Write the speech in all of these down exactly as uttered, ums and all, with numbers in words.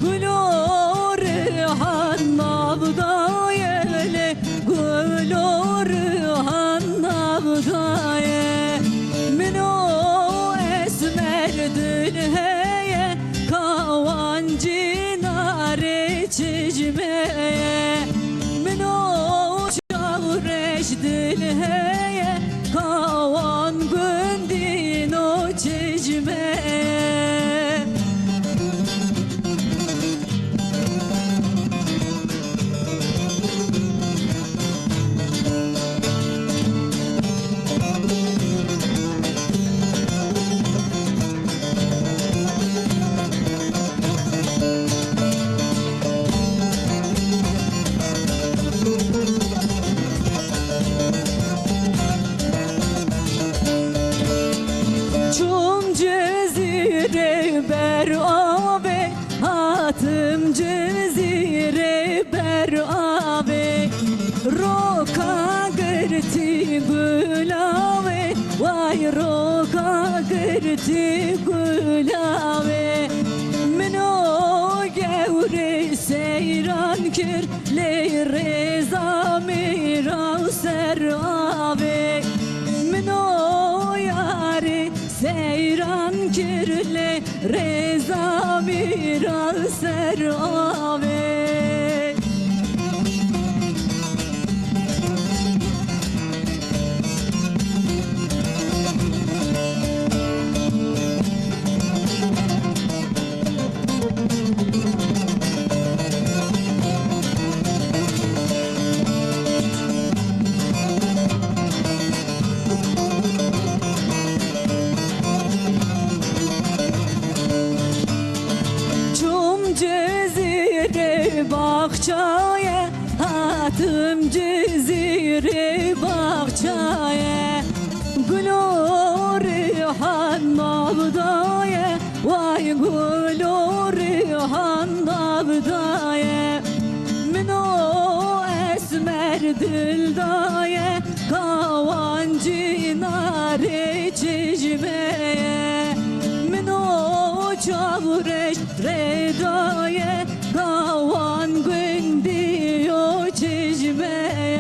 Gulo rihan navdaye lê, gulo rihan navdaye. Min o esmer dil heye, kawancî narê çijmeye. Min o çawreş dil heye, kawan gundîno çijmeye. Çûm Cizîrê ber avê, hatim Cizîrê ber avê. Roka girtî gulavê, way roka girtî gulavê. Min o gewrê seyran kir, lê rêza mîra ser avê. Min o yarê seyran kir, lê rêza mîra ser avê. Çûm Cizîrê baxçaye, hatim Cizîrê baxçaye. Gulo rihan navdaye, way gulo rihan navdaye. Min o esmer dil daye, kawancî narê çijmeye. Min o çawreş rê daye, kawan gundîyo çijmeye.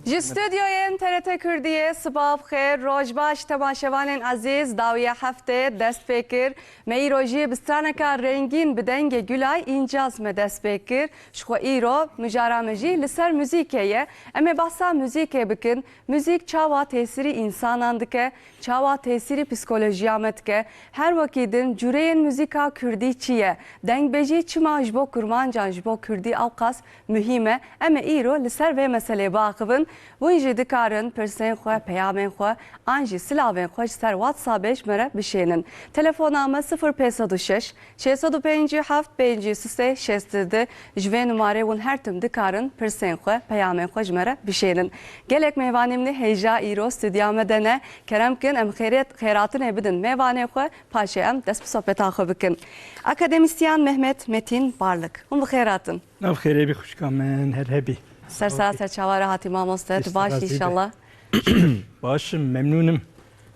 Ji stûdyoyên T R T Kurdiyê sibav xêr, roj baş temaşevanên ezîz, dawiya heftê dest pê kir. Me îro jî bi straneka rengîn bi dengê Gulay Încaz me dest pê kir. Ji xwe îro mijara me jî li ser muzîkê ye. Em ê behsa muzîkê bikin. Muzîk çawa tesîrî însanan dike, çawa tesîrî psîkolojiya me dike. Her wekî din cureyên muzîka kurdî çi ye? Dengbêjî çima ji bo kurmancan, ji bo kurdî ewqas muhîm e? Em ê îro li ser vê meselê biaxivin. Hûn jî dikarin pirsên xwe, peyamên xwe an jî silavên xwe ji ser WhatsAppê ji me re bişênin. Telefona me sifir pênc sed û şeş, şeş sed û pêncî û heft, pêncî û sê, şêst û du. Ji vê numarê hûn her tim dikarin pirsên xwe, peyamên xwe ji me re bişênin. Gelek mêvanê min ê hêja îro stûdya me de ne. Kerem kin em xêrêt-, xêratinê bidin mêvanê xwe, paşê em dest bi sohbeta xwe bikin. Akademîsyen Mehmet Metîn Barlik. Hûn bi xêr hatin. Ev xêrê bî xwişka min, her hebî. Ser sera ser çava re hatî mamoste, tu baş î înşallah. Başim, memnûnim.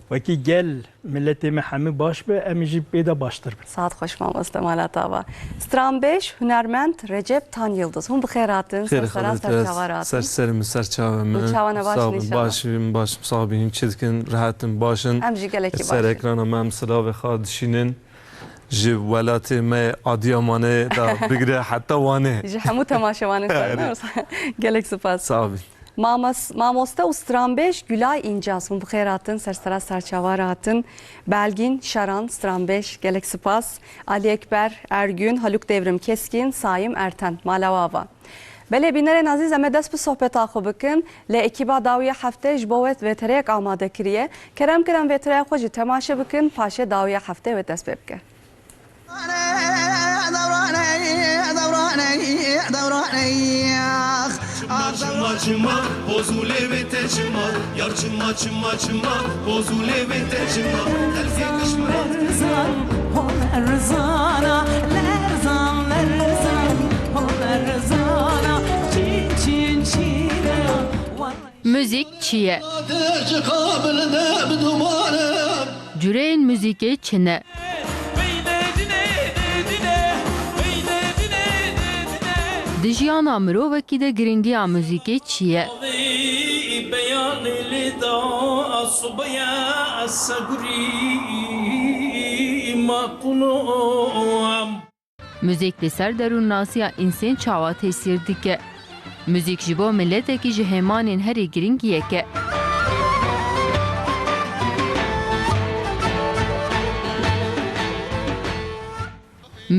Wekî gel, miletê me hemû baş be, em jî pê de baştir bin. Saet xweş mamoste, mala te ava. Stranbêj, hunermend Recep Tan Yıldız. Hûn bi xêr hatin, ser sera ser çava re hatin. Ser serê min, ser çavê min. Hûn çawa ne, baş in înşallah. Baş in, baş in, sax bin, çi dikin, rehet in, baş in. Em jî gelekî baş in. Ser ekrana me em silavê xwe dişînin. Ji welatê me Adıyamanê de bigire heta Wanê. Ji hemû temaşevanên xwe. Erê. Gelek spas. Sağ bin. Mamas-, mamoste û stranbêj Gulay Încaz, hûn bi xêr hatin, ser sera ser çava re hatin. Belgîn Şaran, stranbêj, gelek spas. Ali Ekber Ergün, Haluk Devrim Keskin, Saim Erten, mala we ava. Belê bînerên ezîz, em ê dest bi sohbeta xwe bikin. Lê ekîba dawiya heftê ji bo we vêtereyek amade kiriye. Kerem kin em vêtereya xwe jî temaşe bikin, paşê dawiya heftê wê dest pê bike. Çima, çima, çima, bozulê vê te çima, yar çima, çima, çima, bozulê vê te çima, telfê kişmir. Lerzan, ho lerzana, lerzan, lerzan, ho lerzana, çin, çin, çin. Muzîk çi ye? Cureyên muzîkê çi ne? Jiyana mirovekî de girîngiya muzîkê çi ye? Muzîk li ser derûnnasiya însên çawa tesîr dike? Muzîk ji bo miletekî ji hêmanên herî girîng yek e.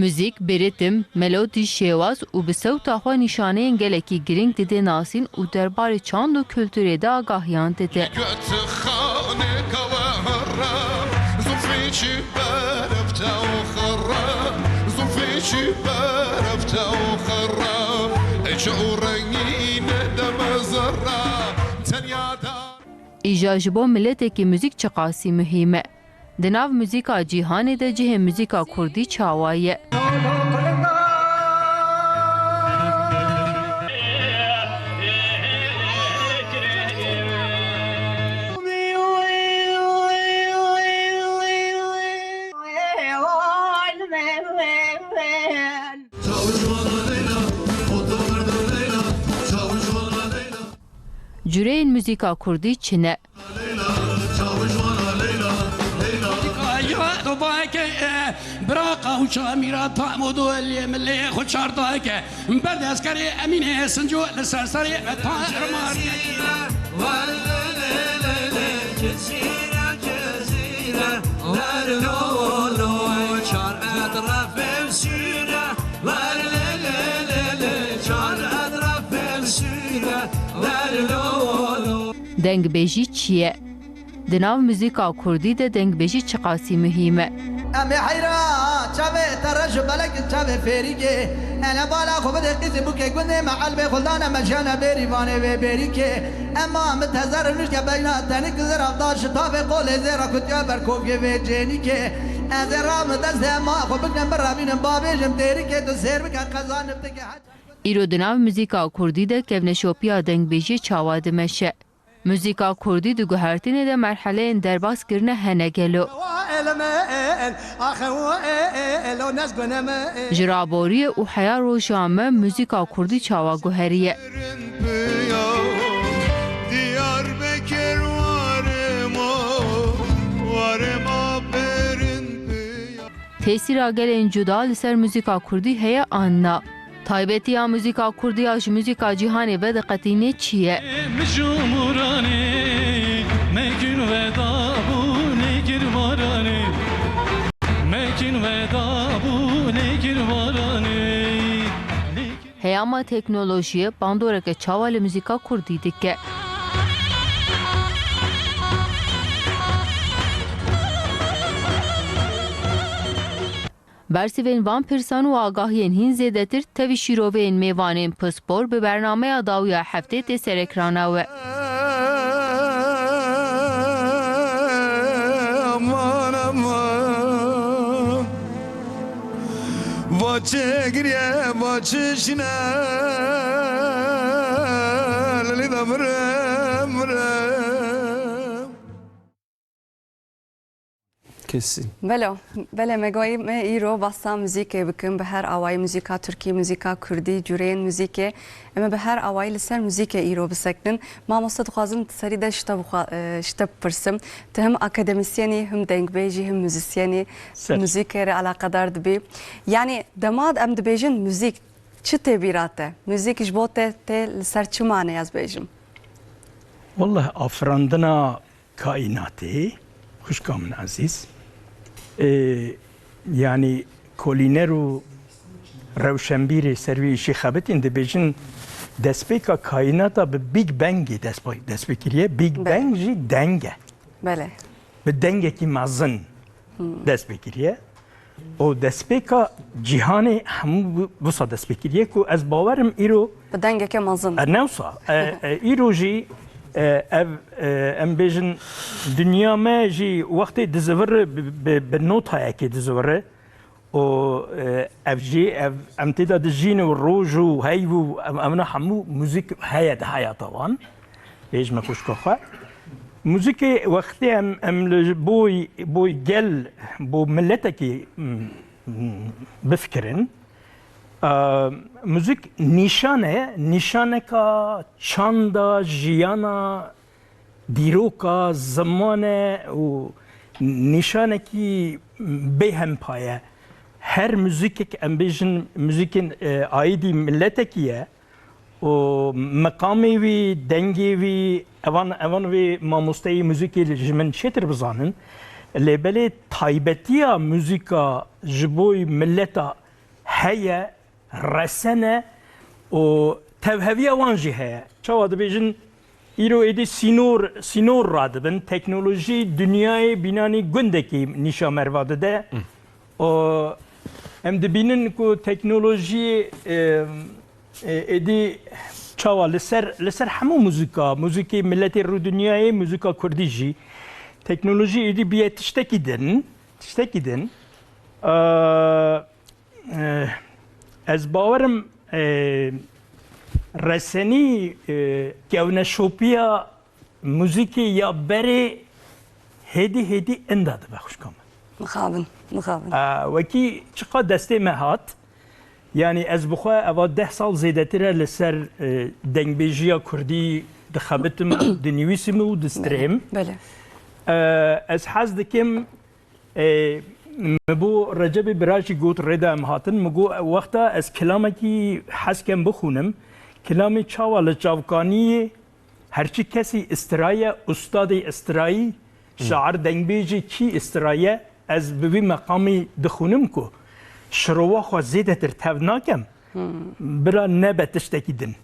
Muzîk bi ritm, melodî, şêwaz û bi sewta xwe nîşaneyên gelekî girîng dide nasîn û derbarê çand û kulturê de agahiyan dide. Îja ji bo miletekî muzîk çiqasî muhîm e? Di nav muzîka cîhanê de cihê muzîka kurdî çawa ye? Cureyên muzîka kurdî çi ne? Muzîka ya dubake, e, bira qawça mîra tam û do lê milê xwe çardake. Ber deskerê Emînê Sinco li ser serê me ta ermarî. Dengbêjî çi ye? Di nav muzîka kurdî de dengbêjî çiqasî muhîm e? Em ê heyra çavê te reş û belek çavê fêrîkê. Ele bala xwe bide qîzê bûkê gundê me elbê xuldane me jiyane bêrî vanê vê bêrîkê. Ema min te zer û nişke beyna tenik zira da şitavê qolê zêra kutiya ber kovkê vê cênîkê. Ez ê ra min destê ema xwe biknem birevînim babêjim têrikê tu sêr bike qeza niftikê. Îro di nav muzîka kurdî de kevneşopiya dengbêjiyê çawa dimeşe? Muzîka kurdî di guhertinê de merheleyên derbas kirine hene gelo? Ji raboriyê û heya roja me muzîka kurdî çawa guheriye? Tesîra gelên cuda li ser muzîka kurdî heye an na? Taybetiya muzîka kurdî ya ji muzîka cîhanê vediqetînê çi ye? Heyama teknolojiyê bandoreke çawa li muzîka kurdî dike? Bersivên van pirsan û agahiyên hîn zêdetir tevî şîroveyên mêvanên pispor bi bernameya dawiya heftê tê serekrana we. Aman, aman. Va çi giriye, va çi şine, lelî de mire, mire. Kesî. Belo, belê me goyî me îro basa muzîkê bikin, bi her awayî muzîka tirkî, muzîka kurdî, cureyên muzîkê. Em ê bi her awayî li ser muzîkê îro bisekinin. Mamoste, dixwazim serî de ji te bixwa-, e, ji te bipirsim. Tu him akademîsyenî, him dengbêjî, him muzîsyenî, Ser. muzîkê re eleqedar dibî. Yanî dema em dibêjin muzîk, çi tê bîra te? Muzîk ji bo te tê li ser çi mane ez bêjim? Wallah, afirandina kaînatê, xwişka min ezîz, ê, yanî kolîner û rewşenbîrê ser vê îşî xebitîn dibêjin, destpêka kaînata bi Big Bangê dest, dest pê kiriye. Big Belê. Bang jî deng e. Belê. Bi dengekî mezin Hmm. dest pê kiriye. Û destpêka cîhanê hemû wi-, wisa dest pê kiriye ku ez bawerim îro Bi dengeke mezin. E, ne wisa. E, e, îro jî, e, ev, e, em bêjin, dinya me jî wextê dizivire bi, bi, bi notayekê dizivire. Û, e, ev jî, ev, em tê de dijîn û roj û heyv û em, em ne hemû muzîk heye di heyata wan. Bêjme xwişka xwe. Muzîkê wextê em, em li boy, boy gel, bo miletekî, m, m, bifikirin. Ee, Muzîk nîşan e, nîşaneka çanda, jiyana, dîroka, ziman e û nîşanekî bêhempa ye. Her muzîkek, em bêjin, muzîkên, e, aîdî miletekî ye û meqamê wî, dengê wî, evan, evan wê mamosteyê muzîkê ji min çêtir bizanin. Lê belê taybetiya muzîka ji bo mileta heye, resen e û tevheviya wan jî heye. Çawa dibêjin, îro êdî sînor, sînor radibin, teknolojî dinyayê bînanî gundekî nîşa merva dide. Û em dibînin ku teknolojî, e, e, êdî çawa li ser, li ser hemû muzîka, muzîkê miletê rûdinyayê, muzîka kurdî jî teknolojî êdî biye tiştekî din, tiştekî din. E, Eh, ez bawerim, eh, resenî, eh, kewneşopiya muzîkê ya berê hêdî hêdî inda dibe xwişka min. Mixabin, mixabin. Eh, wekî çiqa destê me hat, yanî ez bi xwe eva deh sal zêdetir e li ser, eh, dengbêjiya kurdî dixebitim, dinivîsim û distrêm. Belê. Eh, ez hez dikim, Ê, min bo Recebê bira jî got, rêda em hatin, min got, wexta ez kilamekî hez kem bixwînim, kilamê çawa li çavkaniyê, herçi kesî istiraye, ustadê istirayî, şair, dengbêjê kî istiraye, ez bi vî meqamî dixwînim ku şirova xwe zêdetir tev nakem, bira nebe tiştekî din.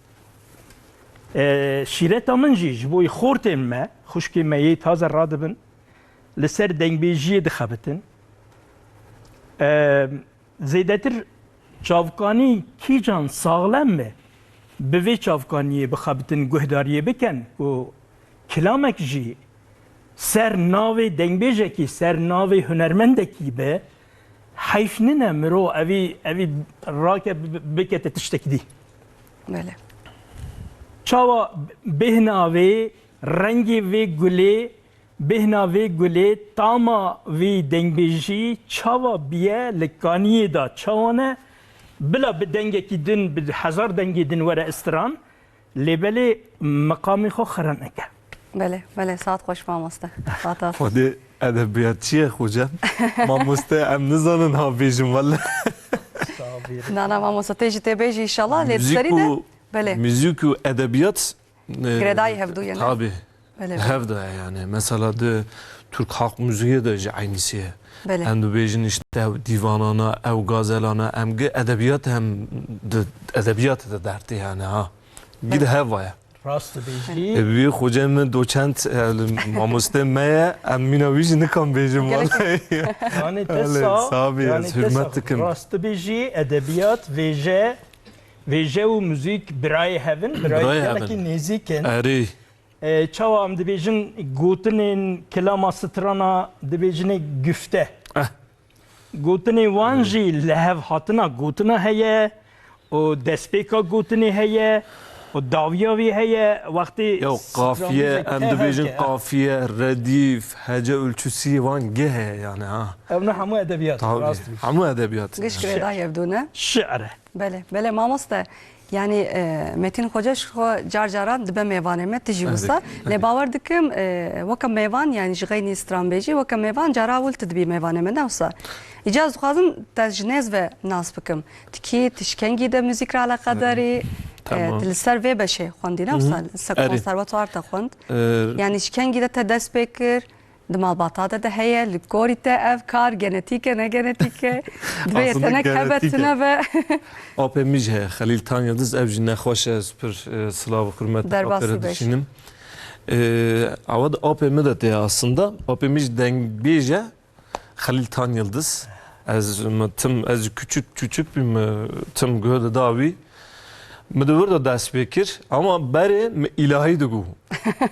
Ê, şîreta min jî ji bo xortên me, xwişkê me yê taze radibin, li ser dengbêjiyê dixebitin. Em, zêdetir çavkanî kîjan saxlem be, bi vê çavkaniyê bixebitin, guhdariyê bikin û kilamek jî ser navê dengbêjekî, ser navê hunermendekî be, heyf nine mirov evî, evî rake bi-, bikete tiştekî dî. Belê. Çawa bêhna vê, rengê vê gulê, Bêhna vê gulê, tama vî dengbêjî çawa biye li kaniyê de çawa ne? Bila bi dengekî din, bi hezar dengê din were istiran, lê belê meqamê xwe xira neke. Belê, belê, saet xweş mamoste. Saeta Xwedê edebiyatçî ye xocam. Mamoste em nizanin ha bêjin wele. Na, na, mamoste, tê jî tê bêjî inşallah, lê di Muzîk serî de, û, belê. Muzîk û edebiyat E, Girêdayî hevdû ye, ne? Tabî. Belê, belê. Hev de ye yani. Mesela di Türk halk müziği de jî aynısı ye. Belê. Em dibêjin işte ew dîvanana, ew gazelana, em gi edebiyat hem di edebiyat de dertê yani ha. Gi de hev ye. Rast dibêjî. E, bi xocê min doçent, e, mamoste me ye, em mîna wî jî nikan bêjin wele. Yani te Öyle, sağ, sabi, yani ez te sağ. Hürmet dikim. Rast dibêjî, edebiyat, vêje, Vêje û muzîk birayê hev in, birayê Birayê hev gelekî in. Nêzîk in. Erê. E, çawa em dibêjin gotinên kilama strana dibêjinê güfte. Eh. Gotinê wan Erê. Jî li hev hatina gotina heye û destpêka gotinê heye û dawiya wî heye. Wextê Ya strana qafiye, em dibêjin hevke. Qafiye, redîf, hece ölçüsü wan geh heye yani ha. Ev ne hemû edebiyat, Tabii. Rast dibêjin. Hemû edebiyat. Giş girêdayî hevdû ne? Şi're. Belê, belê mamoste. Yanî, e, Metîn Xoca ji xwe car caran dibe mêvanê me, tu jî Evet. Wisa. Lê Evet. Bawer dikim, e, weke mêvan, yanî ji xeynî stranbêjî, weke mêvan cara ewil tu dibî mêvanê me, ne wisa? Îcar ez dixwazim te ji nêz ve nas bikim. Tu kî, tu ji kengî de muzîk re eleqedar î, e, Tamam. Tu li ser vê beşê xwendî, ne wisa? Hı hı. Li ser Erê. Konservatuar te xwend. E, Yanî ji kengî de te dest pê kir? Di malbata te de heye, li korî te ev kar genetîk e, ne genetîk e? Divê Aslında yetenek hebe, genetîk e. Tune be. Apê min jî heye, Xelîl Tan Yildiz, ev jî nexweş e, ez pir, e, silav û hurmet Derbasî apê re beş. Dişînim. E, awa di apê min de tê aslında. Apê min jî dengbêj e, Xelîl Tan Yildiz. Ez, min tim, ez küçük, küçük bîm, e, tim guh dida wî. Min di wir de dest pê kir, ama berê min îlahî digot.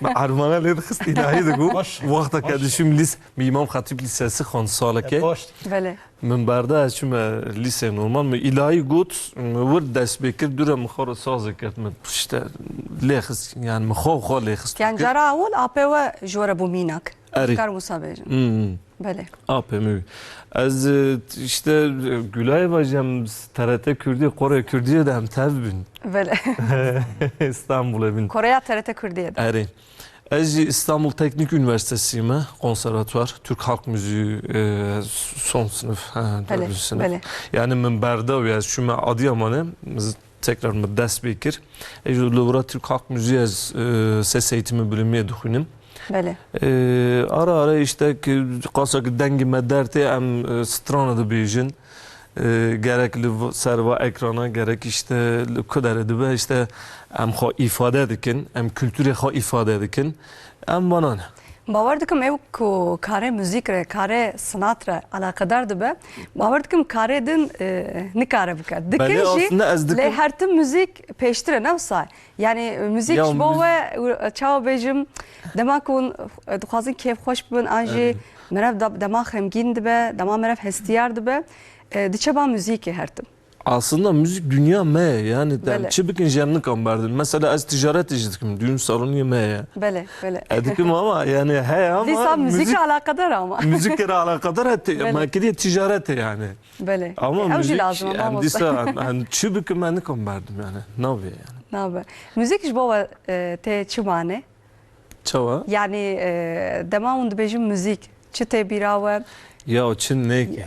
Min ermana lê dixist îlahî digot. Baş, Wexta baş. Ke dişim lîs-, min Îmam Xetîb Lîsesi xwend salekê. E, baş. Belê. Min berda ez çûme lîsê normal. Min îlahî got, min wir dest pê kir, dûre min xwe re sazê kir. Min işte lê xist, yani min xwe xwe lê xist Yani kir. Cara ewil apê we ji we re bû mînak. Erê. Kar wisa bêjin. Hmm. Belê. Apê min wî. Ez e, işte e, Gülayê ve jî em T R T Kurdî, Koreya Kurdî de em tev bin. Belê. İstanbul'e bin. Koreya T R T Kurdî de. Erê. Ez jî İstanbul Teknik Üniversitesi me, konservatuvar, Türk Halk Müziği e, son sınıf, ha, Belê, dördüncü sınıf. Belê. Yani min berda wî, ez çûme Adıyaman'e, tekrar min dest pê kir. Ez jî li wira Türk Halk Müziği ez e, ses eğitimi bölümüye dixwînim. Belê. Ee, ara ara işte ki qasa ki dengê me dertê em e, strana dibêjin. Ee, gerek li v- ser va ekrana gerek işte li ku derê dibe işte em xwe îfade dikin, em kulturê xwe îfade dikin. Em vana ne. Bawer dikim ew ku karê muzîk re, karê sanat re alaqedar dibe, bawer dikim karê din e, nikare bike. Dikin Belê jî aslında ez lê dikim. Her tim muzîk pêştir e, ne wisa? Yani muzîk Ya ji bo muz- we çawa bêjim, dema ku hûn dixwazin kêf xweş bibin an jî Evet. merev da- dema xemgîn dibe, dema merev hestiyar dibe, e, diçe ba muzîkê her tim. Aslında müzik dünya me yani te- Belê. Çi bikin jî em nikan berdin. Mesela ez ticaret jî dikim. Düğün salonu me ye. Belê, belê. E dikim ama yani he ama Dîsa muzîk müzik alakadar ama. müzik kere alakadar e. Te- Belê. Me kiriye ticaret e yani. Belê. Ama Ew jî müzik lazim e, em mamoste. Dîsa em, em çi bikim me nikan berdim yani. Navê yani. Nabe. Muzîk ji bo we e, tê çi mane? Çawa? Yani e, dema hûn dibêjin muzîk, çi tê bîra we? Ya çi neke.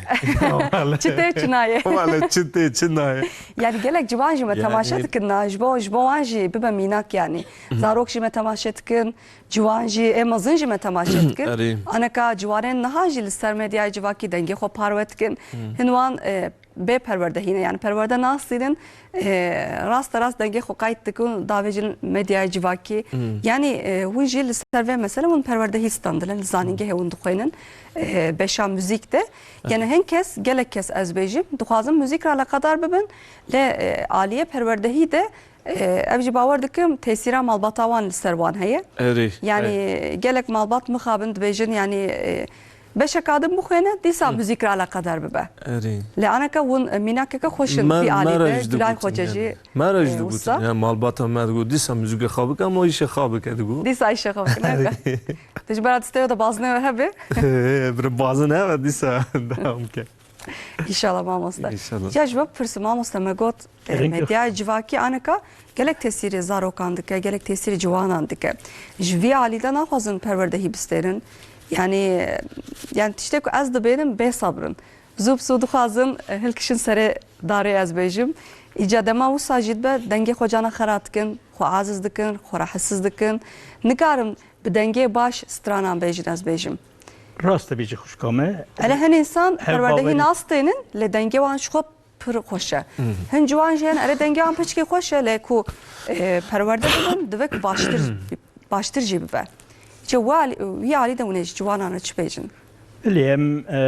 Çi tê çi nayê? Wale çi tê çi nayê. Yani gelek ciwan jî me Yani- temaşe dikin na, ji bo, ji bo wan jî bibe mînak yani. Zarok jî me temaşe dikin, ciwan jî, ê mezin jî me temaşe dikin. Erê. Aneka ciwanên niha jî li ser medyayê civakî dengê xwe parve dikin. Hin wan e, bê perwerdehî ne, yani perwerde nastînin, e, raste rast dengê xwe qayt dikin, davêjin medyayê civakî. Yani e, hûn jî li ser vê mesele hûn perwerdehî standin, li zanîngehê hûn dixwînin. E, beşa muzîk de. Yani hin kes, gelek kes ez bêjim, dixwazin muzîk re alaqedar bibin, lê e, aliyê perwerdehî de e, ev jî bawer dikim tesîra malbata wan li ser wan heye. Erê. Yani gelek malbat mixabin dibêjin yani e, beşeka din bixwêne, dîsa muzîk re alaqedar bibe. Erê. Lê aneke hûn e, mînakeke xweş in Me- vî me alî re de, jî Gülay digotin Xocecî. yani. Me re jî e, digotin. wisa. Yani malbata me digot dîsa muzîkê xwe bike ama îşê xwe bike digot. Dîsa îşê xwe bike. Nebe. Tu ji bera destê de bazinê we hebe. Bir bazin hebe dîsa devam ke. Înşallah mamoste. Înşallah. Ya ji we bipirsim mamoste, me got e, Gerek yok. Medyaya civakî aneka gelek tesîrê zarokan dike, gelek tesîrê ciwanan dike. Ji vî alî de naxwazin perwerdehî bistêrin. Yani yani tiştê ku ez dibênim bê sabr in. Zû bi zû dixwazin e, hilkişin serê darê ez bêjim. Îca dema wisa jî dibe dengê xwe cana xera dikin, xwe aciz dikin, xwe rahetsiz dikin. Nikarin bi dengê baş stranan bêjin ez bêjim. Rast dibêjî xwişka me. Ele hin însan Her perwerdehî bawerî- nastênin lê dengê wan ji xwe pir xweş e. Hin ciwan jî hene, erê dengê wan piçkî xweş e lê ku e, perwerde bibin divê ku baştir baştir jî bibe. Çi wî alî de hûn ê ji ciwanan re çi bêjin? Bilê em e,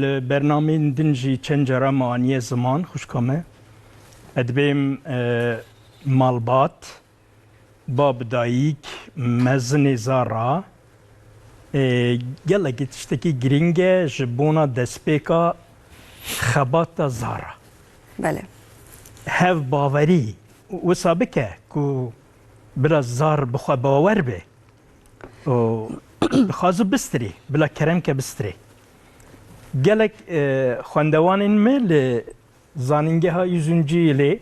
li bernameyên din jî çend cara me aniye ziman xwişka me. Ez dibêm e, malbat, bab dayîk, mezinê zara, e, gelekî tiştekî girîng e ji bona destpêka xebata zara. Belê. Hev bawerî wisa bike ku biraz zar bi xwe bawer be. û dixwaze bistirê, bila kerem ke bistirê. Gelek e, xwendewanên me li zanîngeha Yüzüncü Yilê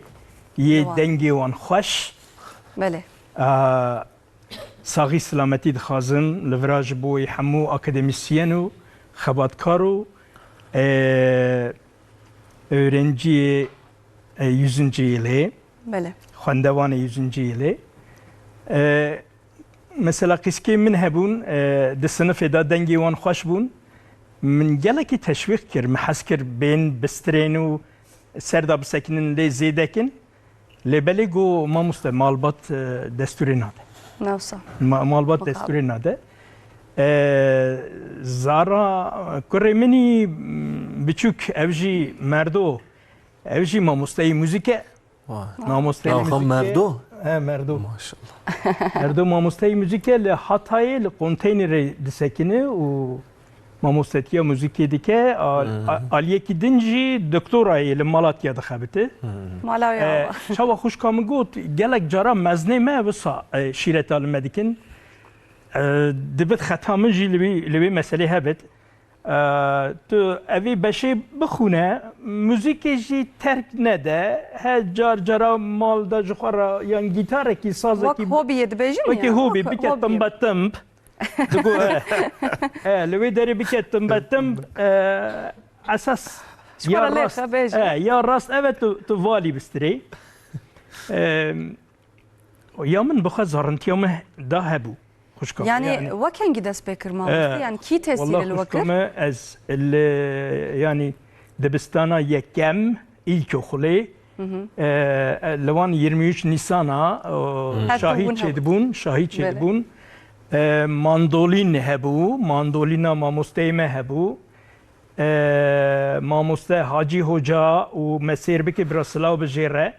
yê Wa. Dengê wan xweş. Belê. A, saxî silametî dixwazim li vira ji bo wê hemû akademîsyen û xebatkar û e, öğrenciyê e, Yüzüncü Yilê, Belê. xwendewanê Yüzüncü Yilê. E, mesela qîzkê min hebûn, e, di sinifê de dengê wan xweş bûn. Min gelekî teşwîq kir, min hez kir bên bistirên û ser de bisekinin lê zêdekin. Lê belê got mamoste malbat e, destûrê nade. Newsa. Ma- Malbat Mixabin. Destûrê nade. E, Zara kurê min î biçûk ev jî Merdo. Ev jî mamosteyî muzîk e. Vay. Mamosteyî Navxa muzîk e. Merdo? He, Merdo. Maşallah. Merdo mamosteyî muzîk e, li Hatayê li konteynerê disekine û mamostetiya muzîkê dike. A- a- Aliyekî din jî doktorayê li Malatya dixebite. Mala wê E, ava. Çawa xwişka min got, gelek cara mezinê me wisa e, şîreta li me dikin. E, Dibit xeta min jî li wî, li wê meselê hebit. E, tu evî beşê bixûne, muzîkê jî terk nede. He car cara mal de ji xwe re yan gîtarekî, Wek sazekî, hobiyê dibêjin wekî ya, hobî wek bike hobiyê. Timbe timb. Digo, e, e, li wê derê bike timbe timb, e, esas Ji xwe ya re lê rast, xe bêje. E, ya rast eve tu, tu valî bistirê. E, ya min bixwe zarintiya me da hebû. Xwişka me, Yani, yani. Wek hengî dest pê kir mamoste? E, Yani kî tesîrê li we kir? Xwişka me, ez li, yani, dibistana yekem, ilkokulê, e, li wan yirmi üç Nîsana, o, Her şahî bûn hebû. Çêdibûn, şahî Belê. Çêdibûn. E, mandolîn hebû, mandolîna mamosteyê me hebû. E, mamoste Hacî Hoca û me sêr bike bira silav bi jê re.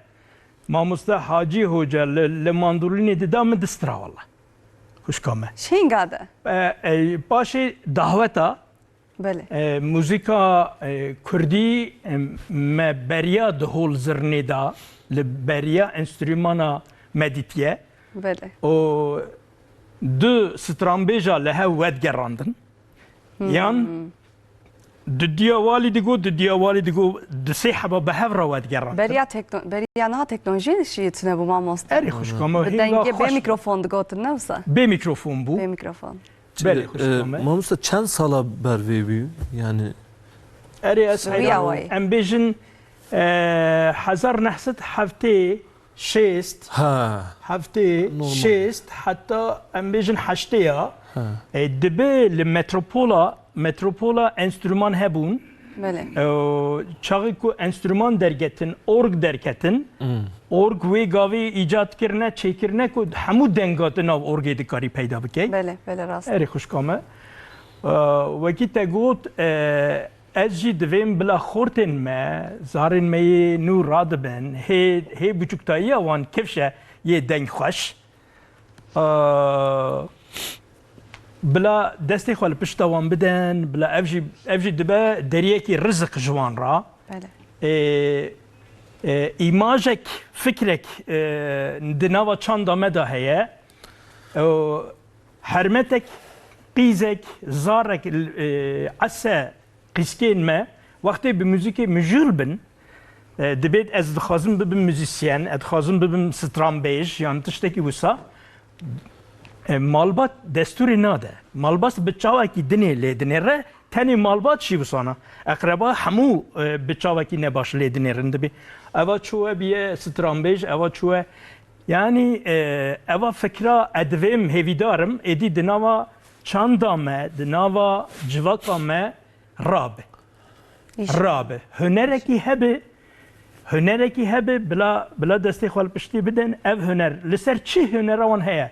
Mamoste Hacî Hoca li, li mandolînê dida min distira wele. Xwişka me. Şênga de. E, e, paşê dahweta, Belê. E, muzîka, e, kurdî, e, me beriya di hol zirnê de, li beriya enstrûmana me dîtiye. Belê. Û du stranbêja li hev wedigerandin. Hmm. Yan dudiya walî digo, dudiya walî digo, du sê heba bi hev re wedigerandin. Beriya tekno-, beriya niha teknolojiyê jî tune bû mamoste. Erê xwişka me, Bi hênga dengê bê xweş. Mikrofon digotin, ne wisa? Bê mikrofon bû. Bê mikrofon. Belê, e, xwişka me. Mamoste çend sala ber vê bû? Yani Erê, ez Ji wî heyran awayî. Em bêjin, e, hezar neh sed heftê şêst, Ha. heftê şêst, heta em bêjin heştê ya. Ha. E, dibe li metropola, metropola enstrûman hebûn. Belê. E, çaxê ku enstrûman derketin, org derketin, Hmm. Org wê gavê îcad kirine, çêkirine ku hemû denga di nav orgê dikarî peyda bikey. Belê, belê, rast. Erê xwişka me. Ee, wekî te got, e, ez jî divêm bila xortên me, zarên me yê nû radibin, hê, hê biçûktayiya wan kifş e, yê deng xweş. Ee, bila destê xwe li pişta wan bidin, bila ev jî, ev jî dibe deriyekî rizik ji wan re. Belê. Ê, e, îmajek, fikrek, e, di nava çanda me de heye. O hermetek, qîzek, zarek, e, ese qîzkên me, wextê bi muzîkê mijûl bin, e, dibêt ez dixwazim bibim muzîsyen, ez dixwazim bibim stranbêj, yan tiştekî wisa. E, malbat destûrê nade. Malbat bi çawekî dinê lê dinêre, tenê malbat jî wisana. Eqreba hemû, e, bi çawekî nebaş lê dinêrin dibê. Eva çûye biye stranbêj, eva çûye. Yanî, e, eva fikra ez divêm hêvîdar im, êdî di nava çanda me, di nava civaka me rabe. Rabe. Hunerekî hebe, hunerekî hebe, bila, bila destê xwe li piştî bidin, ev huner. Li ser çi hunera wan heye?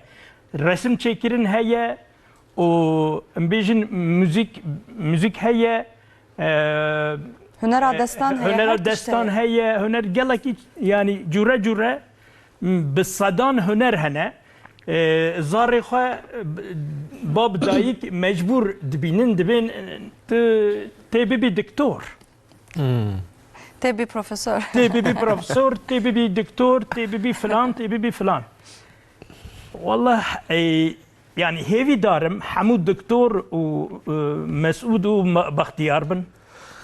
Resim çêkirin heye û em bêjin muzîk, muzîk heye, e, Hunera e, destan heye, hunera her tişt destan heye. Heye, huner gelekî, yani cure cure, bi sedan huner hene. E, zarê xwe, e, bab dayik mecbûr dibînin, dibên, e, tu tê bibî diktor. Hmm. Tê bî profesor. Tê bibî profesor, tê bibî diktor, tê bibî filan, tê bibî filan. Wallah, e, yani hêvîdar im hemû diktor û, e, mesûd û me-, bextiyar bin.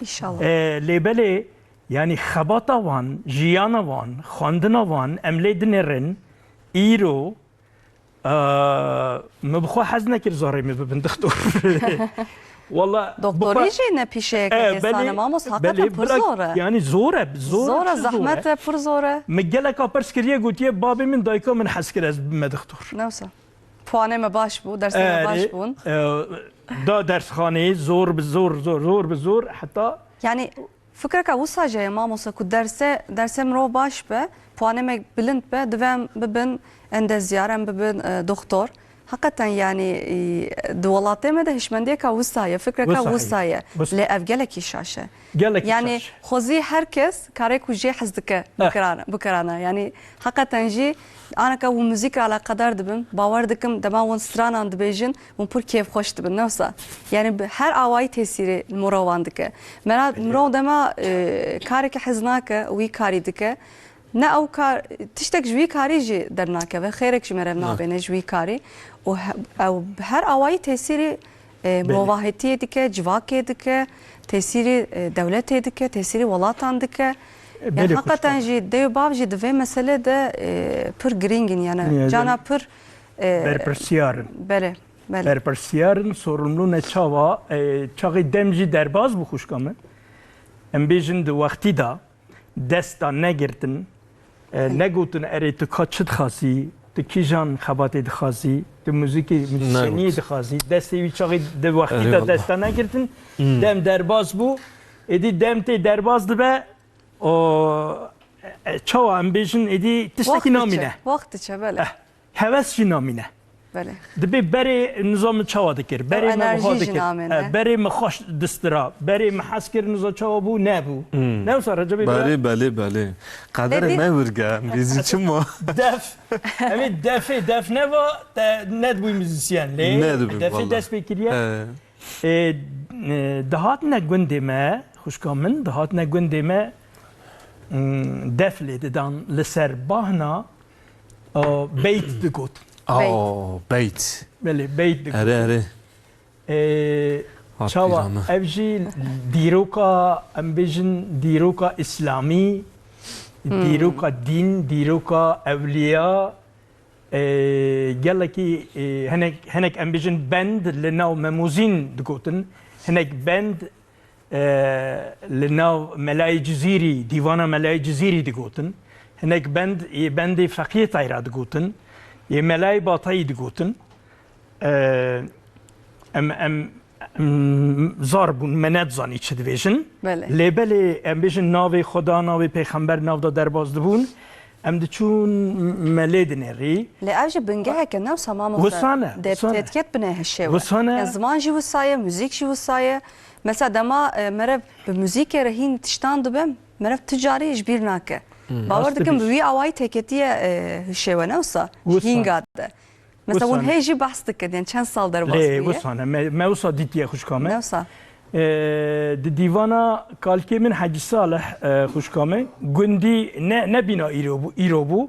Înşallah. E, lê belê, yani xebata wan, jiyana wan, xwendina wan, em lê dinêrin, îro, Eee, min bi xwe hez nekir zarê min bibin dixtor. Walla, Doktorî bi xwe jî ne pîşeyeke E, hêsan e, belê, mamos, belê, heqeten pir bila, zor e. Yani zor e, zor e, Zor e, çi zor e? Zehmet e, pir zor e. Min geleka pirs kiriye, gotiye, babê min, dayika min hez kir ez bibime dixtor. Ne wisa? Puanê me baş bû, dersê me baş Erê, bûn. e, da dersxaneyê zor bi zor, zor, zor bi zor, heta Yani Fikreke wisa jî heye mamoste ku derse, dersê mirov baş be, puanê me bilind be, divê em bibin endezyar, em bibin, e, doxtor. Heqeten yanî, e, di welatê me de hişmendiyeke wisa ye, fikreke Wisa heye. Wisa ye. Wisa. Lê ev gelekî şaş e. Gelekî Yanî şaş. Xwezî her kes karê ku jê hez dike Eh. bikirane, bikirane. Yanî heqeten jî aneke hûn muzîk re eleqedar dibin, bawer dikim dema hûn stranan dibêjin, hûn pir kêfxweş dibin, ne wisa? Yani bi her awayî tesîrê li mora wan dike. Mera mirov dema, e, kareke hez nake, wî karî dike. Ne ew kar, tiştek ji wî karî jî dernakeve, xêrek ji meriv Na. nabêne ji wî karî. Û he-, ew bi her awayî tesîrê E, Belê. Movahetiyê dike, civakê dike, tesîrî, e, dewletê dike, tesîrî welatan dike. E, Yani belê, hakikaten xwişka. Jî dey û bav jî di vê mesele de, e, pir girîng in, yani Yani cana pir, e, berpirsiyar in. Belê, belê. Berpirsiyar in, sorumlu ne çawa, e, çaxê dem jî derbaz bû xwişka min. Em bêjin di wextî de dest da negirtin, e, negotin erê tu ka çi dixwazî, tu kîjan xebatê dixwazî, tu muzîkê, muzîsyeniyê Negot. Dixwazî, destê wî çaxê di wextî Erê de wala. Dest da negirtin, Hmm. Dem derbaz bû, êdî dem tê derbaz dibe, o, e, çawa em bêjin, êdî tiştekî Wext diçe, namîne. Wext diçe, belê. Eh, hewes jî namîne. Belê. Dibê berê nizam min çawa dikir, berê me enerjî wiha jî dikir, namîne. Eh, berê me xweş distira, berê me hez kir niza çawa bû, nebû. Hmm. Ne wisa Recebê bira? Belê, belê, belê. Qederê Êdî me wirge, em rêzî çima? Def. Em ê defê, def neva, te nedibûy muzîsyen. Lê Nedibû, defê wala. Dest pê kiriye. He. Ê, e, dihatine gundê me, xwişka min, dihatine gundê me, hmm, def lê didan li ser bahna, o, beyt digot. Beyt. Aw, beyt. Belê, beyt digot. Erê, erê. Ê, Hak çawa? Pîra me. Ev jî dîroka, em bêjin dîroka îslamî, Hmm. Dîroka dîn, dîroka ewliya, ê, gelekî, ê, hinek, hinek em bêjin bend li nav Memûzîn digotin, hinek bend, e, li nav Melayê Cizîrî, dîvana Melayê Cizîrî digotin, hinek bend, ê, bendê Feqiyê Tayra digotin, ê, Melayê Batayî digotin. E, em, em, em, zar bûn, me nedizanî çi dibêjin. Belê. Lê belê em bêjin navê Xweda, navê Pêxember nav de derbas dibûn. Em diçûn me lê dinêrî. Lê ev jî bingeheke ne wisa mamoste. Wisa ne, dê wisa ne. Têdiket binê hişê we. Wisa ne. Yani ziman jî wisa ye, muzîk jî wisa ye. Mesela dema, e, meriv bi muzîkê re hîn tiştan dibe, meriv tu carî ji bîr nake. Hmm. Bawer Rast dikim bi dibî. Wî awayî têketiye, e, hişê we ne wisa. Wisa. Hînga de. Mesela hûn Wisa ne. Hê jî behs dikin, yani çend sal derbas Lê bûye? Wisa ne, me, me wisa dîtiye xwişka me. Ne wisa? Ee, di dîvana kalkê min Hecî Salih, e, xwişka me, gundî ne, ne bîna îro bû, îro bû.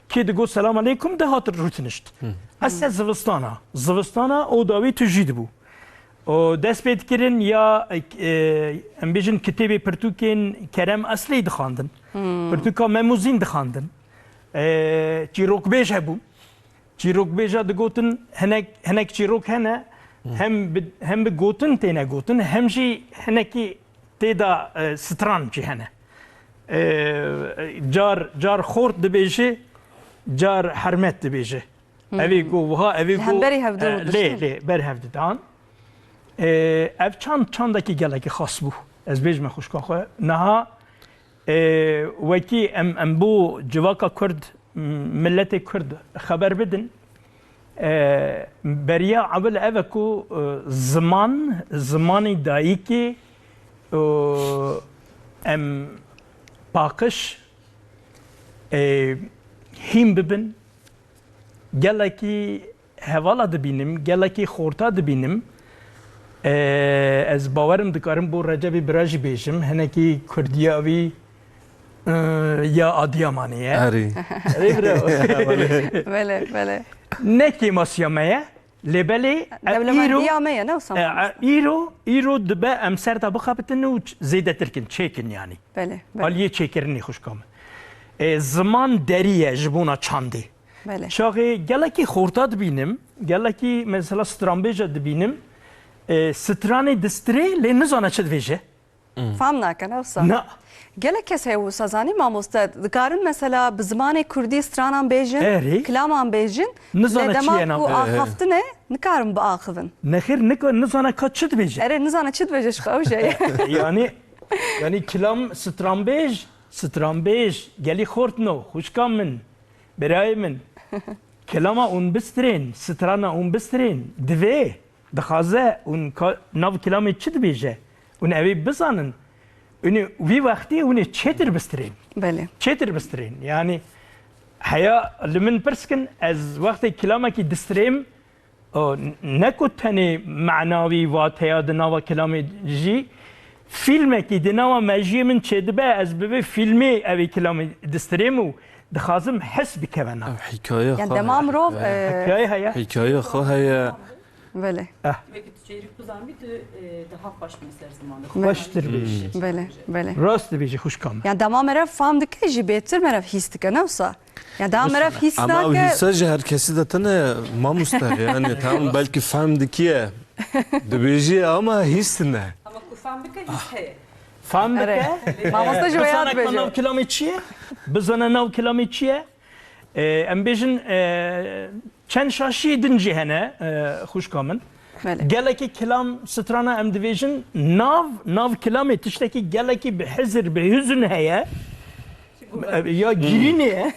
Kê digot selam aleykum, dihat rûtinişt. Hı. Ez se zivistana, zivistana oda wî tu jî dibû. O dest pê dikirin ya, e, em bêjin kitêbê pirtûkên Kerem Eslî dixwandin. Hmm. Pirtûka Memûzîn dixwandin. E, çîrokbêj hebû. Çîrokbêja digotin, hinek, hinek çîrok hene, Hı. hem bi, hem bi gotin têne gotin, hem jî hinekî tê de, e, stran jî hene. E, car, car xort dibêje, car hermet dibêje. Hı. Evê ku wiha, evê Li ku, hemberî hevdu e, diştin. Lê, lê, ber hev didan. E, ev çand, çandekî gelekî xas bû. Ez bêjime xwişka xwe. Niha Ê, wekî em, em bo civaka Kurd, m-, miletê Kurd xeber bidin, ê, beriya ewil ev e ku, ê, ziman, zimanê dayikê, ê, em paqij, ê, hîn bibin. Gelekî hevala dibînim, gelekî xorta dibînim. Ee, ez bawerim dikarim bo Recebê bira jî bêjim. Hinekî kurdiya wî, e, ya Adiyamanê ye. Erê. Erê bira. Belê, belê. Ne kêmasiya me ye, lê belê, e, Dewlemendiya îro, me ye, ne wisa e, e, îro, îro dibe em ser de bixebitin û ç-, zêdetir kin, çêkin yanî. Belê, belê. Aliyê çêkirinê xwişka min. E, ziman derî ye ji bona çandê. Belê. Çaxê gelekî xorta dibînim, gelekî mesela stranbêja dibînim, e, stranê distirê lê nizane çi dibêje. Fam nake, ne wisa? Na. Gelek kes heye wisa zanî mamoste, dikarin mesela bi zimanê kurdî stranan bêjin, Erê. Kilaman bêjin, Nizane lê çi dema ye nav-, ku Erê. Axaftine, nikarin biaxivin. Nexêr, nika-, nizane ka çi dibêje. Erê, nizane çi dibêje, ji xwe ew jê ye. Yanî, yanî kilam stranbêj, stranbêj, gelî xort no, xwişka min. Birayê min, kilama hûn bistirên, strana hûn bistirên, divê, dixwaze hûn ka-, nav kilamê çi dibêje? Hûn ew ê bizanin. Hûn ê wî wextê hûn ê çêtir bistirên. Belê. Çêtir bistirên. Yanî heya li min pirs kin, ez wextê kilamekî distirêm, O, ne ku tenê menawî vateya di nava kilamê jî, fîlmekî di nava mejiyê min çêdibe, ez bi vê fîlmê ev ê kilamê distirêm û dixwazim his bikeve nav. Ev hikaye Yani xwe dema heye. Mirov, e, Hikaye heye. Hikaye xwe heye. Belê. Eh. Wekî tu çêrik bizanbî, tu e, daha xweş bû ser ziman de. Xweştir bêjî. Belê, belê. Rast dibêjî xwişka min. Yani dema meriv fam dike jî bêtir meriv hîs dike, ne wisa? Yani dema meriv hîs Ama ew nake. hîsa ji her kesî de tine mamoste. Yani tam belkî fam dikiye. Dibêjî ama hîs tine. Ama ku fam bike hîs heye. Fam Erê. bike. Mamoste ji we yad Bizane ka bêje. nav kilamê çi ye? Bizane nav kilamê çi ye? E, em bêjin e, çend şaşiyê din jî hene e, xwişka min. Belê. Gelekî kilam strana em dibêjin nav, nav kilamê tiştekî gelekî bi hizir, bi huzn heye. E, ya girînê ye.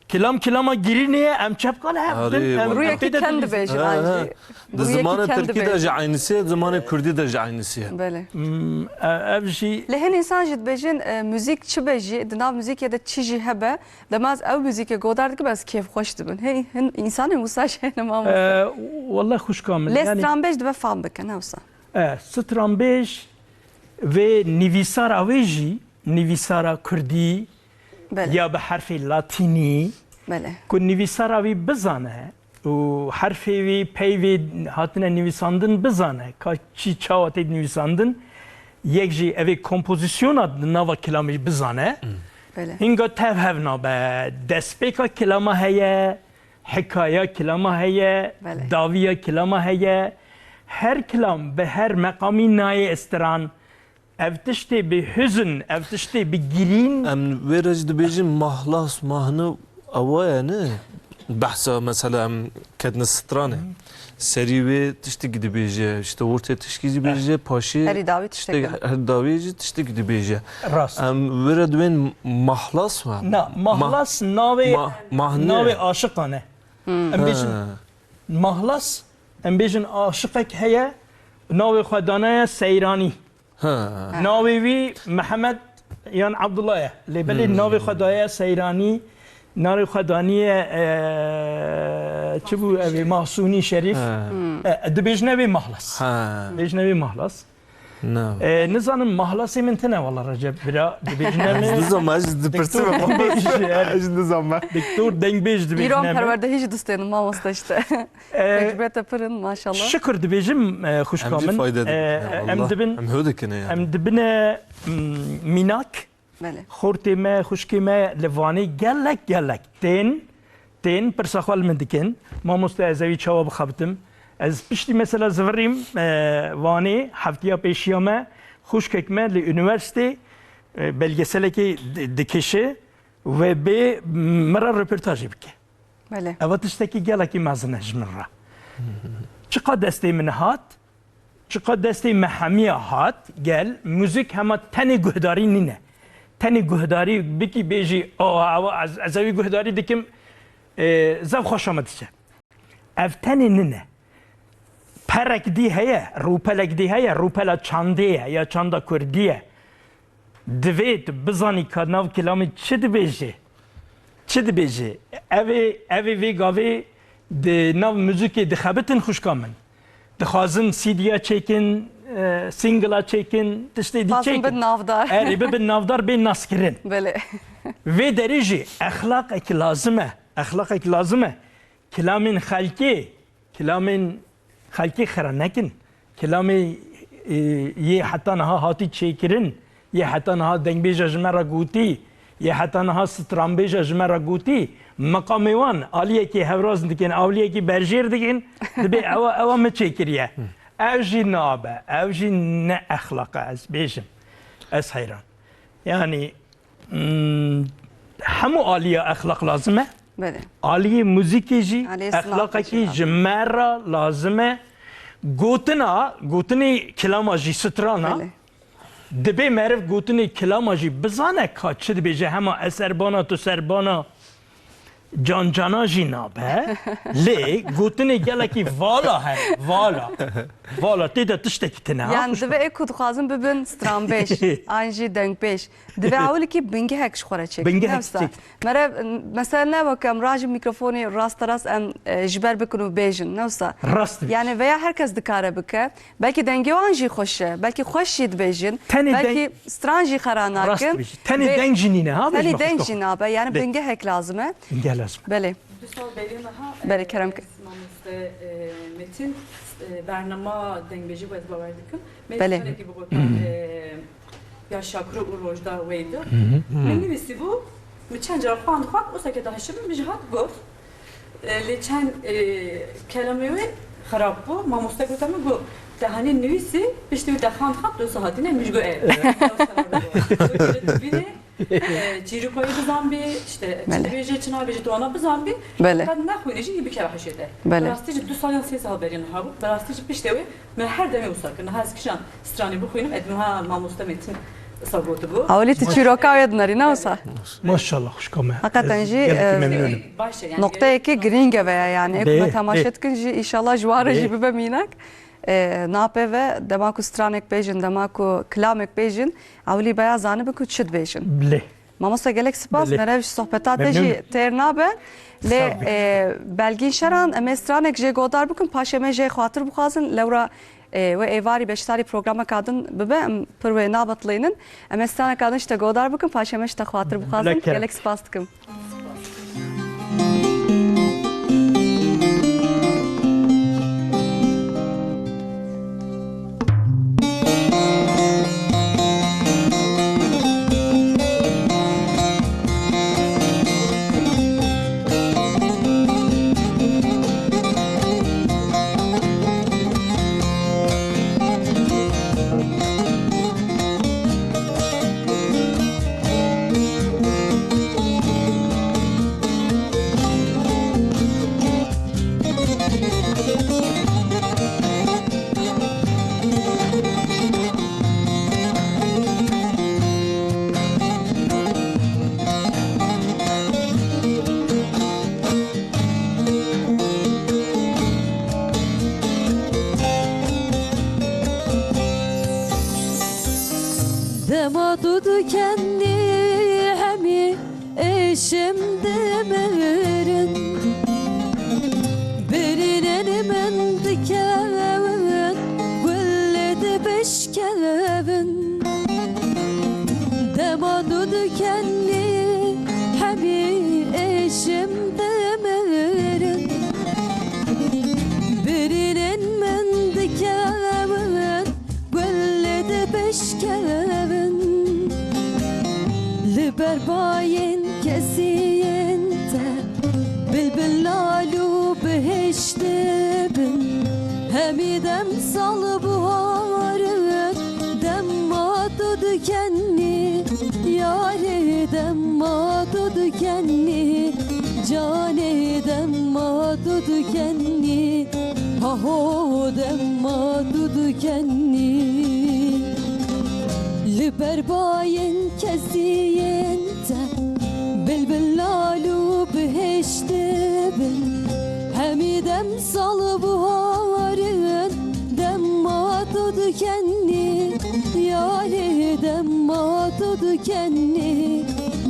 Kilam kilama girînê ye, em çepkal hev Arê, din, em wala. Rûyekî tê de ken dibêjin. dibêjin Ha, an ha. jî. Di zimanê Rûyekî ken tirkî de dibêjin. jî aynisi ye, di zimanê kurdî de jî aynisi ye. Belê. Hmm, e, ev jî Lê hin insan jî dibêjin e, muzîk çi be jî, di nav muzîkê de çi jî hebe, dema ez ew muzîkê godar dikim ez kêfxweş dibim. Hey, hin insanên wisa jî hene mamoste. E, Wele xwişka min. Lê yani, stranbêj dibe fam bike, ne wisa? e, stranbêj vê nivîsara wê jî, nivîsara kurdî Belê. ya bi herfê latînî, Belê. ku nivîsara wî bizane û herfê wî peyvê hatine nivîsandin bizane, ka çî çawa tê nivîsandin, yek jî evê kompozisyona di nava kilamê bizane. Belê. Hinga tev hev nabe, destpêka kilama heye, hikaya kilama heye, Belê. dawiya kilama heye. Her kilam bi her meqamî nayê stran. Ev tiştê bi huzn, ev tiştê bi girîn. Em wê re jî dibêjin mahlas, mahni ewa ye, ne? Behsa mesela em ketine stranê. Serî wê tiştekî dibêje, işte ortê tiştekî jî bêje, paşê Herî dawî tiştek tiştek- her dawî jî tiştekî dibêje. Rast. Em wê re dibên mahlas we. Na, mahlas navê Ma- mahni. navê aşiqan e. Em bêjin Ha. mahlas, em bêjin aşiqek heye, navê xwe danaye Seyranî. Ha. Navê wî Mihemed yan Abdullah ye. Lê belê navê xwe daye Seyranî, navê xwe daniye e, çi bû ev ê Mahsûnî Şerîf. Ha. E, dibêjine wê mahlas. Ha. Dibêjine wê mahlas. Na. E, nizanim mahlasê min tine wala Recep bira dibêjine Ez min. nizam ez dipirsim. Doktor Dengbêj, Ez nizam. Doktor Dengbêj dibêjine Îro min. perwerdehî jî distênin mamoste işte. E, Tecrübete pirin maşallah. Şikir dibêjim e, xwişka Em jî min. fayde dibin. E, Ya em Allah. dibin, Em hû dikine yani. Em dibine mm, mînak. Belê. Xortê me, xwişkê me li Vanê gelek gelek tên, tên pirsa xwe li min dikin. Mamoste ez ewî çawa bixebitim? Ez piştî mesela zivirîm e, Vanê heftiya pêşiya me, xwişkek me li unîversîtê e, belgeselekê di- dikişi ve bê min re röportajê bike. Belê. Eva tiştekî gelekî mezin e ji min re. Çiqa destê min hat, çiqa destê me hemiya hat, gel, muzîk hema tenê guhdarî nîne. Tenê guhdarî bikî bêjî, "Oh, ewa ez, ez ewî guhdarî dikim, e, zef xweşa me diçe." Ev tenê nîne. Perek dî heye, rûpelek dî heye, rûpela çandê ye ya çanda kurdî ye. Divê tu bizanî ka nav kilamê çi dibêje. Çi dibêje? Ev ê, ev ê vê gavê di nav muzîkê dixebitin xwişka min. Dixwazin C D ya çêkin, e, singla çêkin, tiştê dî Xwazin çêkin. Bin navdar. Erê bibin navdar, bên naskirin. Belê. Vê derê jî exlaqek lazim e. Exlaqek lazim e. Kilamên xelkê, kilamên xelkê xira nekin. Kilamê e, yê heta niha hatî çêkirin, yê heta niha dengbêja ji me re gotî, yê heta niha stranbêja ji me re gotî, meqamê wan aliyekî hevraz dikin, aliyekî berjêr dikin, dibê ewa, ewa min çêkiriye. Ev jî nabe, ev jî ne exlaq e, ez bêjim. Ez heyran. Yani, Hmm, hemû aliya exlaq lazim e. Belê. Aliyê muzîkê jî, Aliyê sinafê exlaqekî jî ji lazim. me re lazim e. Gotina, gotinê kilama jî strana. Belê. Dibê meriv gotinê kilama jî bizane ka çi dibêje, hema ez serbana, tu serbana, can cana jî nabe. Lê gotinê gelekî vala hene, vala. Vala tê de tiştekî tine ha. Yani divê ê ku dixwazin bibin stranbêj, an jî dengbêj. Divê ewilkî bingehek ji xwe re çêkin. Bingehek Nefsa. çêkin. Mere, mesela ne weke em rajin mîkrofonê rasterast em e, ji ber bikin û bêjin. Nefsa. Rast dibêjî. Yani veya her kes dikare bike. Belkî dengê wan jî xweş e. Belkî xweş jî dibêjin. Tenê Belkî deng- stran jî xera Rast nakin. dibêjî. Tenê Vê- deng jî nîne ha. Tenê bêjme deng xweş jî nabe. Yani Deng. Bingehek lazim e. Bingeh lazim. Belê. Du sal berê meha Belê, kerem ke. Mamoste, e, Metin, e, bernama dengbêjî bû, ez bawer dikim. Me Belê. Şarekî bi gotan, e, ya Şakiro û Rojda Weyda. Hı hı. Min nivîsî bû, min çend cara xwend xwend, wisa ke dahişibim, min jî hat got. E, lê çend, e, kelamê wê xerab bû. Mamoste gote min, got, te hanî nivîsî, piştî wî te xwend xwend, dosa hatîne, min jî got, e. Bîne, e, çîroka wî bizanbî, işte, çi Belê. Dibêje, çi nabêje, tu wana bizanbî, Belê. Qet nexwînî jî, yî bikeve hişê te. Belê. Bi rastî jî du sal yan sê sal berî niha bû. Bi rastî jî piştê wê, min her demê wisa kir. Niha ez kîjan stranê bixwînim, ez niha mamoste Metin wisa gotibû. Ewilî tu çîroka wê dinêrî, ne wisa? Maşallah, xwişka me. Heqeten Ez jî, gelekî e, memnûn im. Baş e, yani, Noqteyekî gerek girîng e veya yani. Bê, Hikûmet temaşe bê. Dikin jî, înşallah ji wan re Bê. Jî bibe mînak. E, napê ve dema ku stranek bêjin, dema ku kilamek bêjin, ewilî beya zanibin ku çi dibêjin. Bilê. Mamoste, gelek spas. Bilê. Merev ji sohbeta te Memnûn jî im. Têr nabe. Lê, Sağ ol. E, Belgîn Şeran, em ê stranek jê godar bikin, paşê me jê xatir bixwazin. Lewra, e, we êvarî beşdarî programeka din bibe, em pir wê nabetilînin. Em ê straneka din ji te godar bikin, paşê me ji te xatir bixwazin. Bilek kerem. Gelek spas dikim. Dema tu dikenî hemî êşim dimirin. Birînên min dikevin, gulê dibişkevin. Dema tu dikenî hemî êşim dimirin. Birînên min dikevin, gulê dibişkevin. Li ber bayên kesiyên te, bilbil lal û bihişt dibin. Hemî dem sal buharin, dema tu dikenî, yarê dema tu dikenî, canê dema tu dikenî. Haho dema tu dikenî. Li ber bayên kesiyên te, bilbil lal û bihişt dibin. Hemî dem sal buharin, dema tu dikenî. Yarê dema tu dikenî,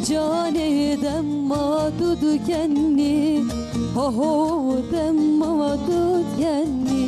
canê dema tu dikenî. Ho ho dema tu dikenî.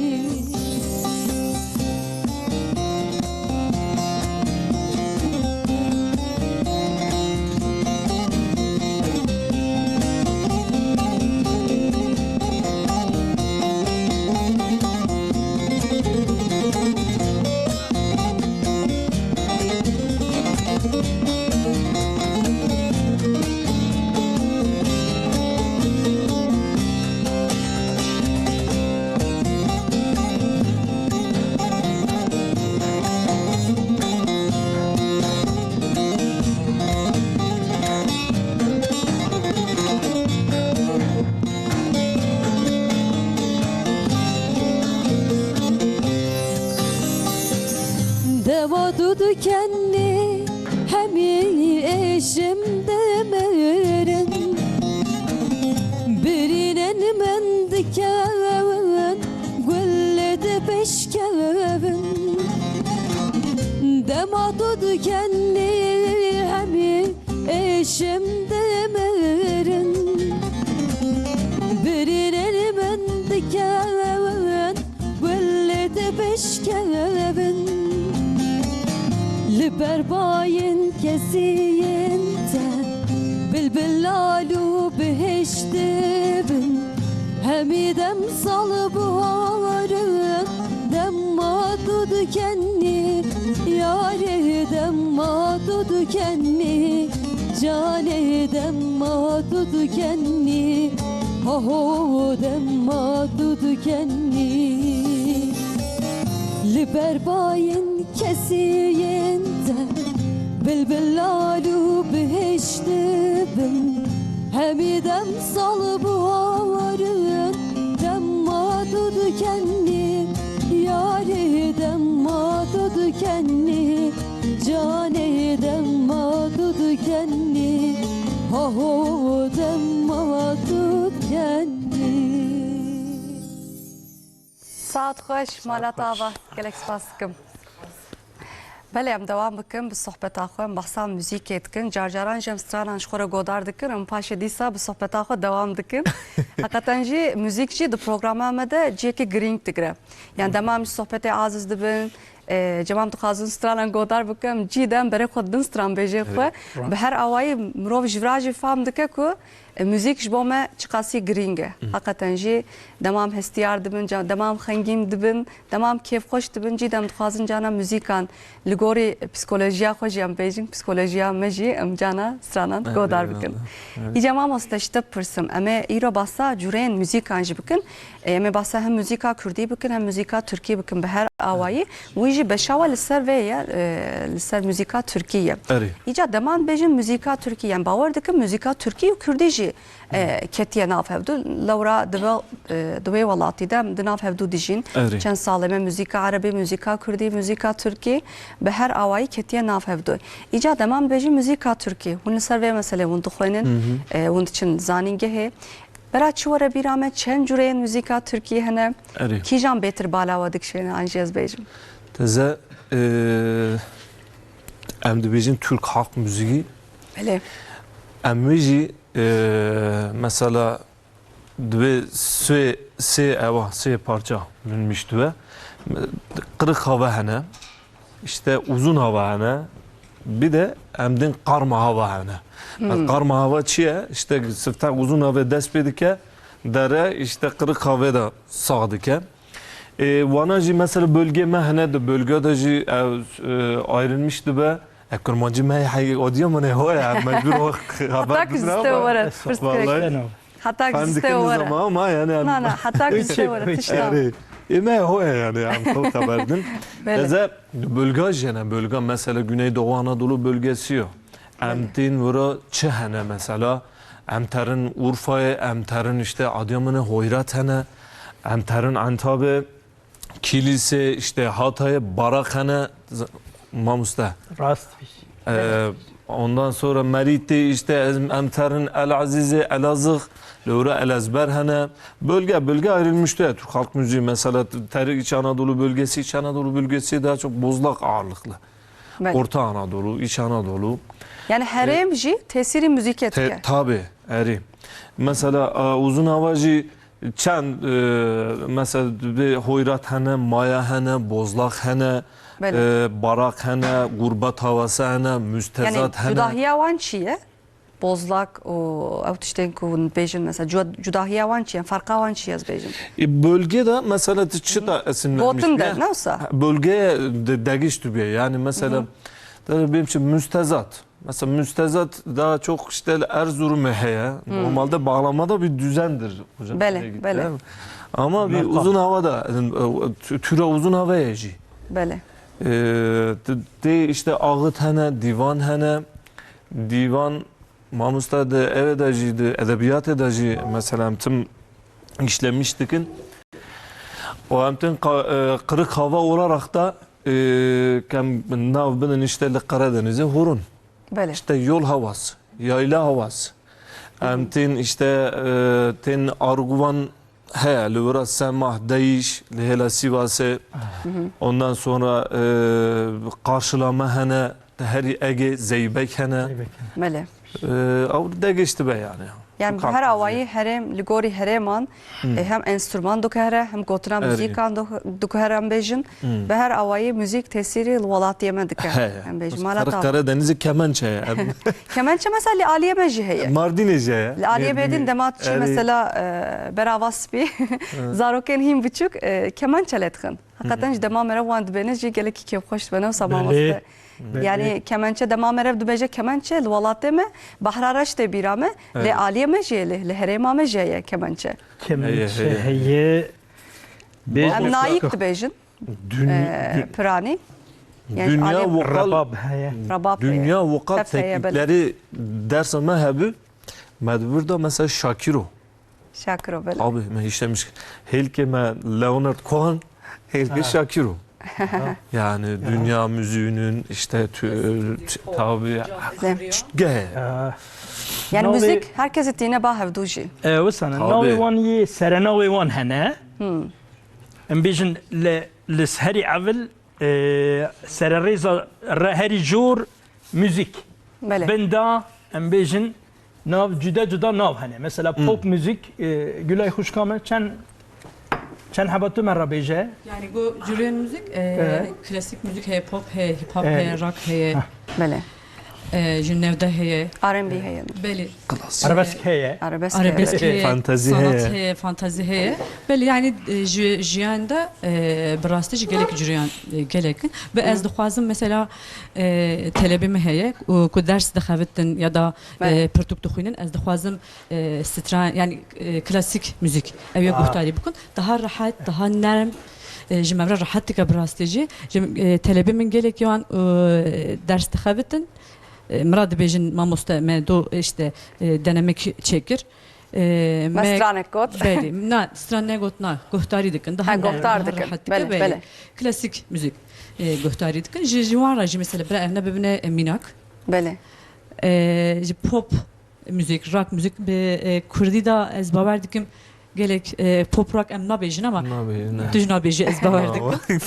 Dema tu dikenî, hemî êşim dimirin. Birînên min dikevin, gulê dibişkevin. Dema tu dikenî, hemî êşim dimirin. Birînên min dikevin, gulê dibişkevin. Li ber bayên kesiyên te, bilbil lal û bihişt dibin. Hemî dem sal buharin, dema tu dikennî, yarê dema tu dikennî, canê dema tu dikennî, haho dema tu dikennî. Li ber bayên kesiyên te, bilbilan û bihişt dibin. Hemî dem sal buharin, dema tu dikennî, yarê dema tu dikennî, canê dema tu dikennî, haho dema tu dikennî. Saet xweş, mala te ava. Gelek spas dikim. Belê, em dewam bikin bi sohbeta xwe, em behsa muzîkê dikin. Carcaran jî em stranan ji xwe re godar dikin, em paşê dîsa bi sohbeta xwe dewam dikin. Heqeten jî muzîk jî di programa me de cihekî girîng digire. Yani dema em ji sohbetê aciz dibin, e, cema em dixwazin stranan godar bikin, em cî de em berê xwe didin stranbêjê xwe. Bi her awayî mirov ji vira jî fam dike ku E, muzîk ji bo me çiqasî girîng e. Heqeten jî dema em hestiyar dibin, ca-, dema em xengîn dibin, dema em kêfxweş dibin, cî de em dixwazin cana muzîkan li gorî psîkolojiya xwe jî em bêjin, psîkolojiya me jî em cana stranan godar bikin. Îca mamoste ji te bipirsim, em ê îro basa cureyên muzîkan jî bikin. E, em ê basa hem muzîka kurdî bikin, hem muzîka tirkî bikin bi her awayî. Wî jî beşa we li ser vê ye, e, li ser muzîka tirkî ye. Erê. Îca dema em bêjin muzîka tirkî, yani bawer dikim muzîka tirkî û kurdî jî e, ketiye nav hevdû. Lewra di vê, e, di wê welatî de em di nav hevdû dijîn. Erê. Çend salê me muzîka erebî, muzîka kurdî, muzîka tirkî bi her awayî ketiye nav hevdû. Îca dema em bêjin muzîka tirkî, hûn li ser vê meselê hûn dixwînin, e, hûn diçin zanîngehê. Bera çi were bîra me, çend cureyên muzîka tirkî hene? Erê. Kîjan bêtir bala we dikişîne, an jî ez bêjim? Teze, e, em dibêjin Türk halk müziği. Belê. Em wê jî, e, mesela, divê sê, sê ewa, sê parça bûnmiş dibe. Qirix hava hene, işte uzun hava hene, bir de em din karma hava hene. Hmm. Karma hava çi ye? İşte sifte uzun hava dest pê dike, dere işte qirix hava da sağ dike. E, wana jî mesela bölge me hene de, bölge de jî ev, e, ayrılmış dibe. E, kurmancî me hey Adıyamanê ho ye, mecbur o haber. Heta ku didin ziste ama. Were, pirs Vallahi. Direkt. Heta ku ziste were. Ama yani, yani. Na, na, heta ku ziste were, tişta. Yani, e, me ho ye yani, em xwe xeber din. Belê. Eze bölge jene, bölge mesela Güneydoğu Anadolu bölgesi yo. Em tên vira çi hene mesela? Em terin Urfayê, em terin işte Adıyamanê Hoyrat hene, em terin Antabê, Kilisê, işte Hatayê, Barak hene, z-, mamoste. Rast bir şey. Ee, ondan sonra Merîtê, işte em, em terin El Azîzê, Elazığ, lewra Elezber hene. Bölge, bölge ayrılmış diye Türk halk müziği mesela terik İç Anadolu bölgesi, İç Anadolu bölgesi daha çok Bozlak ağırlıklı. Belê. Orta Anadolu, İç Anadolu. Yani herêm jî tesîrî muzîkê dike. Tabi, erê. Mesela, e, Uzun Hava jî çend, e, mesela bi Hoyrat hene, Maya hene, Bozlak hene, Belê. E, Barak hene, Gurbet Havası hene, Müstezat hene. Yani cudahiya wan çi ye? Bozlak û ew tiştên ku hûn dibêjin, mesela, cu-, cudahiya wan çi ye? Ferqa wan çi ye, ez bêjim? E, bölge de mesela tu çi ta esinlenmiş? Gotin de, ne wisa? Ha, bölge de, degiş tu bê. Yani mesela, tabii benim için müstezat. Mesela müstezat daha çok işte Erzurum'e heye. Normalde bağlamada bir düzendir hocam. Belê, belê. Ama bir Uzun Hava da, e, tü-, türe Uzun Hava ye jî. Belê. E, de, de işte ağıt hene, divan hene. Divan, mamosta de eve de jî, de edebiyatê de jî mesela em tim işlemiş dikin. O em tim qa-, e, qirix hava olarak da, e, kem nav binin işte li Karadenizê hurun. Belê. İşte yol havası, yayla havası. Em tên işte, e, tên arguvan heye, li wira Semah, Deyiş, li hêla Sivasê. Ondan sonra, e, karşılama hene, te herî Ege, Zeybek hene. Zeybek hene. Belê. Ee, ew de giştibe yani. Yani bi her awayî herêm, li gorî herêman, e, hem enstrûman diguhere, hem gotina muzîkan du-, diguhere em bêjin. Bi her awayî muzîk tesîrî li welatiyê me dike. He. Em bêjin. Mala Karadeniz Karadenizê kemençe ye. Kemençe mesela li aliyê me jî heye. Mardinê jî heye. Li aliyê Mêrdînê. Mêrdîn dema tu çî mesela, e, berava spî, zarokên hîn biçûk, e, kemençe lê dixin. Heqeten ji dema meriv wan dibêne jî gelekî kêfxweş dibe, ne wisa mamoste? Belê. Yani kemençe, dema meriv dibêje kemençe, li welatê me Behra Reş tê bîra me, lê aliyê me jî heye, li herêma me jî heye kemençe. Kemençe heye. Heye, heye. Em nayîk dibêjin, e, piranî. Yani Dinya aliyê vokal, Rebab heye. Rebab heye. Dinya vokal teknikleri dersa me hebû. Me di vir de mesela Şakiro. Şakiro, belê. Abi, me hîşte miş-, hêlkê me Leonard Cohen, hêlkê Şakiro. Yani dünya müziğinin işte tü-, tü-, tabi çutgehê. Yani müzik herkesî tîne ba hevdû jî. E, wisa ne. Tabii. Navê wan yê serenavê wan hene. Em bêjin li, li herî evil e, sererêza re herî jor muzîk. Belê. Bin da, em bêjin, nav cuda cuda nav hene. Mesela pop muzîk, e, Gulay xwişka me, çend, çend heba tu me re bêje? Yani go cürên müzik, e, klasik müzik heye, pop heye, hip hop heye, rock heye. Belê. E, ji newde heye. R and B heye. Belê. Arabesk heye. Arabesk heye. Arabesk heye, Fantezi sanat heye. Heye, fantezi heye. Belê, yani, e, ji, jiyan de, e, bi rastî jî gelek curiyan, e, gelek in. Bi ez dixwazim mesela, e, telebê min heye, ku, ku ders dixebitin ya da, e, pirtûk dixwînin, ez dixwazim, e, stran, yani, e, klasîk müzik, ew ê guhdarî bikin. Daha rehet, daha nerm, e, ji me re rehet dike bi rastî jî. Ji, e, telebê min gelek yan, e, ders dixebitin. E, min re dibêjin mamoste me do, işte, e, denemek çêkir. E, me stranek got. Belê, na, stran negot, na, guhdarî dikin. Daha guhdar dikin. Belê, belê. Klasîk müzik, e, guhdarî dikin. Ji, ji wan re jî mesela bira ev ne bibine, e, mînak. Belê. E, ji pop müzik, rock müzik bi, e, kurdî de ez bawer dikim gelek, e, pop rock em nabêjin ama tu jî nabêjî, ez bawer dikim.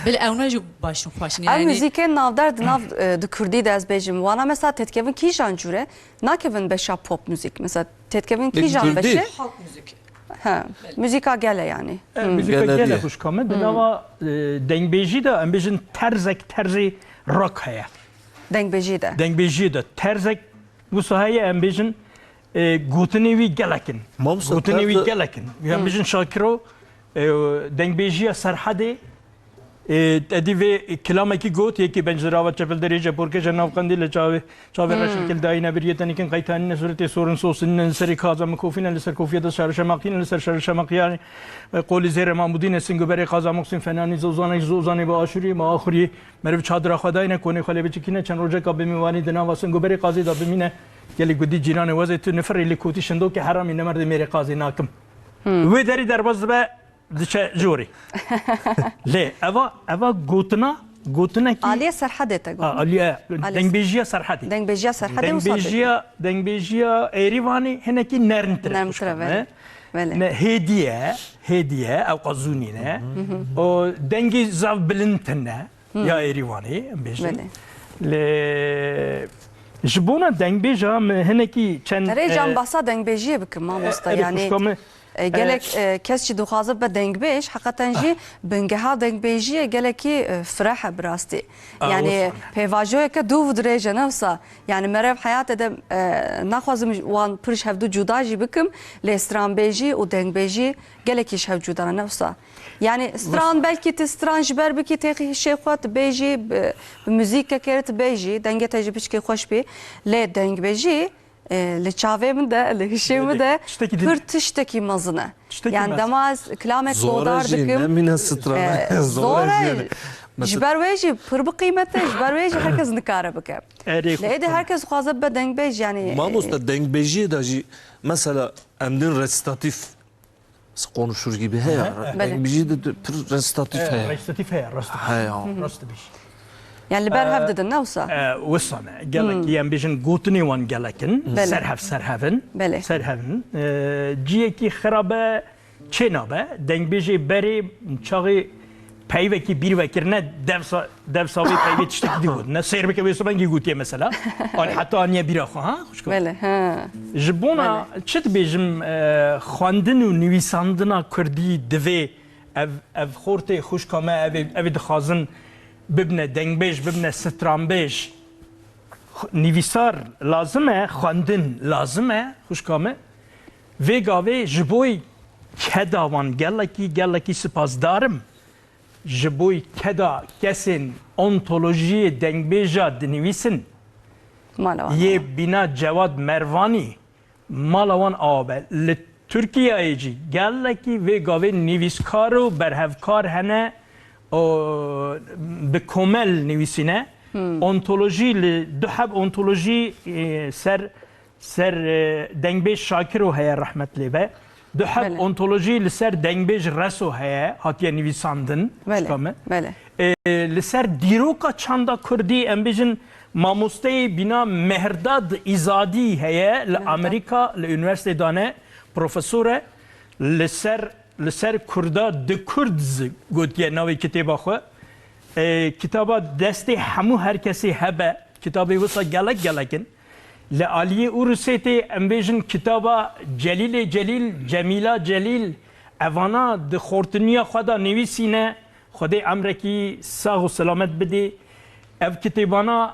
Belê ew ne jî baş in, xweş in. Ev yani müzîkên navdar di nav, e, di kurdî de ez bêjim. Wana mesela têdikevin kîjan cûre? Nakevin beşa pop müzik. Mesela têdikevin kîjan beşê? Halk müzik. He. Müzîka gele yani. E, müzîka gele xwişka me. Di nava, e, dengbêjî de em bêjin terzek, terzê rock heye. Dengbêjî de. Dengbêjiyê de terzek wisa heye, em bêjin, e, gotinê wî gelek in. Gotinê wî gelek in. Em bêjin Şakiro, e, dengbêjiya Serhedê, e, te dî vê kilamekî got, yekî benc zirava çepilderê je porkeşe nav qendî li çavê, çavê reşil kil dayîne biriyê tenikin qaytanîne suretê sorin sosinîne li serê kaza min kofîne li ser kofiye de şarişe maqîne li ser şarişe maqîyanê, e, qolî zêre mamudîne singuberê qaza muxsîn fenanî zozanê zozanê bi aşûrî ma axurî. Meriv çadira xwe dayne, konê xwe lê biçikîne, çend rojeka bi mîvanî di nava singoberê qazê de bimîne. Gelê gudî cîranê wezê tu nifirî li kotî şindokê heramî ne merdê mêrê qazê nakim. Wê derî derbas dibe, diçe jorê. Lê eva, eva gotina, gotinekî Aliyê Serhedê te got. Ha, aliyê, Aliyê dengbêjiya Serhedê. Dengbêjiya Serhedê wisa Dengbêjiya, dengbêjiya Êrîvanê hinekî nermtir e. Nermtir e, belê. Belê. Ne, hêdî ye, hêdî ye, ew qazûnî ne. O dengê zaf bilind tune. Ya Êrîvanê, em bêjin. Belê. Lê ji bona dengbêja min hinekî çend, Erê, e, can bahsa dengbêjiyê bikim, mamosta, e, yani, xwişka min, e, gelek, e, kes jî dixwaze be dengbêj, heqeten jî bingeha dengbêjiyê gelekî, e, fireh e bi rastî. Yani, pêvajoyeke dûv dirêj e, ne wisa. Yani, meriv heyatê de, e, naxwazim wan pir ji hevdû cuda jî bikim, lê stranbêjî û dengbêjî gelekî ji hev cuda ne, ne wisa. Yani stran, belkî tu stran ji ber bikî têxî hişê xwe, tu bêjî, bi, bi muzîkeke tu bêjî, dengê te jî piçkî xweş bî. Lê dengbêjî, e, li çavê min de, li hişê min de pir tiştekî mezin e. Yani dema ez kilamek godar dikim, nemîne stran. E, zor e. Ji ber wê jî pir bi qîmet e, ji ber wê jî herkes nikare bike. Lê êdî herkes dixwaze bibe dengbêj, yani. Mamoste, dengbêjiyê de jî mesela em din resîtatîf konuşur gibi heye. Belê. Dengbêjî de pir resîtatîf heye. Resîtatîf heye, rast. Heye. Rast dibêjî. Yani li ber hev didin, ne wisa? E, wisa ne. Gelekî em bêjin gotinê wan gelek in. Belê. Serhev, serhev in. Belê. Serhev in. E, ciyekî xirabe çê nabe. Dengbêjê berê çaxê peyvekî bîr vekirine, devsa, devsa vê peyvê tiştekî dî gotine. Seyr bike wê sibengî gotiye mesela. An heta aniye bîra xwe, ha, xwişka? Belê, ha. Ji bona çi dibêjim, e, xwendin û nivîsandina kurdî divê ev, ev xortê xwişka me, ev ê, ev ê dixwazin bibine dengbêj, bibine stranbêj. Xu-, nivîsar lazim e, xwendin lazim e, xwişka me. Vê gavê ji bo keda wan gelekî, gelekî sipasdar im. Ji bo keda kesên ontolojiyê dengbêja dinivîsin, Mala wan yê awa. Bîna Cewad Mervanî, mala wan awa be. Li Tirkiyeyê jî gelekî vê gavê nivîskar û berhevkar hene û bi komel nivîsîne. Hmm. Ontolojî li, du heb ontolojî, e, ser, ser, e, dengbêj Şakiro heye, rehmet lê be. Du heb Belê. Ontolojî li ser dengbêj Reso heye, hatiye nivîsandin, Belê, xwişka me. Belê. E, li ser dîroka çanda kurdî, em bêjin, mamosteyê bîna Mehrdad Îzadî heye, li Mehrdad. Amerîka, li unîversîtê dane, profesor e. Li ser, li ser kurda di kurd z-, gotiye navê kitêba xwe. E, kitaba destê hemû her kesê hebe, kitabê wisa gelek gelek in. Li aliyê Ûrusê tê, em bêjin, kitaba Celîlê Celîl, Cemîla Celîl, evana di xortiniya xwe de nivîsîne, Xwedê emrekî sax û selamet bidê. Ev kitêbana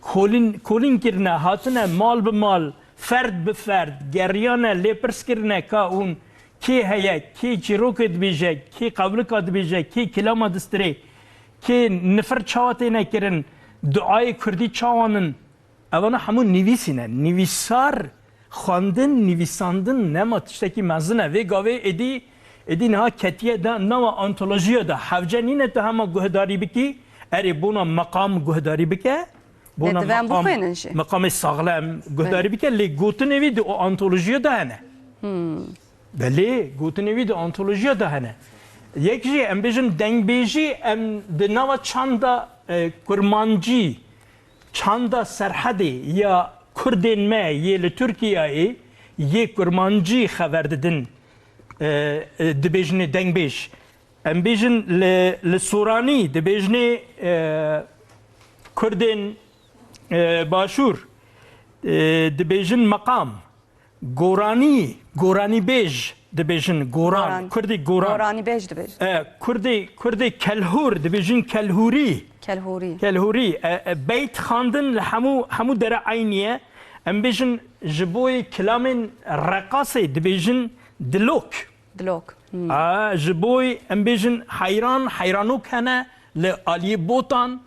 kolin, kolin kirine, hatine mal bi mal, ferd bi ferd, geriyane, lêpirs kirine ka hûn kê heye, kê çîrokê dibêje, kê qewlika dibêje, kê kilama distirê, kê nifir çawa têne kirin, duayê kurdî çawan in. Evana hemû nivîsî ne. Nivîsar, xwendin, nivîsandin nema tiştekî mezin e. Vê gavê êdî, êdî niha ketiye de nava antolojiya de. Hewce nîne tu hema guhdarî bikî, erê bona meqam guhdarî bike, bona Lê divê em meqam, bixwînin jî. Meqamê saxlem guhdarî Belê. Bike, lê gotinê wî di o antolojiya de hene. Hmm. Belê, gotinê wî di antolojiya de hene. Yek jî em bêjin dengbêjî, em di nava çanda, e, kurmancî, çanda Serhedê ya kurdên me yê li Tirkiyeyê yê kurmancî xeber didin, e, e, dibêjinê dengbêj. Em bêjin li, li Soranî dibêjinê, e, kurdên, e, başûr, e, dibêjin meqam. Goranî, goranîbêj dibêjin, goran, Goran. Kurdî goran. Goranîbêj dibêjin. E, Kurdî, Kurdî kelhûr dibêjin, kelhûrî. Kelhûrî. Kelhûrî. E, e, beyt xandin li hemû, hemû dere eynî ye. Em bêjin ji boyê kilamên reqasê dibêjin dilok. Dilok. Hmm. A, ji boyê em bêjin heyran, heyranok hene li aliyê botan.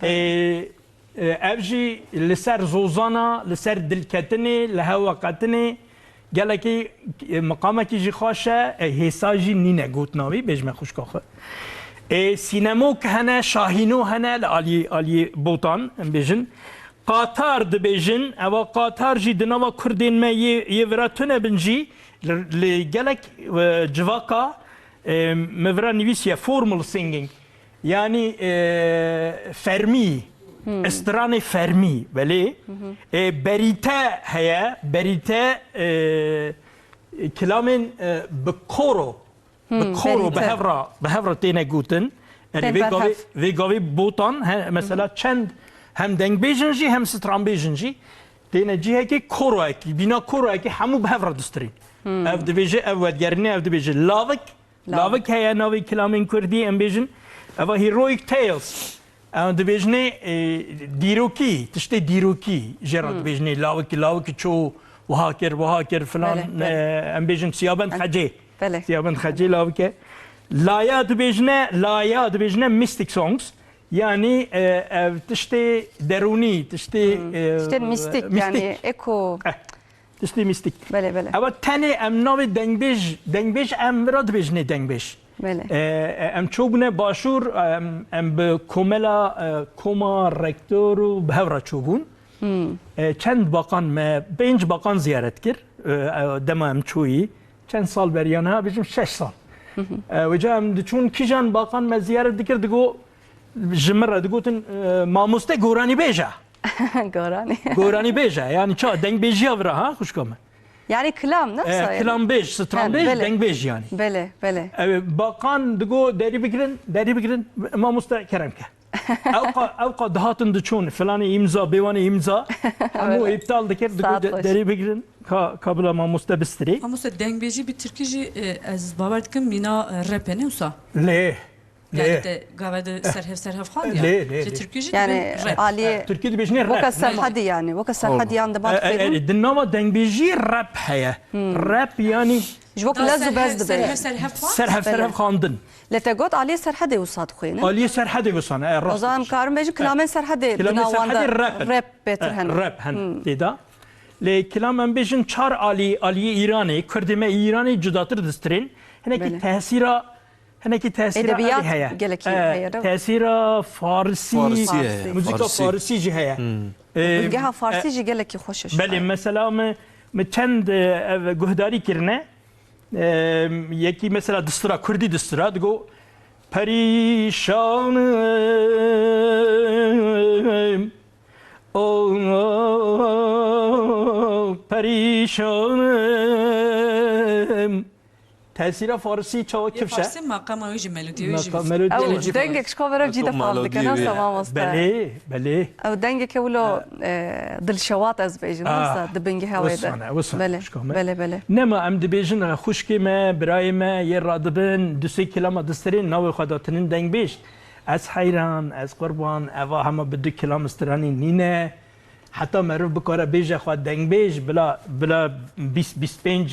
E, E, ev jî li ser zozana, li ser dilketinê, li hewa qetinê gelekî, e, miqamekî jî xweş e, e, hêsa jî nîne gotina wî, bêjme xwişka xwe. E, sînemok hene, şahîno hene li aliyê, aliyê botan, em bêjin. Qatar dibêjin, eva qatar jî di nava kurdên me yê, yê vira tune bin jî, li, li gelek, e, civaka, e, me vira nivîsiye formal singing. Yanî, e, fermî, Hmm. Stranê fermî, belê. Hı hı. E, berîte heye, berîte, e, kilamên, e, bi koro, bi Hmm, koro, bi berîte. Hevra, bi hevra têne gotin. Erê, Tên vê gavê, berhev. Vê gavê botan, he, mesela Hı hı. Çend hem dengbêjin jî hem stranbêjin jî têne cihekî koroyekî, bîna koroyekî hemû bi hevra distirîn. Hmm. Ev dibêje, ev wedgerîne, ev dibêje lavik, Lavik. Lavik heye navê kilamên kurdî, em bêjin. Eva heroic tales. Em dibêjinê, e, dîrokî, tiştê dîrokî jê re Hmm. dibêjinê. Lawikî, lawikî ço wiha kir, wiha kir filan, Belê, belê. E, em bêjin Siyabend Em, Xecê. Belê. Siyabend Xecê lawik e. Laya dibêjine, laya dibêjine mystic songs. Yanî, e, ev tiştê derûnî, tiştê, Hmm. E, Tiştên mîstik, mîstik. Yanî eko. Eh. Tiştê mîstîk. Belê, belê. Ewa tenê em navê dengbêj, dengbêj em vira dibêjinê dengbêj. Belê. E, e, em çûbûne başûr, em, em bi komela, e, koma, rektor û bi hev re çûbûn. Hmm. E, çend baqan me, pênc baqan ziyaret kir, e, e, dema em çûyî. Çend sal beriya niha, bêjim şeş sal. Hı hı. E, wêca em diçûn kîjan baqan me ziyaret dikir, digo, ji min re digotin, e, mamoste goranîbêj e. Goranî. Goranîbêj e, yanî ça, dengbêjiya vira, ha, xwişka me. Yani kilam, ne? E, wisa yani? Kilambêj, stranbêj, belê, dengbêj yani. Belê, belê. E, bakan digo derî bigirin, derî bigirin, mamoste kerem ke. Ewqa, ewqa dihatin diçûn, filanê îmza, bêwanê îmza, hemû, belê, îptal dikir, digo de-, derî bigirin, ka, ka bila mamoste bistirê. Mamoste, dengbêjî bi tirkî jî, e, ez bawer dikim mîna, e, rap e, ne wisa? Lê, yani lê, te gava de serhev serhev xwend ya. Lê, lê, lê. Ji tirkî jî, yani, dibin rap. Aliyê, tirkî dibêjinê rap. Weke Serhedî yani, weke Serhediyan de, e, e, e, di nava dengbêjî rap heye. Hmm. Rap yani. Ji wek lez û bez dibe. Serhev serhev xwend? Serhev serhev xwendin. Lê te got aliyê Serhedê wisa dixwînin. Aliyê Serhedê wisa ne, e, rast. O zaman em karin bêjin kilamên Serhedê di nav wan de rap bêtir hene. Rap hene tê de. Lê kilam em bêjin çar alî, aliyê Îranê, kurdê me Îranê cudatir distirên. Hinekî tesîra, hinekî tesîra evê heye. Edebiyat gelekî heye, değil mi? Tesîra farisî, muzîka farisî jî heye. Bingeha farisî jî gelekî xweş e. Belê, mesela min, min çend, e, ev guhdarî kirine. Em, yekî mesela distira, kurdî distira, digo, "Perîşanim, oh, perîşanim." Tesîra farisî çawa kifş e? Farsî maqama wî jî, melodî wî jî. Maqam, melodî wî jî. Ew dengek ji xwe ve rev cî de fam dike, ne wisa mamoste? Belê, belê. Ew dengeke wilo, e, dilşewat ez bêjim, wisa di bingeha wê de. Wisa ne, wisa ne, belê, belê, belê. Nema em dibêjin, e, xwişkê me, birayê me yê radibin, du sê kilama distirên navê xwe datinin dengbêj. Ez heyran, ez qurban, eva hema bi du kilam stiranî nîne. Heta meriv bikare bêje xwe dengbêj, bila, bila bîst, bîst pênc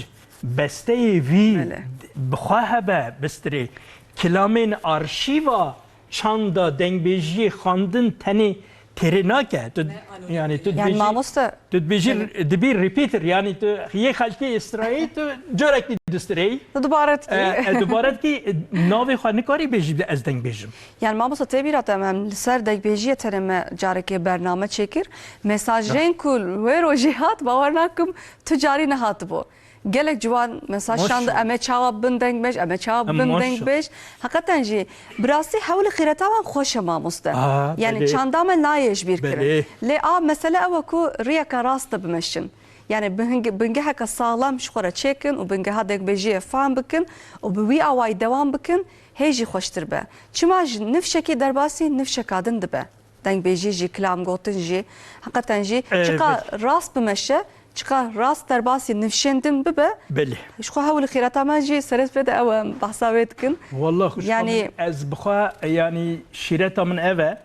besteyê vî, belê, bi xwe hebe, bistirê. Kilamên arşîva çanda dengbêjiyê xwendin tenê têrê nake. Tu, yani, tu dibêjî, mamoste, tu dibêjî, belê, dibî repeater, yani tu yê xelkê îstirayî, tu carekî distireyî. Tu dubare dikî. E, e, dubare dikî, e, navê xwe nikarî bêjî ez dengbêj im. Yani mamoste, tê bîra te, em li ser dengbêjiyê tenê me carekê bername çêkir. Mesajên ku wê rojê hat, bawer nakim tu carî nehatibû. Gelek ciwan mesaj şand, em ê çawa bin dengbêj, em ê çawa bin dengbêj. Heqeten jî, bi rastî hewlî xîreta wan xweş e, mamoste. Yani çanda me nayê ji bîr kirin. Lê a mesele ew e ku riyeke rast de bimeşin. Yani bingeheke saxlem ji xwe re çêkin û bingeha dengbêjiyê fam bikin û bi wî awayî dewam bikin, hê jî xweştir be. Çima ji nifşekî derbasî nifşeka din dibe. Dengbêjî jî, kilam gotin jî, heqeten jî, e, çiqa rast bimeşe, çiqa rast derbasî nifşên din bibe, belê, ji xwe hewl û xîreta me jî serê sifrê de ew e, em behsa wê dikin. Wallah, xwişka min, ez bi xwe, yanî şîreta min ev e.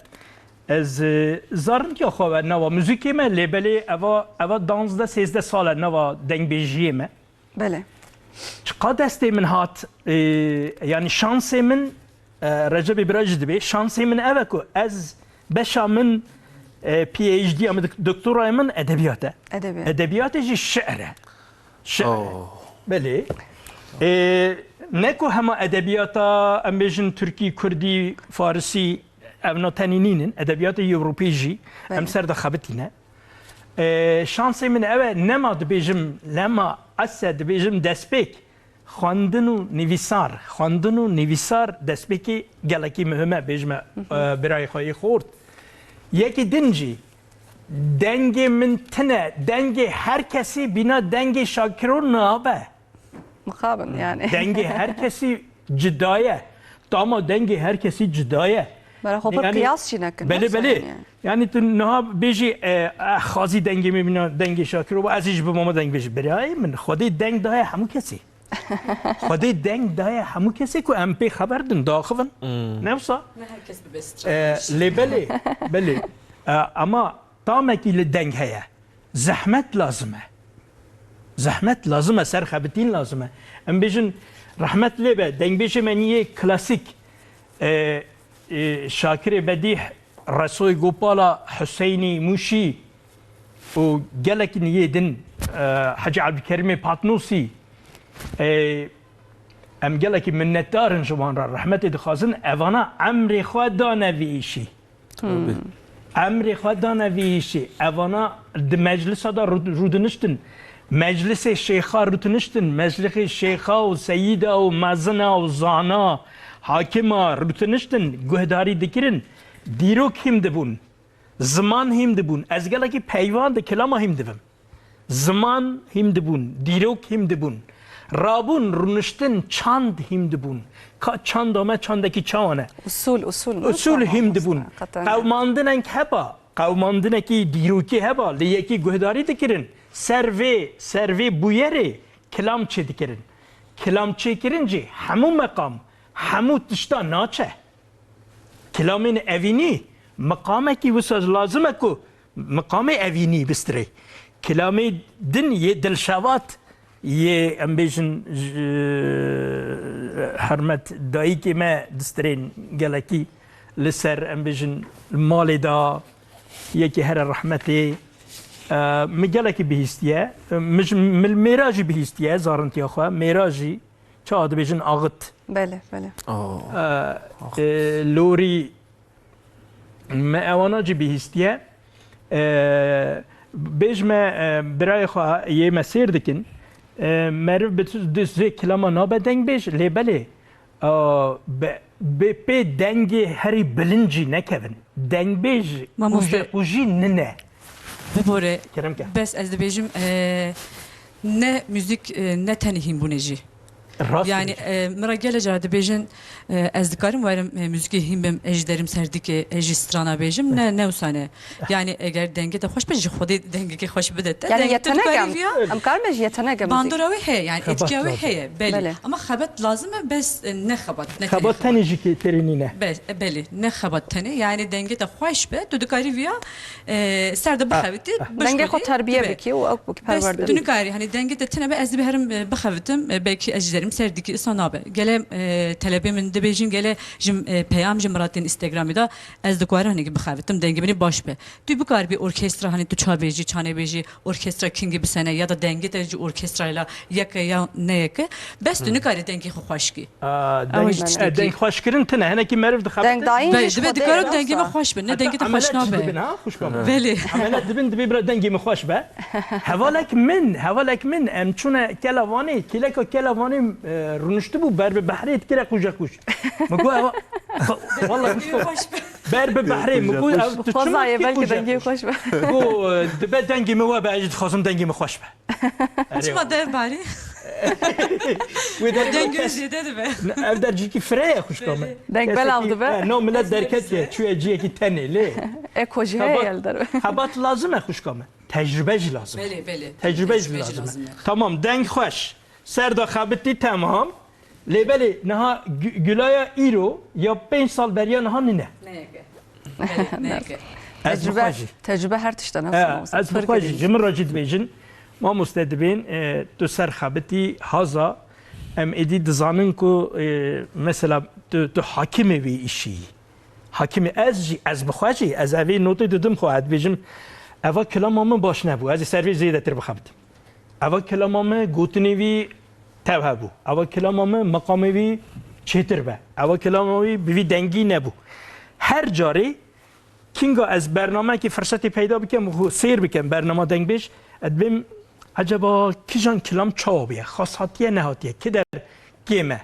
Ez, e, zarintiya xwe ve nava muzîkê me, lê belê eva, eva danzdeh sêzdeh sal e nava dengbêjiyê me. Belê. Çiqa destê min hat, e, yanî şansê min, e, Recebê bira jî dibê, şansê min ev e ku ez beşa min, e, P H D ya min, dok-, doktorayê min edebiyat e. Edebiyat. Edebiyatê jî şiir e. Şiir e. Oh. Belê. E, ne ku hema edebiyata, em bêjin, tirkî, kurdî, farisî, evna tenî nînin. Edebiyatê Ewropî jî, belê, em ser de xebitîne. E, şansê min ew e, nema dibêjim, lema ese dibêjim destpêk. Xwendin û nivîsar, xwendin û nivîsar destpêkê gelekî muhim e, bêjime, e, birayê xwe yê xort. Yekî din jî, dengê min tune, dengê her kesî bîna dengê Şakiro nabe. Mixabin yani. Dengê her kesî cuda ye. Tama dengê her kesî cuda ye. Bera xwe pir qiyas jî nekin, belê, belê. Yani tu niha bêjî, e, eh, xazî dengê min bîna dengê Şakiro, ez jî bibama dengbêj. Birayê min, Xwedê deng daye hemû kesî. Xwedê deng daye hemû kesê ku em pê xeber din, diaxivin. Hmm. Ne wisa? Ne her kes bibe stranbêj. E, lê belê, belê. E, ama tamekî li deng heye. Zehmet lazim e. Zehmet lazim e, serxebitîn lazim e. Em bêjin, rehmet lê be, dengbêjê me nî yê klasîk, e, e, Şakirê Bedîh, Resoyê Gopala, Huseynî Mûşî û gelekî nî yê din, e, Hecî Ebdulkerîmê Patnûsî, e, em gelekî minnetdar in ji wan re, rehmetê dixwazin, evana emrê xwe dane vî îşî. Tabii. Emrê xwe dane vî îşî. Evana di meclisa de rû-, rûdiniştin. Meclisê şêxa rûtiniştin. Meclisê şêxa û seyîda û mezina û zana, hakima rûtiniştin. Guhdarî dikirin. Dîrok hîm dibûn. Ziman hîm dibûn. Ez gelekî peyvan di kilama hîm dibim. Ziman hîm dibûn, dîrok hîm dibûn. Rabûn, rûniştin, çand hîm dibûn. Ka çanda me çandekî çawa ne? Usûl, usûl ne? Usûl hîm dibûn. Qewmandinenk heba, qewmandinekî dîrokî heba, li yekî guhdarî dikirin. Ser vê, ser vê bûyerê kilam çêdikirin. Kilam çêkirin jî hemû meqam, hemû tişta naçe. Kilamên evînî, miqamekî wisa lazim e ku miqamê evînî bistirê. Kilamê din yê dilşevat, yê, em bêjin, ji hermet dayikê me distirên gelekî li ser, em bêjin, malê da, yekî here rehmetê. E, min gelekî bihîstiye. Min ji, min mêra jî bihîstiye, zarintiya xwe. Mêra jî, çawa dibêjin, axit. Belê, belê. Aa. E, e, lorî me ewana jî bihîstiye. E, bêjme, e, birayê xwe yê me sêr dikin. E, meriv bi tu-, di zê kilama nabe dengbêj, lê belê, e, be-, bê pê dengê herî bilind jî nekevin. Dengbêj Mamoste. Qûjê qûjî nine. Bibore, Kerem ke. Bes ez dibêjim, e, ne muzîk, e, ne tenê hînbûnê jî. Rast Yani, dibêjî. E, min re gelek cara dibêjin, e, ez dikarim werim, e, muzîkê hîn bim, ez jî derim ser dîkê, ez jî strana bêjim, ne, ne wisa ne. Yani, eger dengê te xweş be, ji Xwedê dengekê xweş bide te. Yani, dengê te yetenek dikarî em, viya em karin bêjin yetenek em muzîk. Bandora wê heye, yani, Xebat etkiya wê lazim. Heye, belê. Belê. Ama xebat lazim e, bes, e, ne xebat, ne tenê Xebat tenê jî ke-, terî nîne. Be-, belê, ne xebat tenê. Yani, dengê te xweş be, tu dikarî viya, e, ser de bixebitî, bişkotî, Dengê xwe terbiye dibe. Bikî û ew bikî Bes perwerde tu bikî. Nikarî, hani dengê te tine be, ez dibê herim, e, bixebitim, e, belkî ez jî derim ser dîkî, îsa nabe. Gele, e, telebê min dibêjin, gele ji, e, peyam ji min re tên Instagramê de, ez dikarim, hani, bixebitim, dengê min ê baş be. Tu bikaribî orkestra, hani, tu ça bêjî, ça nebêjî, orkestra kingî bisene, ya da dengê te ji orkestrayla yek e ya ne yek e. Bes tu nikarî dengê xwe xweş kî. A, Ew deng, jî tiştekî. E, deng xweşkirin tine. Hinekî meriv dixebite. Dengdayîn Be-, jî dibe xwedê dikarim ew dengê min wisa. xweş be, ne Heta dengê te xweş emelek jî nabe. Dibin, ha, xwişka min. Belê. Emelek dibin, dibê bira dengê min xweş be. Hevalek min, hevalek min, em çûne Kela Vanê, kêleka Kela Vanê, e, rûniştibû ber bi behrê dikire qûje qûj. Min got, ewa, walla xwişka min. Xweş be. Ber bi behrê, min got, ew tu çima Xwezayê dikî belkî qûje dengê qûj? Xweş be. Got, e, dibe dengê min we be, ez jî dixwazim dengê min xweş be. Erê Çima wa. Der barî? Wê der Dengê kes zêde dibe. Ne, ev der cîkî fire ye xwişka min. Belê. Deng Kesekî, belav dibe. E, no, millet derketiye, çûye ciyekî tenê lê. Eko jî heye Xebat, el der. Xebat lazim e xwişka min. Tecrube jî lazim e. Belê, belê. Tecrube jî Tecrube jî lazim e. lazim e. Tamam, deng xweş. Ser de xebitî, temam. Lê belê niha Gü-, Gülaya îro ya pênc sal beriya niha nîne. Ne yeke. Belê, ne yeke. Ez Tecrube, bixwe jî. Tecrube her tişt e, ne He, wisa mamoste. ez Pir bixwe jî, girîng. Ji min re jî dibêjin, mamoste dibên, e, tu ser xebitî, haza, em êdî dizanin ku, e, mesela tu, tu hakimê vê îşî yî. Hakimê ez jî, ez bixwe jî, ez evê notê didim xwe, ez dibêjim, eva kilama min baş nebû, ez ê ser vê zêdetir bixebitim. Eva kilama me gotinê vî tev hebû. Eva kilama me meqamê vî çêtir be. Eva kilama wî bi vî dengî nebû. Her carê kinga ez bernameyekî firsetê peyda bikem û sêr bikem bernama dengbêj, ez dibêm, eceba kijan kilam çawa bûye? Xas hatiye, nehatiye? Ki der kêm e?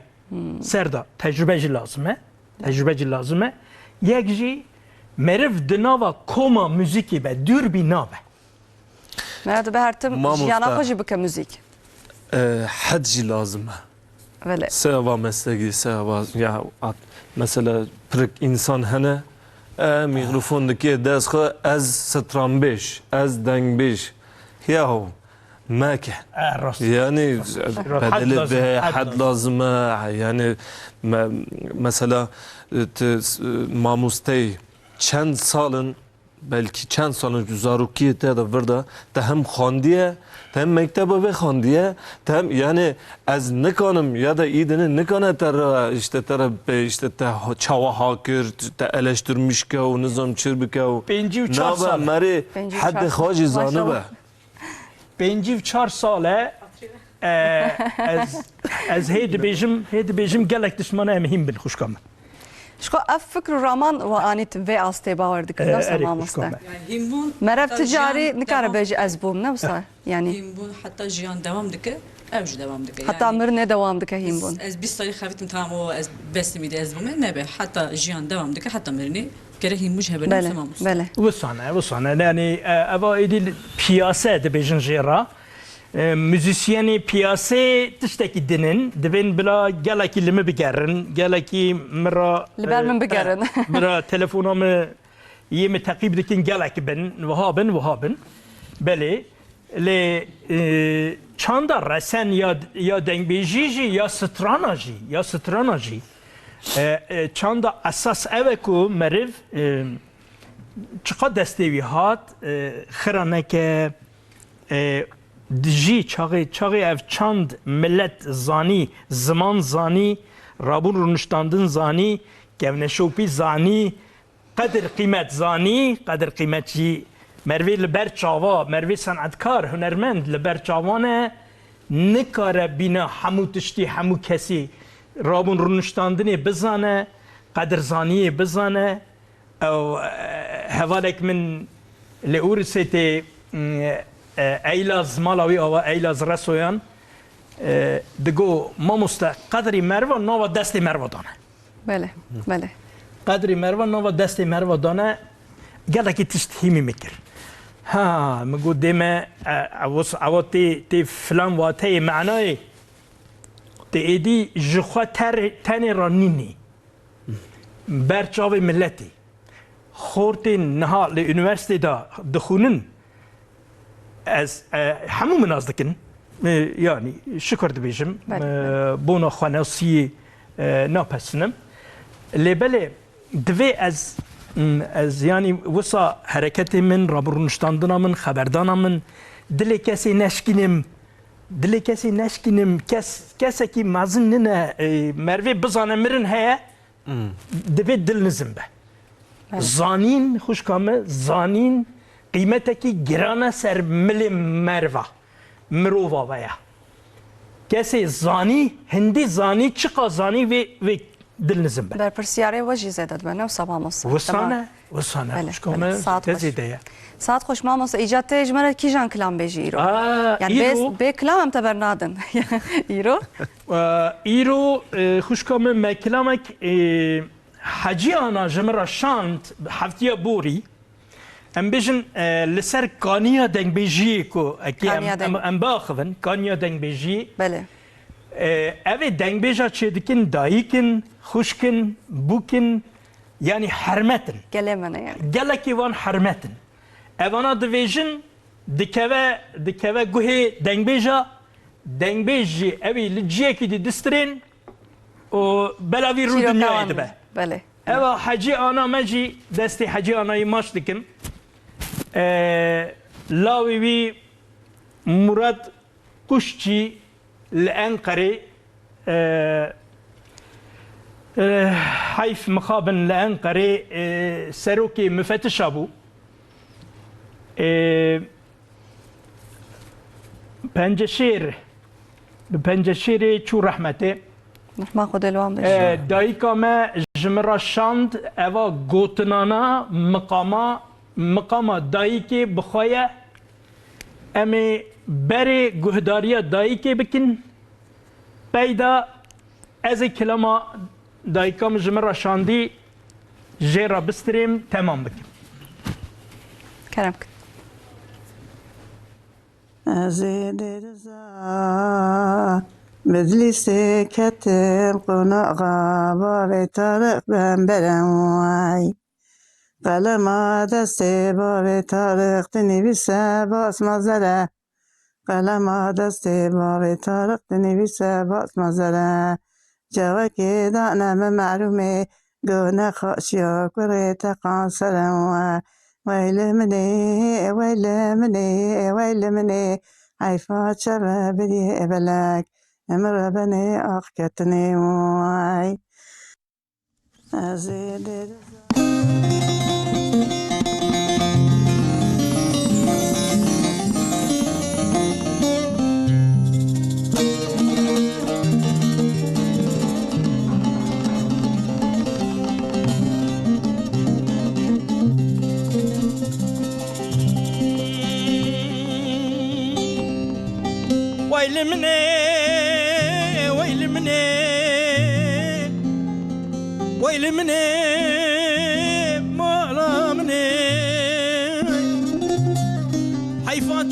Ser de tecrube jî lazim e. Tecrube jî lazim e. Yek jî meriv di nava koma muzîkê be, dûr bî nabe. Mera dibe her tim Mamoste. jiyana xwe jî bike muzîk. E, hed jî lazim e. Belê. Se ava meslekî, se ava, ya, at, mesela, pirik însan hene, e, mîkrofon dike dest xwe, ez stranbêj, ez dengbêj. Yahu, meke. E, rast. Yani, Rast. Hed bedeli lazim, be, hed hed lazim. lazim e. Yani, me-, mesela, e, te, s-, e, mamostey çend salin belkî çend salin ji zarokiyê te de vir de, te hem xwendiye, te hem mekteba vê xwendiye, te hem, yani, ez nikanim ya da îdine nikane te re, işte, te re, işte, te çawa ha kir, te eleştirmiş ke û nizam çir bike û Pêncî û çar nabe sal. merê Pêncî û çar hedê sal. xwe jî zanibe. Maşallah. Pêncî û çar sal e, e, ez, ez hê dibêjim, hê dibêjim gelek dişmana em hîn bin xwişka min. Şko ev fikr û raman we anît vê astê bawer dikin, E, ne wisa erê, mamoste? xwişka min. Yani hînbûn Merev heta ti carî jiyan nikare devam bêje ez bûm, ne wisa? Yani Hînbûn heta jiyan devam dike, ev jî devam dike. Heta Yani mirinê dewam dike hînbûn. ez, ez bîst salî xebitim, tamam, o ez besimî de ez bûme, nebe. Heta jiyan devam dike, heta mirinê Gerek hîn muj hebe, ne Belê, wisa mamoste? Belê. Wisane, wisane. Yani, e, eva êdî piyase dibêjin jê re. E, muzîsyenê piyasê tiştekî din in. Dibên bila gelekî li min bigerin. Gelekî min re, Li ber e, min bigerin. e, min re telefona min yê min teqîb dikin, gelek bin. Wiha bin, wiha bin. Belê. Lê, e, çanda resen ya, ya dengbêjî jî, ya strana jî, ya strana jî. E, e, çanda esas ev e ku meriv, e, çiqa destê wî hat, e, xira neke, e, dijî çaxê, çaxê ev çand millet zanî, ziman zanî, rabûn rûniştandin zanî, kevneşopî zanî, qedir qîmet zanî, qedir qîmet jî mervê li ber çava, mervê senetkar, hunermend li ber çavan e, nikare bîna hemû tiştî, hemû kesî rabûn rûniştandinê bizane, qedirzaniyê bizane. Ew, e, hevalek min li Ûrisê tê, e, e, Eylaz, mala wî ava Eylaz Resoyan, e, digo, mamoste, qedrî meriva nava destê meriva dane. Belê, belê. Qedrî meriva nava destê meriva dane, gelekî tişt hîmî min kir. Ha, min got, dê me, e, ew, ewa tê, tê filan wateyê, menayê, tê êdî ji xwe ter-, tenê re nînî. Ber çavê miletî. Xortên niha li unîversîtê de dixwînin, ez, e, hemû min nas dikin. E, yanî, şikir dibêjim. Belê, E, belê. Bona xwenasiyê, e, napesinim. Lê belê divê ez, m, ez, yanî, wisa hereketê min, rabûn rûniştandina min, xeberdana min, dilê kesê neşkînim, dilê kesê neşkînim, kes, kesekî mezin nine, e, mervê bizane mirin heye, Hmm. Divê dil nizim be. Evet. Zanîn, xwişka min, zanîn qîmetekî giran e ser milê meriva, mirova ve ya. Kesê zanî, hindî zanî, çiqa zanî vê, vê dil nizim be. Berpirsiyarê we jî zêde dibe, ne wisa mamoste? Wisane, wisane, Belê, xwişka belê. Min, Saet te xweş. Zêde ye. Saet xweş mamoste, îca tê ji me re kîjan kilam bêjî îro? Aa, Yani îro bê, bê kilam em te bernadin. Îro? Ee, îro, e, xwişka min, me kilamek, e, Hecî Ana ji min re şand heftiya borî. Em bêjin, e, li ser kaniya dengbêjiyê ku ekê em, Kaniya em, deng- em biaxivin, kaniya dengbêjiyê. Belê. E, ev ê dengbêja çêdikin, dayik in, xwişk in, bûk in, yanî hermet in. Gelê me ne yani. Gelekî wan hermet in. Evana divêjin, dikeve, dikeve guhê dengbêja, dengbêj jî ew ê li ciyekî dî distirên û bela vî rû Çîroka dinyayê wan dibe. Belê. Eva Hecî Ana me jî destê Hecî Anayî maç dikim. Ee, lawê wî Murat Kuşçî li Enqerê, e, e, heyf mixabin li Enqerê, e, serokê mifetişa bû. E, Penceşêr, bi Penceşêrê çû rehmetê. Rehma Xwedê li wan be. E, dayika me ji min re şand, eva gotinana miqama, miqama dayikê bi xwe ye. Em ê berê guhdariya dayikê bikin. Peyda ez ê kilama dayika min ji min re şandî jê re bistirêm, temam bikim. Kerem kin. Ez ê dêriza Bedlîsê ketim qonaxa bavê Tariq bemberem way. Qelema destê bavê Tariq dinivîse basma zere. Qelema destê bavê Tariq dinivîse basma zere. Cewekê dane min mehrûmê, gone xaçiya kurê te qanserem we. Wey li min ê, wey li min ê, wey li min ê. Heyfa çeve biriyê belek, min re benê ax ketinê wey. Ez ê dê Wey li min ê, wey li min ê, wey li min ê, mo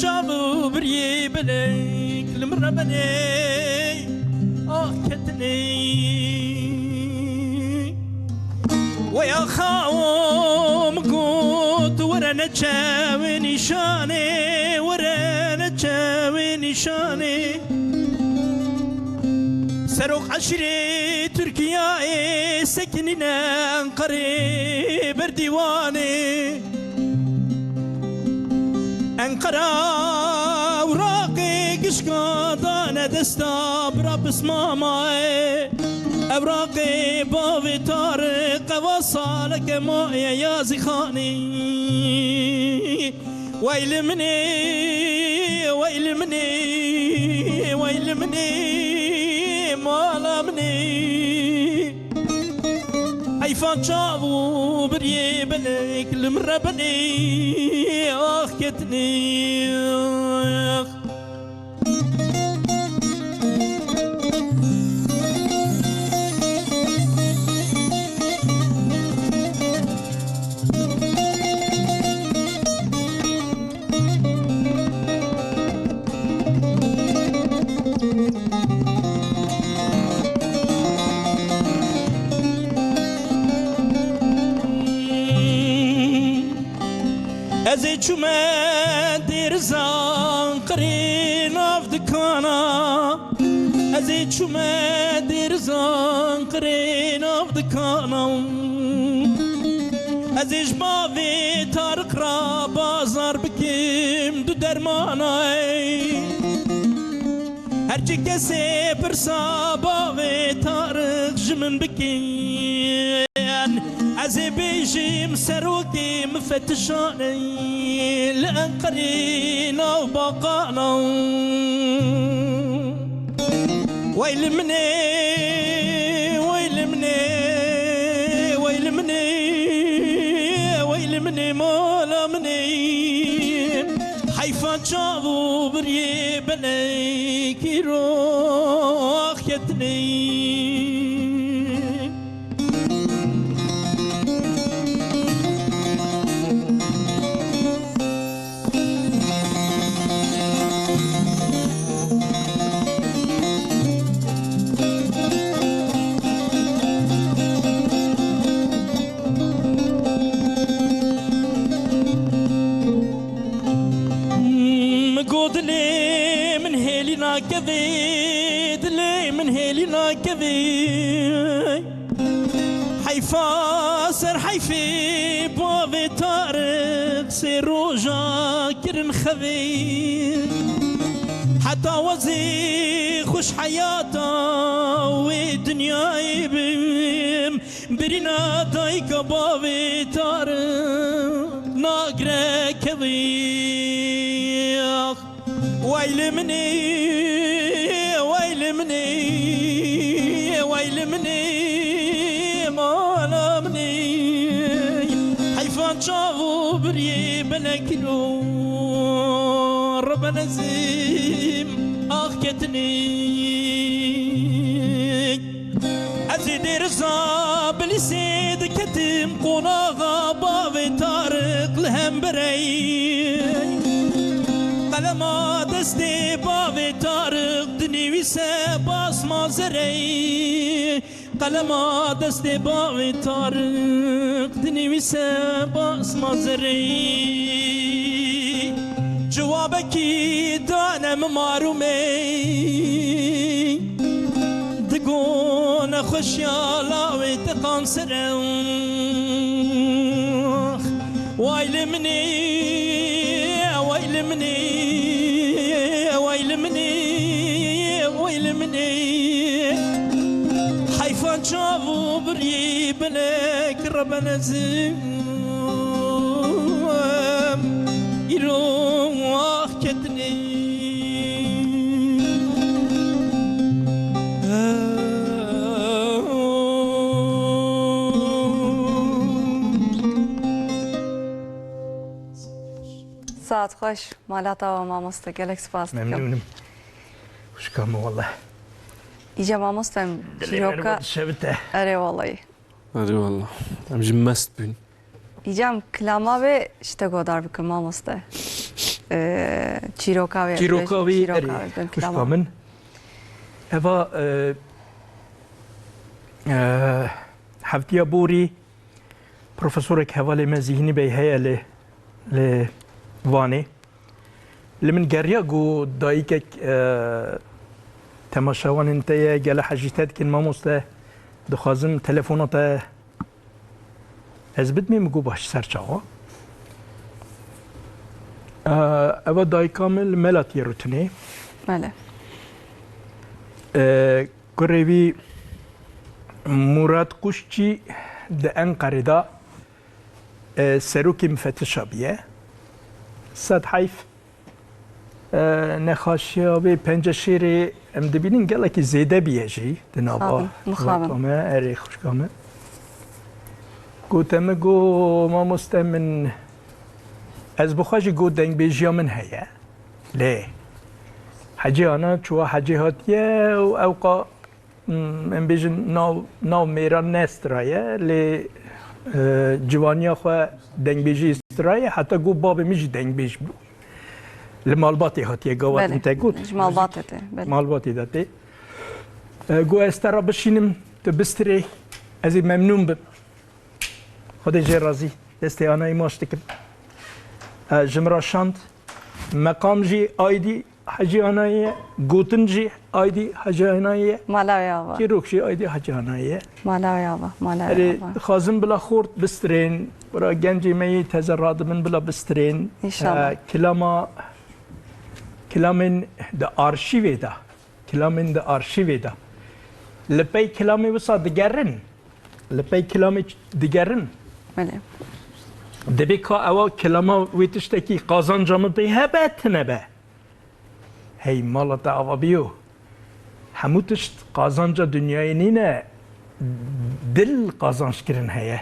Çav û biriyê belek li min re benê ah ketinê. Weya xawo min got were neçe wê nîşanê, were neçe wê nîşanê. Serok eşîrê Tirkiyeyê sekinîne Enqerê ber dîwanê. Enqera ewraqê gişka dane desta bira pismamayê. Ewraqê bavê Tariq ewa saleke maye ya zîxanî. Wey li min ê, wey li min ê, wey li min ê, mala min ê. Heyfa çav û biriyê belek li min re benê ah ketinê. Ez ê çûme dêrizan qirê nav dikana. Ez ê çûme dêrizan qirê nav dikana. Ez ê ji bavê Tariq re bazar bikim du dermanay. Her çi kesê pirsa bavê Tariq ji min bikin, ez ê bêjim serokê mifetişanê li Enqerê nav baqana. Wey li min ê, wey li min ê, wey li min ê, wey li min ê, mala min ê. Heyfa çav û biriyê belek îro axetinê. Min got dilê min hêlî nakevê, dilê min hêlî nakevê. Heyfa ser heyfê bavê Tariq sê roja kirin xevê. Heta wezê xweş heyata wê dinyayê bim, birîna dayika bavê Tariq nagire kevê. Wey li min ê, wey li min ê, wey li min ê, mala min ê. Heyfa çav û biriyê belek îro re benezim ax ketinê. Ez ê dêriza Bilîsê diketim qonaxa bavê Tariq li hemberey. Qelema destê bavê Tariq dinivîse basma zerey. Qelema destê bavê Tariq dinivîse basma zerey. Cewabekî dane min marûmê. Digo nexweşiya lawê te qanser e. Way li min ê, way li min ê, way li min ê, way li min ê. Heyfa çav û birî belek rebenezim. Îro ax ketinê. Saet xweş, mala te ava mamoste, gelek spas dikim. Memnûnim. Xwişka min wele. Îca mamoste em çîroka. Dilê me şevite. Erê wele. Erê wele. Em jî mest bûn. Îca em kilama vê ji te godar bikin mamoste. e, çîroka wê, çîroka wê, çîroka erê, wê, xwişka min. Eva, e, e, heftiya borî profesorek hevalê me Zîhnî Bey heye li, li Wanê. Li min geriya ku dayikek, e, temaşevanên te ye, gele hejî te dikin mamoste, dixwazim telefona te ez bidimê, min got baş ser çawa. E, eva dayika min li Melatiyê rûtinê. Belê. E, kurê wî Murat Kuşçî di Enqerê de, e, serokê mifetişa biye. Sed heyf, e, nexaşiya wê Penceşêrê em dibînin gelekî zêde biye jî di nava xwişka me, erê xwişka me. Gote min, got, mamoste min, ez bi xwe jî got dengbêjiya min heye. Lê Hecî Ana çûwa Hecî hatiye û ewqa Hmm, em bêjin nav, nav mêran ne straye, lê, e, civaniya xwe dengbêjî straye, heta got babê min jî dengbêj bû. Li malbatê hatiye, gava Belê, te got. Ji malbatê tê, belê. Malbatê de tê. E, got ez te re bişînim, tu bistirê, ez ê memnûn bim. Xwedê jê razî, destê Anayê maç dikim. E, ji min re şand, meqam jî aydî Hecî Anayê ye, gotin jî aydî Hecî Anayê ye. Mala wê ava. Çîrok jî aydî Hecî Anayê ye. Mala wê ava, mala wê Erê, ava. Dixwazim bila xort bistirên, bira gencê me yê teze radibin bila bistirên. Înşallah. E, kilama, kilamên di arşîvê de, kilamên di arşîvê de. Li pey kilamê wisa digerin. Li pey kilamê digerin. Belê. Dibê ka ewa kilama wê tiştekî qazanca min pê hebe, tine be. Hey mala te ava biyo. Hemû tişt qazanca dinyayê nîne, dil qazanc kirin heye.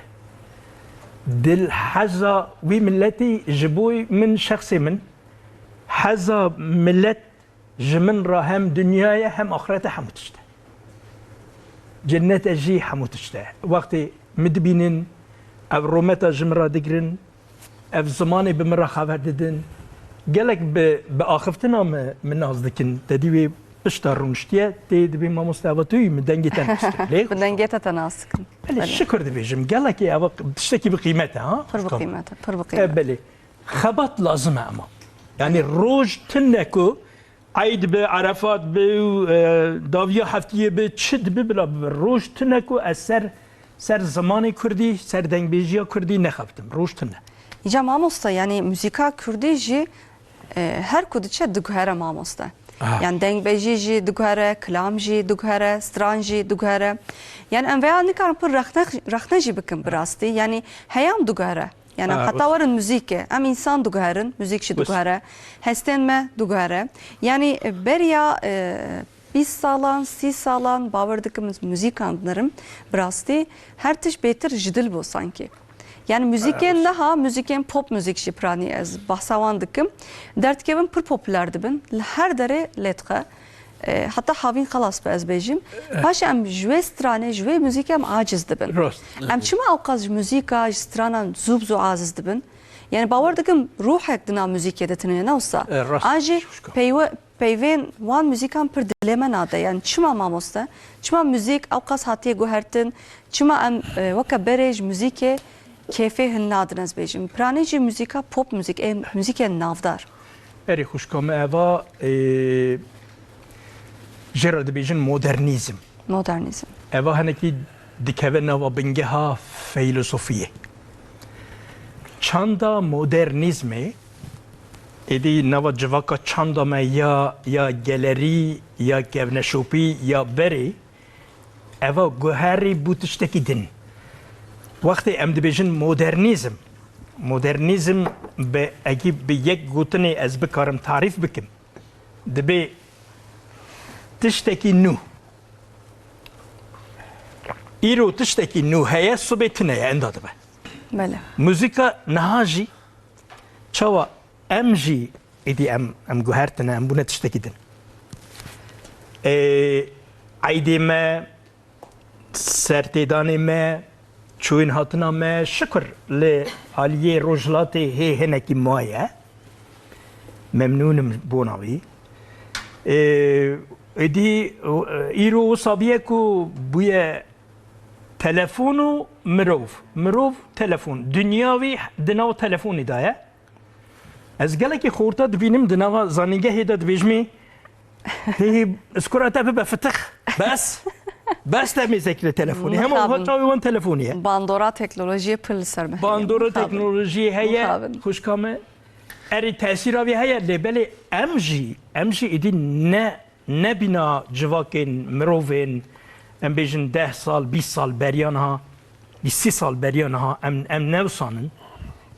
Dil heza wî miletî ji bo min, şexsê min, heza milet ji min re hem dinya ye hem axirete hemû tişt e. Cennet e jî hemû tişt e. Wextê min dibînin, ev rûmeta ji min re digirin, ev zimanê bi min re xeber didin. Gelek bi, bi axiftina min, min nas dikin. Te dî wê pişta rûniştiye, tê dibê mamoste eva tu yî, min dengê te nas dikin. Lê Bi dengê te te nas dikin. Belê, Belê. Şikur dibêjim. Gelekî eva tiştekî bi qîmet e, ha? Pir bi qîmet e, pir bi E, qîmet. Belê. Xebat lazim e ema. Yanî roj tune ku Eyd bi, Erefat bi û, e, dawiya heftiyê bi, çi dibi bila bibe. Roj tune ku ez ser, ser zimanê kurdî, ser dengbêjiya kurdî nexebtim. Roj tune. Îca mamosta, yanî muzîka kurdî jî, e, her ku diçe diguhere mamoste. Aha. Yanî dengbêjî jî diguhere, kilam jî diguhere, stran jî diguhere. Yanî em veya nikarin pir rexne, rexne jî bikin bi rastî. Yanî heyam diguhere. Yani Ha, heta wis. werin muzîkê, em însan diguherin, muzîk jî Wis. diguhere, hestên me diguhere. Yani, e, beriya, e, bîst salan, sî salan, bawer dikim ez muzîkan dinirim, bi rastî her tişt bêtir ji dil bû sankî. Yani muzîkên Ha, wis. niha, muzîkên pop muzîk jî piranî ez behsa wan dikim. Derdikevin pir popüler dibin, li her derê lê dixe. E, heta havîn xelas be ez bêjim. Eh. Paşê em ji wê stranê, ji wê muzîkê em aciz dibin. Rast. Em çima ewqas ji muzîka, ji stranan zû bi zû aciz dibin? Yani bawer dikim ruhek di nav muzîkê de tune ye, ne wisa? Eh, rast. An jî Şuşka. peywe-, peyvên wan muzîkan pir dilê me nade. Yani çima mamoste? Çima muzîk ewqas hatiye guhertin? Çima em, e, weke berê ji muzîkê kêfê hin nadin ez bêjim? Piranî jî muzîka pop muzîk, ê muzîkên navdar. Erê xwişka me eva, e, jê re dibêjin modernîzm. Modernîzm. Eva hinekî dikeve nava bingeha feylosofiyê. Çanda modernîzmê, êdî nava civaka çanda me ya, ya gelerî, ya kevneşopî, ya berê, Eva guherî bû tiştekî din. Wextê em dibêjin modernîzm, modernîzm bi, egî bi yek gotinê ez bikarim tarîf bikim, dibê tiştekî nû. Îro tiştekî nû heye, sibê tune ye, enda dibe. Belê. Muzîka niha jî çawa Em jî êdî em, em guhertine, em bûne tiştekî din. Ê, eydê me, sertêdanê me, çûyîn hatina me, şikur li aliyê rojhilatê hê hinekî maye. Memnûn im bona wî. Ê, êdî, e, îro wisa bûye ku bûye telefon û mirov. Mirov, telefon. Dinya wî di nav telefonê de ye. Ez gelekî xorta dibînim di nava zanîngehê de dibêjimê, hê, hê, skura te bibe fitix. Bes. Bes te mêze kire telefonê. Hema Mixabin. Uha çavê wan telefonê ye. Bandora teknolojiyê pir li ser me heye. Bandora Mixabin. Teknolojiyê heye, Mixabin. Xwişka me. Erê, tesîra wî heye, lê belê em jî, em jî êdî ne, ne bîna civakên, mirovên, em bêjin deh sal, bîst sal beriya niha, bîst sî sal beriya niha, em, em ne wisa nin.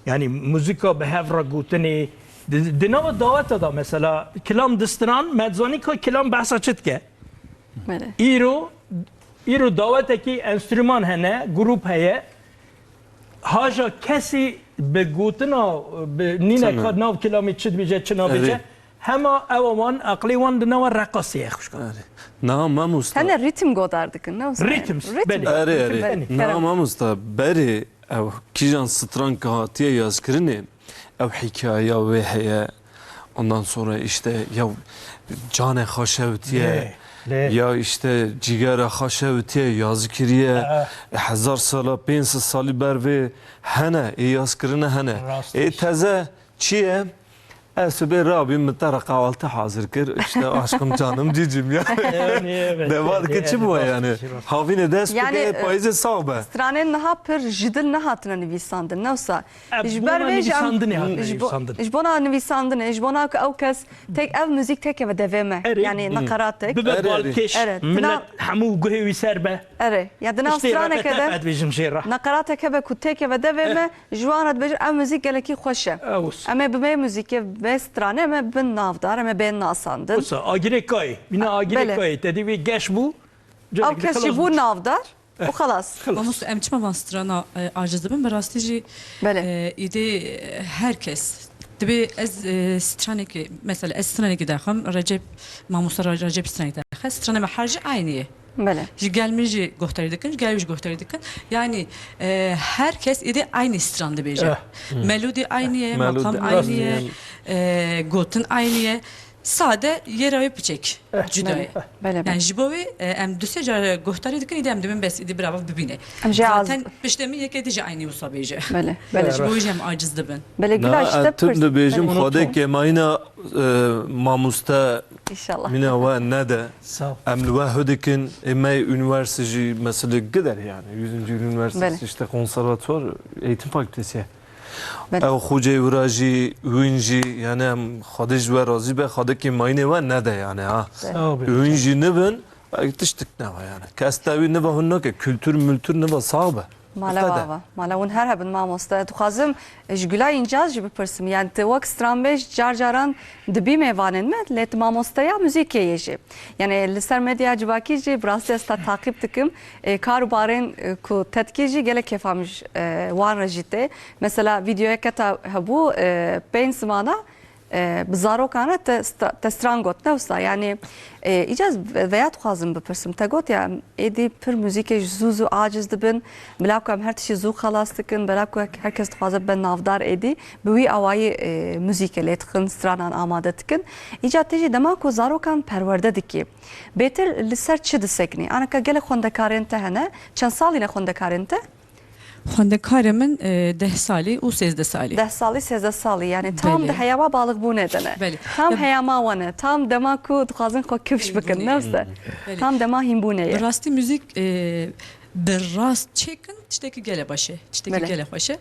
Yanî muzîka bi hev re gotinê, di, di nava daweta de mesela kilam distran, me dizanî ka kilam behsa çi dike? Belê. Îro, îro dawetekî enstrûman hene, grûp heye. Haja kesî bi gotina, bi nîne Tamam. Ka nav kilamê çi dibêje, çi nabêje. Erê. Hema ewa wan, aqlê wan di nava reqasê ye, xwişka. Erê. Niha mamosta. Tene rîtim godar dikin, ne wisa? Rîtim, Rîtim. Belê. Erê, erê. Belê. Niha Kerem. Mamosta, berê ew kîjan stran ke hatiye yazkirinê, ew hikayeya wê heye. Ondan sonra işte ya canê xwe şewtiye, Lê, lê. Ya işte cîgera xwe şewtiye, yazî kiriye. Aa. E, hezar sala, pênc sed salî ber vê hene, ê yazkirine hene. Rast Ê diş. Teze çi ye? Ez sibê rabîm, min te re qehwaltî hazir kir. İşte aşkım, canım, cicim ya. Ew nîye be, Deva dike çi bûye yani? Havînê dest Yani, bike, e, payîzê sax be. Stranên niha pir ji dil nehatine nivîsandin, ne wisa? E, Ji ber bona vê jî em nivîsandinê hatine ji bo-, nivîsandin. Ji bona nivîsandinê, ji bona ku ew kes tek, ev muzîk têkeve devê me. Erê. Yani Hmm. Naqaratek. Bibe Erê, erê. Balkêş, Erê. millet Dina- hemû guhê wî ser be. Erê. Ya di nav Tiştê straneke rebe de te dibêjim jê re. Naqaratek hebe ku têkeve devê Eh. me, ji wan re dibêjin, ev muzîk gelekî xweş e. Ew wisa. Em ê bi vê muzîkê, vê stranê em ê bin navdar, em ê bên nasandin. Wisa, agirê kayê. Bîna agirê Belê. Kayê. Te dî wê geş bû. Ew kes jî bû navdar. Eh, û xelas. Xelas. Mamoste, em çima van strana, e, aciz dibin? Bi rastî jî, Belê. E, îdê, e, her kes. Dibê ez, e, stranekê, mesela ez stranekê daxim, Recep, mamoste Re-, Recep stranekê daxe, strana me her jî aynî ye. Belê. Ji gel min jî guhdarî dikin, ji gel wî jî guhdarî dikin. Yani, e, her kes îdê aynî stran dibêje. Eh. Melodî aynî ye, Melodî makam aynî ye, aynî ye. E, gotin aynî ye. Sade yê rewê piçek Eh, cuda ye. Belê, belê. Yani ji bo wê, e, em du sê car guhdarî dikin, îdî em dibin bes, îdî birava bibîne. Em jê az- Zaten piştê min yekê dî jî aynî wisa bêje. Belê, belê. Ji bo wê jî em aciz dibin. Belê, Na, Gülay, işte ez tim pers-, dibêjim, belê. Xwedê kêmayîna, e, mamoste İnşallah. Mîna we nede. Sağ ol. Em li we hu dikin, ê me yê unîversîte jî, mesela gider yani, yüzüncü unîversîte, Belê. İşte konservatuvar, eğitim fakültesi ye. Belê. Ew xoceyê wira jî, wîn jî, yani em Xwedê ji we razî be, Xwedê kêmayînê we nede yani ha. Sağ ol. Wîn jî nibin, belkî tiştik neva yani. Kes te wî niva hûn nake, kültür mültür niva, sağ be. Mala Usta de. Wava. Mala hûn her hebin mamoste. Dixwazim ji Gülay Încaz jî bipirsim. Yani tu wek stranbêj car caran dibî mêvanên me, lê tu mamosteya muzîkê yê jî. Yani li ser medya civakî jî bi rastî ez te taqîb dikim. E, kar û barên, e, ku te dikî jî gelek kêfa min ji, e, wan re jî tê. Mesela vîdeoyeke te hebû, e, pênc zimana, e, bi zarokan re te sta-, te stran got, ne wisa? Yani, e, îca ez ve-, veya dixwazim bipirsim. Te got ya, êdî pir muzîkê ji zû zû aciz dibin. Bila ku em her tiştî zû xelas dikin, bila ku her kes dixwaze be navdar êdî, bi wî awayî, e, muzîkê lê dixin, stranan amade dikin. Îca te jî dema ku zarokan perwerde dikî, bêtir li ser çi diseknî? Aneka gelek xwendekarên te hene. Çend salî ne xwendekarên te? Xwendekarê min, e, deh salî û sêzdeh salî. Deh salî, sêzdeh salî, yani tam Belê. Di heyama baliqbûnê de ne. Belê. Tam Em heyama wan e, tam dema ku dixwazin xwe kifş bikin, Hînbûnê. Ne wisa? Belê. Tam dema hînbûnê ye. Bi rastî muzîk, e, bi rast çêkin, tiştekî gele baş e. Tiştekî Belê. Gele xweş e.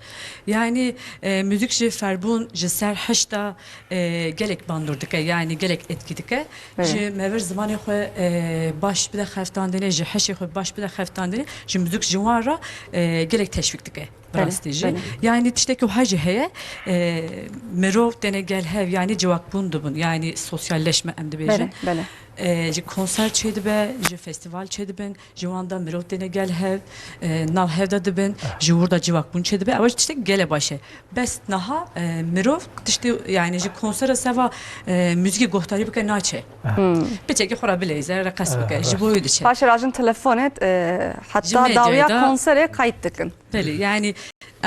Yani, e, muzîk ji ferbûn, ji ser hişta, e, gelek bandor dike, yani gelek etkî dike. Belê. Ji me vir zimanê xwe, e, baş bide xeftandinê, ji hişê xwe baş bide xeftandinê, ji muzîk ji wan re, e, gelek teşwîk dike. Bi Belê, rastî jî. Belê. Yani tiştekî wiha jî heye, e, mirov têne gel hev, yani civakbûn dibin, yani sosyalleşme em dibêjin. Belê, belê. E, ji konser çêdibe, ji festîval çêdibin, ji wan de mirov têne gel hev, e, nav hev de dibin, ji wir de civakbûn çêdibe, ew jî tiştek gele baş e. Bes niha, e, mirov tiştê, yani ji konsera seva, e, muzîkê guhdarî bike naçe. Hmm. Piçekî xwe re bileyze, reqes bike. Ji bo wî diçe. Paşê rajin telefonê, e, Ji heta medyayê dawiya de konserê qayt dikin. Belê, yani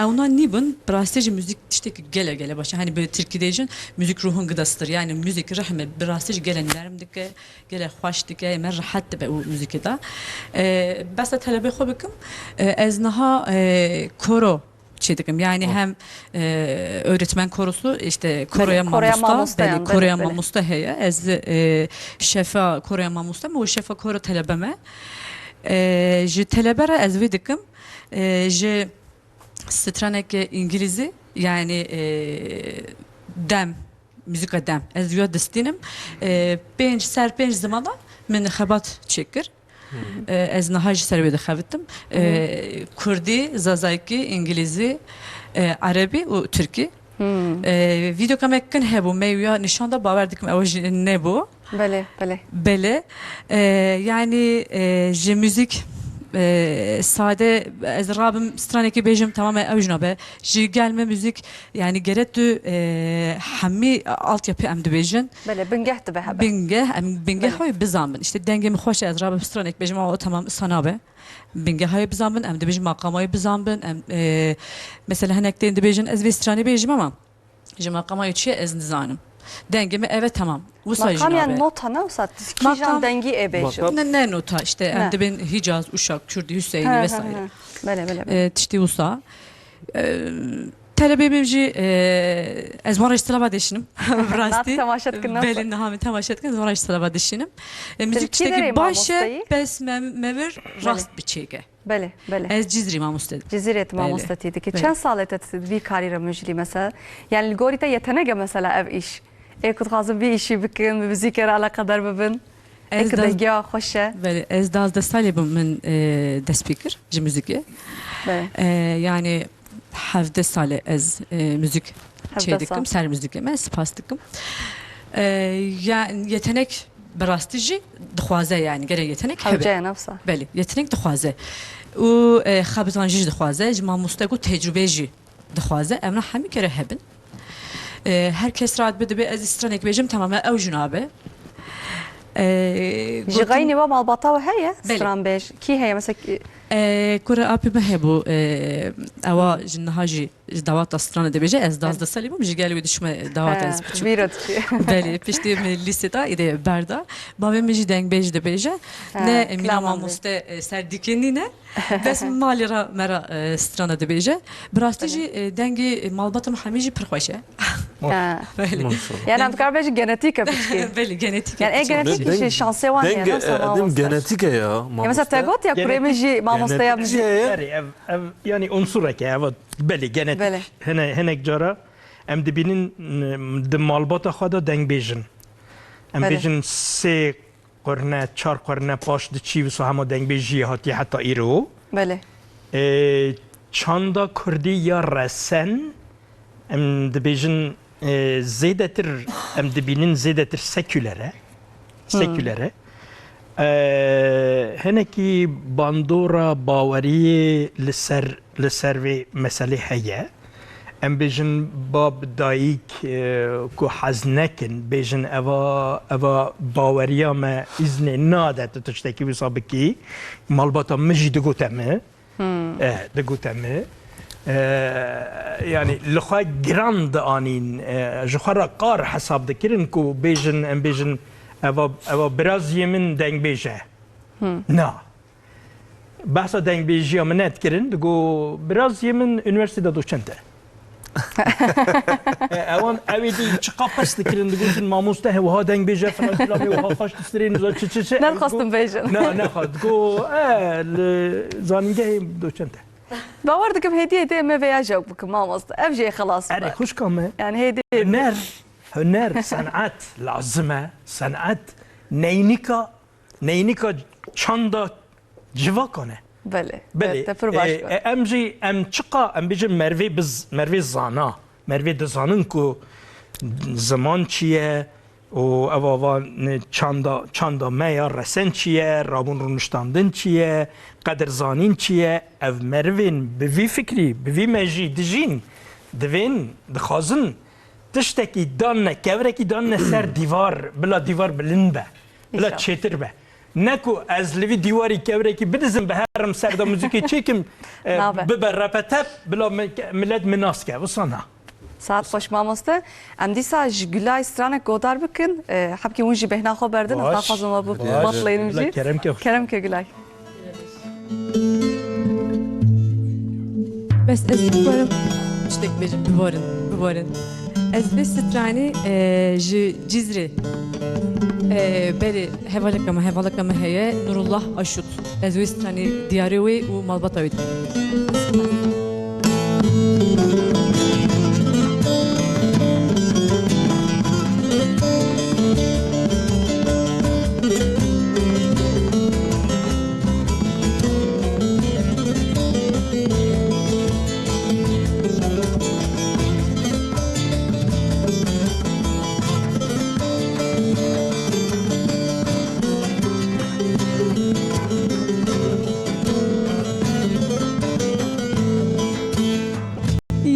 ewna nîbin, bi rastî jî muzîk tiştekî gele gele baş e. Hani bi tirkî dê jin, muzîk ruhun gidastir. Yani muzîk rihme bi rastî jî gele nerm dike, gele xweş dike, me rehet dibe û muzîkê de. E, besa telebê xwe bikim, e, ez niha, e, koro çê dikim. Yani hem, e, öğretmen korosu, işte koroya mamosta, belê, koroya mamosta heye. Ez, e, şefa koroya mamosta me û şefa koro telebe me. E, ji telebe re ez vê dikim. E, ji straneke îngilîzî, yani, e, dem, muzîka dem. Ez ya distînim. E, pênc, ser pênc zimana min xebat çêkir. E, ez niha jî ser wê dixebitim. E, kurdî, zazakî, îngilîzî, e, erebî û tirkî. E, vîdeoka me kin hebû, me ya nîşan da, bawer dikim ew jî nebû. Belê, belê. Belê. E, yani, e, ji muzîk, e, sade, ez rabim stranekî bêjim, tamam e, ew jî nabe. Ji gel me muzîk, yani gere tu, e, hemî altyapı em dibêjin. Belê, bingeh dibe hebe. Bingeh, em bingeh Belê. Hayê bizanbin. İşte dengê min xweş e, ez rabim stranek bêjim, ama o tamam, îsa nabe. Bingeh hayê bizanbin, em dibêjin maqamayê bizanbin, em, e, mesela hinek tên dibêjin, ez vê stranê bêjim ama ji maqama wê çi ye ez nizanim. Dengê min ev e, tamam. Wisa jî Maqam yan nabe. Nota ne wisa? Kîjan Maqam dengî ê bêjin? Maqam Ne, ne nota işte, em Ne. dibên Hicaz, Uşak, Kurdî, Hüseyinî He, he, vesaire. he. Belê, belê, belê. E, tiştî wisa. E, telebê min jî, e, ez wan re ji teleba dişînim. Bi rastî. Niha temaşe dikin, ne Belê, wisa? Niha min temaşe dikin, ez wan re ji teleba dişînim. E, muzîk Tirkî tiştekî derê baş e, mamosteyî? Bes me, me vir Belê. Rast biçêke. Belê, belê. Ez Cizrî mamoste. Cizîrê tu Belê. Mamostetî dikî. Belê. Çend sal e te vî karî re mijilî mesela? Yani li gorî te yetenek e mesela ev îş? Ê ku dixwazin vî îşî bikin, bi muzîkê re eleqedar bibin? Ê Ez ku daz- dengiya xweş e? Belê, ez duwazdeh salê bûm min, e, dest pê kir ji muzîkê. Belê. E, yani hevdeh salê ez, e, muzîk Hevdeh çê dikim, sal. Ser muzîkê me, spas dikim. E, ya, yetenek bi rastî jî dixwaze yani, gerek yetenek hebe. Hewce ye, ne wisa? Belê, yetenek dixwaze. Û, e, xebizan jî dixwaze, ji mamoste ku tecrube jî dixwaze. Evna hemî kere hebin. E, her kes rahat bi dibe, ez stranek bêjim, tamam e, ew jî nabe. E, Ji gotin- xeynî we malbata we heye? Belê. Stranbêj. Kî heye? Mesela kî- E, kure apî me hebû, e, ewa ji niha jî ji dawata strana dibêje, ez duwazdeh salî bûm, ji gel wê dişme dawata He, ez biçûk. Vîra dikî. Belê, piştî min lîsê da, îdê berda. Bavê min jî dengbêj dibêje. He, Ne Emîna kilaman dê. Mamoste, e, ser dîkê nîne. Bes malê re me re, e, strana dibêje. Bi rastî Belê. Jî, e, dengê, e, malbata min hemî jî pir xweş e. Ha. Belê. Maşallah. Yani em dikar bêjin genetîk e piçkî. Belê, genetîk e Yani ê piçkî. Genetîk jî şansê wan heye, Deng, ne wisa e, mamoste? Genetîk e ya, Mamoste mamoste. Gotiye kurê min Genetîk, jî mamosteya min genetîk jî. Heye. Erê, ev, ev, yani unsurek e, ev belê genetik. Belê. Hene, hinek cara em dibînin, m, di malbata xwe de deng bêjin. Em Belê. Bêjin sê qurne, çar qurne paş diçî, wisa hema dengbêjiyê hatiye heta îro. Belê. Ê, çanda kurdî ya resen, em dibêjin, ê, zêdetir, em dibînin zêdetir seküler e. Hmm. Seküler e. Ê, hinekî bandora baweriyê li ser, li ser vê meselê heye. Em bêjin bab dayik, e, ku hez nekin, bêjin eva, eva baweriya me îznê nade tu tiştekî wisa bikî. Malbata min jî digote min. Hmm. E, digote min. E, yani li xwe giran dianîn, e, ji xwe re qar hesab dikirin ku bêjin, em bêjin eva, eva biraziyê min dengbêj e. Hmm. Na. Behsa dengbêjiya min nedikirin, digo, biraziyê min unîversîteyê de docent e. E, ewan, ew ê dî çiqa pes dikirin, digotin, mamoste he, wiha dengbêj e, filan filan, ê wiha xweş distirên, niza çi, çi, çi. Nedixwastin bêjin. Ne, nexwest. Digo, e, li zanîngehê docent e. Bawer dikim hêdî hêdî em ê vêya jewk bikin, mamoste. Ev jê xilas bibe. Erê, xwişka me. Yani hêdî hêdî. Huner, huner, sen'et lazim e. Sen'et, neynika Neynika çanda civakan e. Belê, Belê. Te pir baş e, got. E, em jî, em çiqa, em bêjin mervê biz, mervê zana, mervê dizanin ku ziman çi ye û ev ava, ne, çanda, çanda me ya resen çi ye, rabûn rûniştandin çi ye, qedirzanîn çi ye, ev merivên bi vî fikrî, bi vî mejî dijîn, divên, dixwazin tiştekî danne, kevirekî danne ser dîvar, bila dîvar bilind be, bila İnşallah. Çêtir be. Ne ku ez li vî dîwarî kewrekî bidizim, biherim ser de muzîkê çêkim, e, Nabe. bibe repetep, bila mi-, millet min nas ke. Wisa na. Saet xweş mamoste. Em dîsa ji Gulay stranek godar bikin. E, hebkî hûn jî bêhna xwe berdin. Ez Baş. naxwazim we bû Baş. Batleynim Gulay, jî. Kerem ke. Kerem ke Gulay. Bes ez bikarim tiştek bêjim, biborin, biborin. Ez vê stranî, e, ji Cizrê, e, berê hevaleka me, hevaleka me heye, Nurullah Aşut. Ez wê stranî diyarê wê û malbata wê dikim.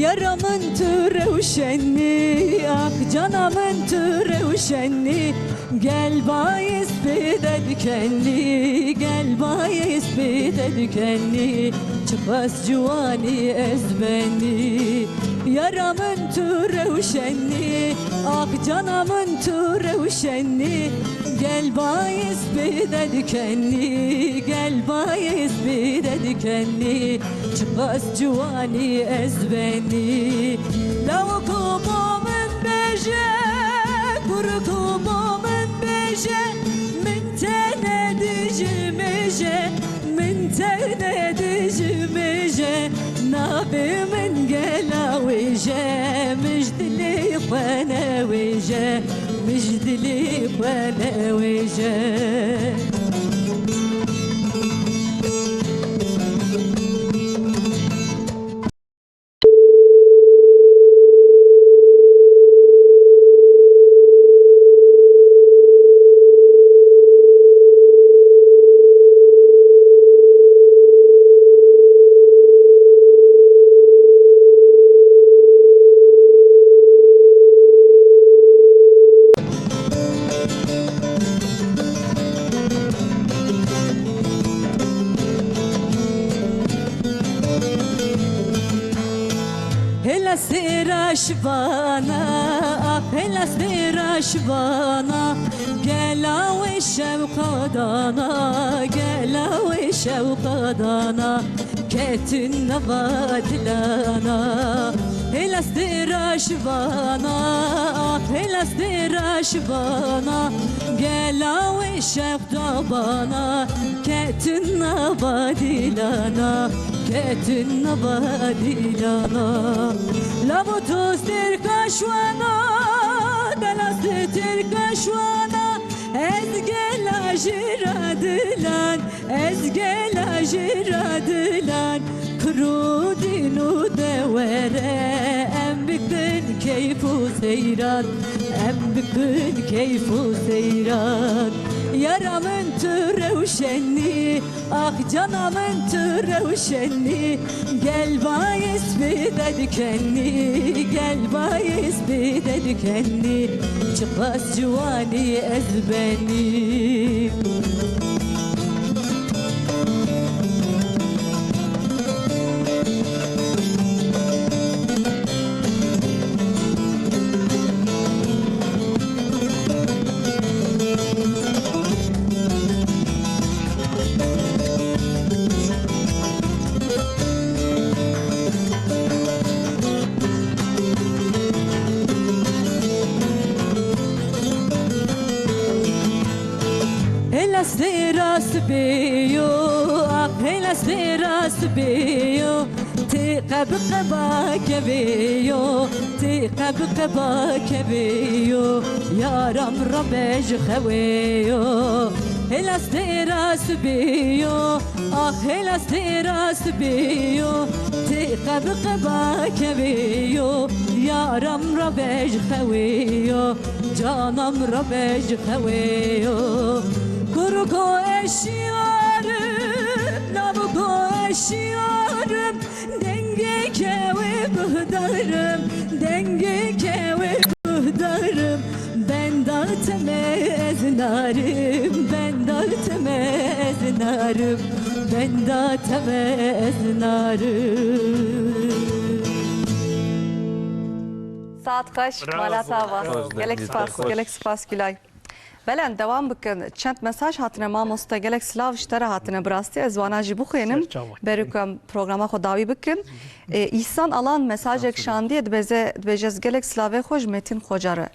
Yara min tu rewşenî, ah cana min tu rewşenî. Gel bayis bide dikenî, gel bayis bide dikenî. Çiqas ciwanî ez benî. Yara min tu rewşenî, ah cana min tu rewşenî. Gel bayis bide dikenî, gel bayis bide dikenî. Çiqas ciwanî ez benî. Law ku bo min bêje, kur ku bo min bêje, min tene dijimêje, min tene dijimêje. Navê min gela wêje, min ji dilê xwe newêje, min ji dilê xwe newêje. Hêla sêra şivana, ah hêla sêra şivana, gela wê şewqa dana, gela wê şewqa dana, ketin nava dilana. Hêla sêra şivana, ah hêla sêra şivana, gela wê şewq dabana, ketin nava dilana, ketin nava dilana. Lavo tu stirka şwana, dela stirka şwana, ez gela jira dilan, ez gela jira dilan. Kuro dîn û dewere, em bikin keyf û seyran, em bikin keyf û seyran. Yara min tu rewşenî, ah cana min tu rewşenî. Gel bayis bide dikenî, gel bayis bide dikenî. Çiqas ciwanî ez benî. Hêla sêra sibê yo, ah hêla sêra sibê yo. Tê qe bi qeba kevê yo, tê qe bi qeba kevê yo. Yaram rabe ji xewê yo. Hêla sêra sibê yo, ah hêla sêra sibê yo. Tê qe bi qeba kevê yo, yaram rabe ji xewê yo. Canam rabe ji xewê yo. Kurko eşyarim, navko eşyarim. Dengê kewê guhdarim, dengê kewê guhdarim. Benda teme ez narim, benda teme Narim, benda te me ez narim. Saet xweş, Bravo. mala te ava. Bravo. Gelek spas, Xweş. Gelek spas Gülay. Belen, dewam bikin. Çend mesaj hatine mamoste, gelek silav ji te re hatine bi rastî. Ez wana jî bixwînim. Ser çavan. Berê ku em programa xwe dawî bikin. E, Îhsan Alan mesajek şandiye, dibêze, dibêje ez gelek silavê xwe ji Metin Xoca re,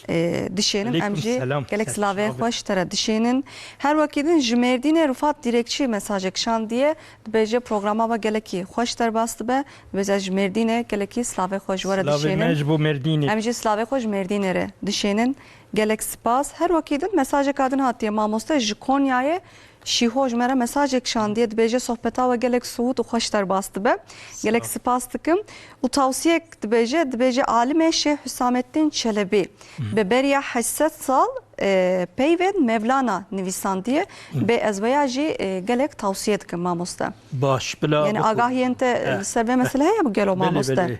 e, dişênim. Em Aleykum jî selam. gelek Ser silavê çavan. Xweş te re dişênin. Her wekî din ji Mêrdînê Rufat Dîrekçî mesajek şandiye. Dibêje programa we gelekî xweş derbas dibe. Dibêje ez ji Mêrdînê gelekî silavê xwe ji we re Silavê me dişênim. Ji bo Mêrdînê. Em jî silavê xwe ji Mêrdînê re dişênin. Gelek spas. Her wekî din mesajeka din hatiye mamoste ji Konyayê. Şîho ji me re mesajek şandiye, dibêje sohbeta we gelek siwût û xweş derbas dibe. Gelek spas dikim. Û tawsiyek dibêje, dibêje alimê Şêx Hüsamettin Çelebî bi beriya heşt sed sal, e, peyvên Mevlana nivîsandiye. Bê ez veya jî, e, gelek tawsiye dikim mamoste. Baş, bila Yani bixwe. agahiyên te Eh, li ser vê eh. mesele heye bi gelo Belê, mamoste? belê.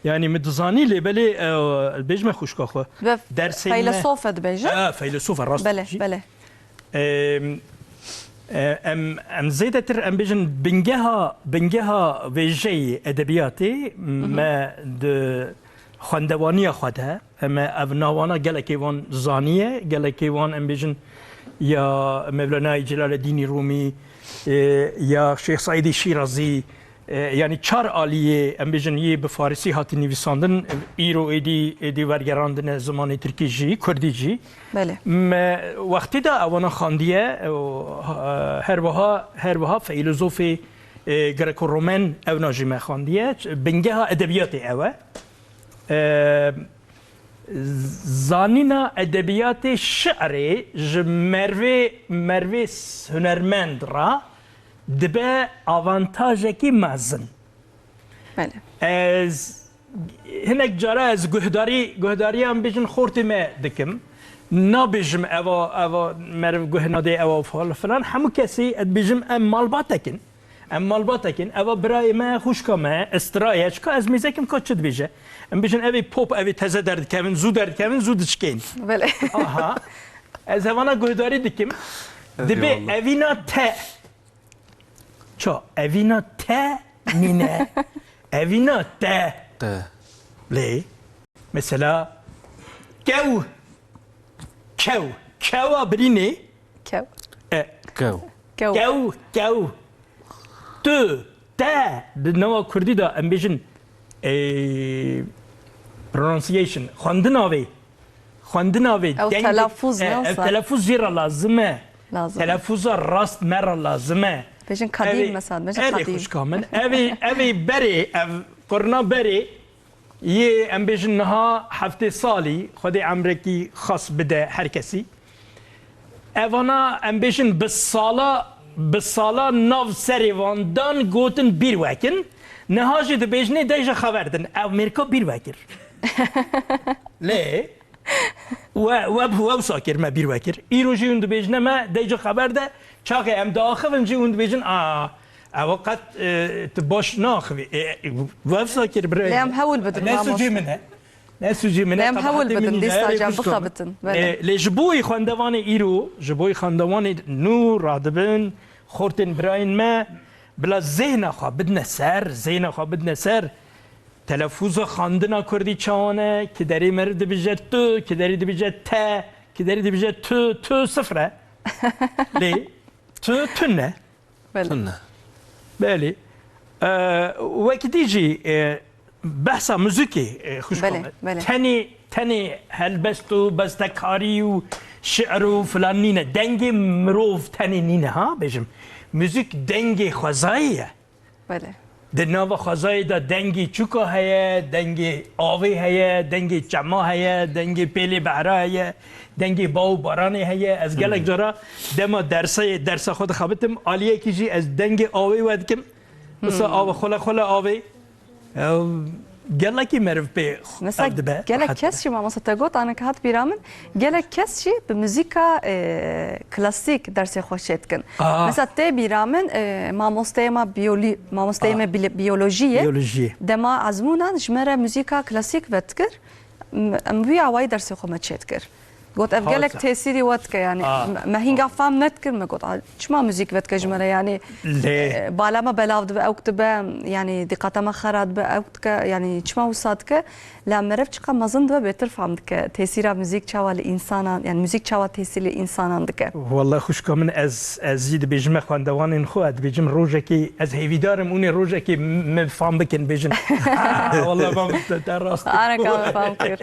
Yani min dizanî lê belê, e, bêjme xwişka xwe. Ve Dersê me- feylesof e dibêje. E, feylesof e, rast Belê, jî. Belê. Em, e, em, em zêdetir em bêjin bingeha, bingeha vêjeyê edebiyatê me di xwendewaniya xwe de, em e, ev nawana gelekê wan zaniye, gelekê wan em bêjin ya Mevlanayê Celaleddînî Rûmî, e, ya Şêx Seîdî Şîrazî, e, yanî çar aliyê, em bêjin, yê bi farisî hatin nivîsandin, îro êdî, êdî wergerandine zimanê tirkî jî, kurdî jî. Belê. Me wextê de ewana xandiye, e, her wiha, her wiha feylozofê, e, Greko-Romen ewna jî me xandiye. Bingeha edebiyatê ew e. E, zanîna edebiyatê şi'rê ji mervê, mervê hunermend re dibe avantajekî mezin. Belê. Ez hinek cara ez guhdarî, guhdariyan bêjin xortê me dikim. Nabêjim eva, eva meriv guh nadê eva fal filan. Hemû kesî ez dibêjim em malbatek in. Em malbatek in. Eva birayê me, xwişka me, Estra ye. Çika ez mêzekim ka çi dibêje. Em bêjin evê pop, evê teze derdikevin, zû derdikevin, zû diçikên. Belê. Aha. Ez evana guhdarî dikim. Dibê Eyvallah. Evîna te. Ça, evîna te nîne. Evîna te. Te. Lê. Mesela kew. Kew. Kewa birînê. Kew. E, Kew. Kew. kew. Kew. Tu. Te. Di nava kurdî de em bêjin, e, pronunciation. Xwendina vê. Xwendina vê. Ew dengê- telafuz e, ne Ev olsa? telafuz jê re lazim e. Lazim e. Telafuza rast me re lazim e. Bêjin kadîm mesela, bêjin Erê kadîm. Xwişka min. Evê, evê berê, ev qurna berê yê em bêjin niha heftê salî, Xwedê emrekî xas bide her kesî. Evana em bêjin bi sala, bi sala nav serê van dan gotin bîr wekin. Niha jî dibêjinê dey ji xeber din. Ev mêrka bîr wekir. Lê we, we, we wisa kir me bîr wekir. Îro jî hûn dibêjine me dey ji xeber de çaxê em diaxivin jî hûn dibêjin a ew qet, e, tu baş naaxivî. E, we wisa kir birê. Lê em hewl bidin, Ne mamoste. sucê min e. Ne sucê min e. Lê em Qebaetê hewl min bidin, nîne, dîsa erê can xwişka min. bixebitin. Belê. E, lê ji bo wî xwendevanê îro, ji bo wî xwendevanê nû radibin, xortên birayên me, bila zêhna xwe bidine ser, zêhna xwe bidine ser. Telafûza xwendina kurdî çawan e? Ki derê meriv dibije tu, ki derê dibije te, ki derê dibije tu, tu sifir e. Lê tu tune. Belê. Tune. Belê. E, wekî dî jî, e, behsa muzîkê, e, xwişka Belê, me. belê. Tenê, tenê helbest û bestekarî û şi'r û filan nîne. Dengê mirov tenê nîne, ha, bêjim. Muzîk dengê xwezayê ye. Belê. Di nava xwezayê de dengê çûka heye, dengê avê heye, dengê çema heye, dengê pêlê behra heye, dengê baw û baranê heye. Ez gelek cara dema dersê, dersa xwe dixebitim, aliyekî jî ez dengê avê we dikim. Wisa ava xwele xwele avê. Ew gelekî meriv pê Mesela ev dibe. gelek Rehet kes dibe. Jî mamoste te got, anik hat bîra min, gelek kes jî bi muzîka, e, klasîk dersê xwe çêdikin. Aa. Mesela tê bîra min, e, mamosteyê me biyolî-, mamosteyê Aa. me bile-, biyolojiyê. Biyolojiyê. Dema ezmûnan ji me re muzîka klasîk vedikir. M-, em wî awayî dersê xwe me çêdikir. Got, ev gelek tesîrî we dike, yanî. Ah. Me, me hînga fam nedikin, me got, "A, çima muzîk vedike ji me re?" Yanî, lê, e, bala me belav dibe, ewk dibe, yanî, dîqata me xera dibe, ewk dike, yanî, çima wisa dike? La meriv çiqa mezin dibe, bêtir fam dike. Tesîra muzîk çawa li însanan, yanî, muzîk çawa tesîr li însanan dike? Walla xwişka min, ez, ez jî dibêjime xwendevanên xwe, dibêjim rojekê, ez hêvîdar im, hûn ê rojekê min fam bikin, bêjin, "Ha, walla mamoste, te rast." Areka min fam kir.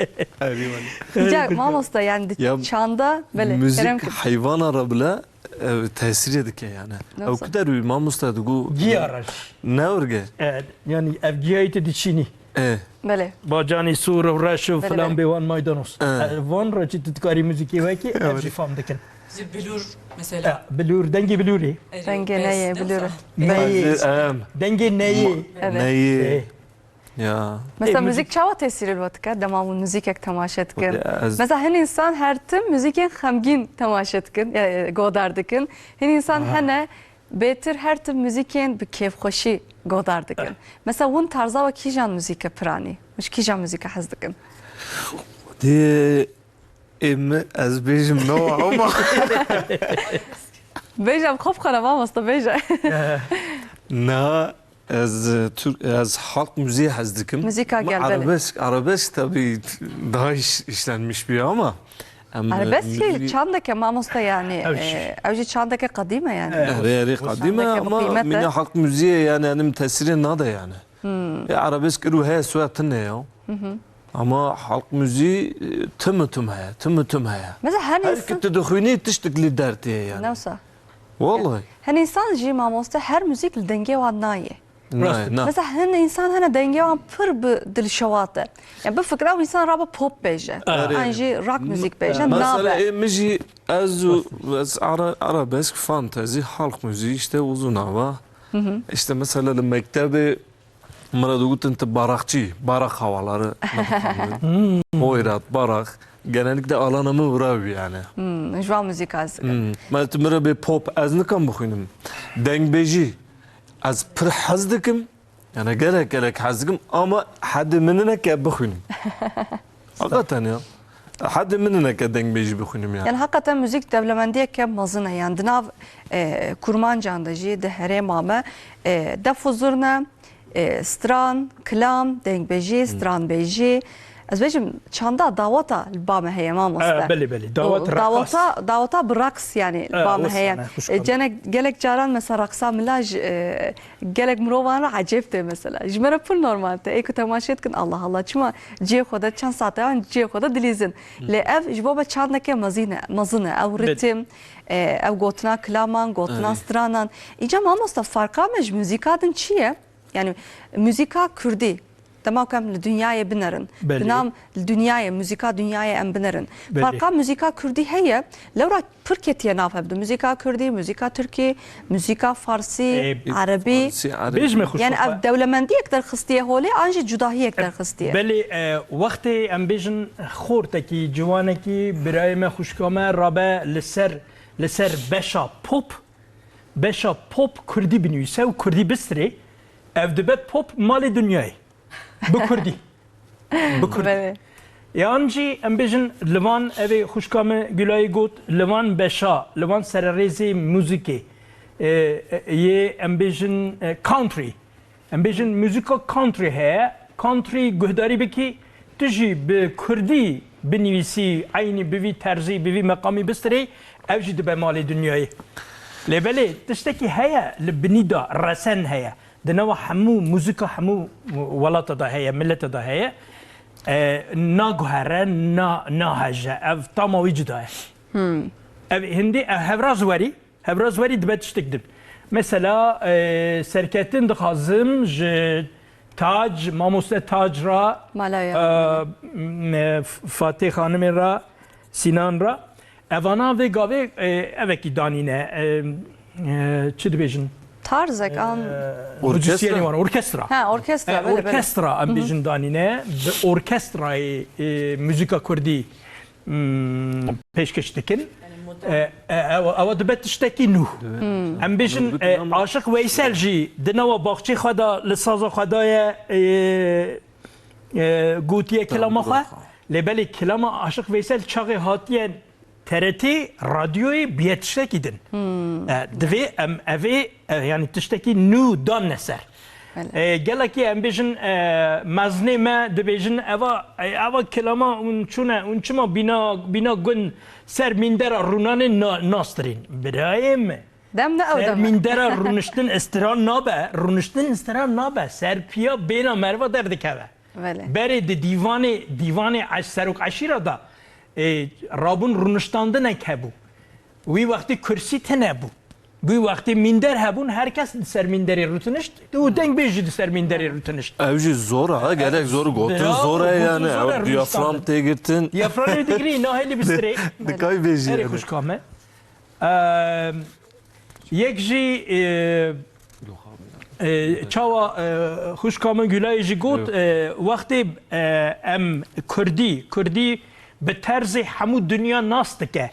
Îca, mamoste, yani di Ya, çanda, belê, muzîk kerem kir. Heyvana re bile, e, tesîrê dike yani. Nasıl? Ew ku derû mamoste digo Giya re jî. Ne urge? E, yani ev giyayê tu diçînî. E. Belê. Bacanî sor û reş û Belê, filan belê. Bê wan maydanoz. E. E, van re jî tu dikarî muzîkê wekî, ev Evet. Jî fam dikin. Ji bilûr mesela. E, bilûr, dengê bilûrê. Erê, Dengê bes, neyê, ne bilûrê. Wisa? Neyê. Em. Dengê neyê. Evet. Neyê. E. Ya. Mesela, e, müzik, müzik çawa tesîrê li we dike? Dema hûn muzîkek temaşe dikin. Xwedê ez Mesela, hin însan her tim muzîkên xemgîn temaşe dikin, e, godar dikin. Hin însan Ha. hene bêtir her tim muzîkên bi kêfxweşî godar dikin. Eh. Mesela, hûn tarza we kîjan muzîke piranî? Hûn ji kîjan muzîke hez dikin? Xwedê ê min ez bêjim ne ama. Bêje, em xwe bixwene, mamoste, bêje. Na, ez, e, Türk, ez halk müziği hez dikim. Muzîka Ama gel, belê. Arabesk, arabesk tabii daha iş, işlenmiş bir ama, em, e, Arabesk jî müziği çandeke, mamoste, yani, Ew jî. E, ew jî çandeke qedîm e, yani. Evet. Erê, erê, qedîm e Çandeke ama bi qîmet e. Mîna halk müziği yani, yani tesirê nade yani. Hmm. E, arabesk îro heye, soya tune ya. Hı hı. Ama halk müziği, e, tim û tim heye, tim û tim heye. Mesela, her Her insan ki tu dixwînî tiştik li dertê yani. Ne wisa? Vallahi. Hin însan jî, mamoste, her muzîk li dengê wan nayê. Nayê, na. Mesela, hin însan hene dengê wan pir bi dilşewat e. Yani, bifikre ew însan rabe pop bêje. Erê. An jî rock muzîk bêje, Mesela, nabe. Ê min jî ez û, ez ara-, arabesk, fantezî, halk müziği işte uzun hava. Hı hı. İşte mesela li mektebê Min re digotin, "Tu barakçî, barak havaları." Oyrat, barak. Genellikle alanımı vura yani. Hmm, ji wan muzîka ez dikim. Hmm. Me tu min re bê pop, ez nikam bixwînim. Dengbêjî, ez pir hez dikim. Yani gelek gelek hez dikim ama hedê min neke bixwînim. Hakikaten ya. Hedê min neke dengbêjî bixwînim yani. Yani hakikaten muzîk dewlemendiyeke mezin e. Yani di nav, e, kurmancan de jî, di herêma me, e, def û zurne, e, stran, kilam, dengbêjî, stranbêjî. Ez bêjim, çanda daweta li ba me heye, mamoste. E, belê, belê. Dawet, O, reqas. Daweta, daweta bi reqs, yani, li E, ba me wisa heye. Ne, xwişka E, me. Cene-, gelek caran, mesela, reqsa milaj, e, gelek mirovan re ecêb tê, mesela. Ji me re pir normal tê. Ê ku temaşe dikin, Allah Allah, çima cihê xwe de çend saet e, an cihê xwe de dilîzin. Lê ev ji bo me çandeke mezîn e, mezin e. Ew Belê. Ritim, e, ew gotina kilaman, gotina Erê. Stranan. Îca, mamoste, farqa me ji muzîka din çi ye? Yani, muzîka kurdî, dema ku em li dinyayê binerin, Belê. Di nav li dinyayê, muzîka dinyayê em binerin. Belê. Farqa muzîka kurdî heye, lewra pir ketiye nav hevdu. Muzîka kurdî, muzîka tirkî, muzîka farsî, E, erebî. Farsî, erebî. Bêjme xwe Yani, şofa. Ev dewlemendiyek derxistiye holê, an jî cudahiyek derxistiye. Belê, e, wextê em bêjin xortekî, ciwanekî, birayê me, xwişka me rabe li ser, li ser beşa pop, beşa pop kurdî binivîse û kurdî bistirê, ev dibe pop malê dinyayê. Bi kurdî. Bi kurdî. Belê. Yan jî em bêjin li van, evê xwişka min Gülayê got, li van beşa, li van sererêzê muzîkê, e, e, yê em bêjin, e, country. Em bêjin muzîka country heye. Country guhdarî bikî, tu jî bi kurdî binivîsî, eynî bi vî terzî, bi vî meqamî bistirê, ev jî dibe malê dinyayê. Lê belê, tiştekî heye, li binî de resen heye. Di nava hemû muzîka hemû welata de heye, milete de heye. E, naguhere, na-, naheje. Ev tama wî cuda ye. Hmm. Ev hindî, ev hevra ziwerî, hevra ziwerî dibe tiştek din. Mesela, e, serketin dixwazim ji Tac, mamoste Tac ra, Malaya. E, m-, Fatih Xanimê ra, Sinan ra. Evana vê gavê, e, evekî danîne, e, e, çi dibêjin? Tarzek, E, an- Orkestra? Muzîsyenê wan, orkestra. Ha, orkestra, E, belê, belê. Orkestra, em bêjin danîne, bi orkestrayê, e, muzîka kurdî, m, pêşkeş dikin. E, e, ew, ew dibe tiştekî nû. Dibe. Em bêjin, Nû e, dikin ama Aşiq Veysel jî di nava baxçê xwe de li saza xwe daye, e, e, gotiye kilama xwe. Tembura xwe. Lê belê kilama Aşiq Veysel çaxê hatiye T R T radyoyê bûye tiştekî din. E, divê em evê, e, yanî tiştekî nû danne ser. Belê. E, gelekî em bêjin, e, mezinê me dibêjin, eva, e, eva kilama hûn çûne, hûn çima bîna, bîna gund ser mîndera rûnanê na-, nastirîn? Birayê me. Dem ne ew Ser dem e. mîndera rûniştin istiran nabe, rûniştin istiran nabe, ser piya bêna meriva derdikeve. Belê. Berê di dîvanê, dîvanê eş-, serok eşîra da, e, rabûn rûniştandinek hebû. Wî wextî kursî tune bû. Wî wextî mînder hebûn, her kes di ser mînderê rûtinişt û dengbêj jî di ser mînderê rûtinişt. Ew jî zor e, gelek zor gotin, Ya, zor e gotin yani. zor e, Ew diyafram rûniştandin. tê girtin. Diyaframê digirî, nahêlî bistirê. Di kay bêjî Erê yani. xwişka me. Ehm, yek jî, e, e, çawa, e, xwişka min Gülayê jî got, Evet. e, wextê, e, em Kurdî, Kurdî bi terzê hemû dinya nas dike.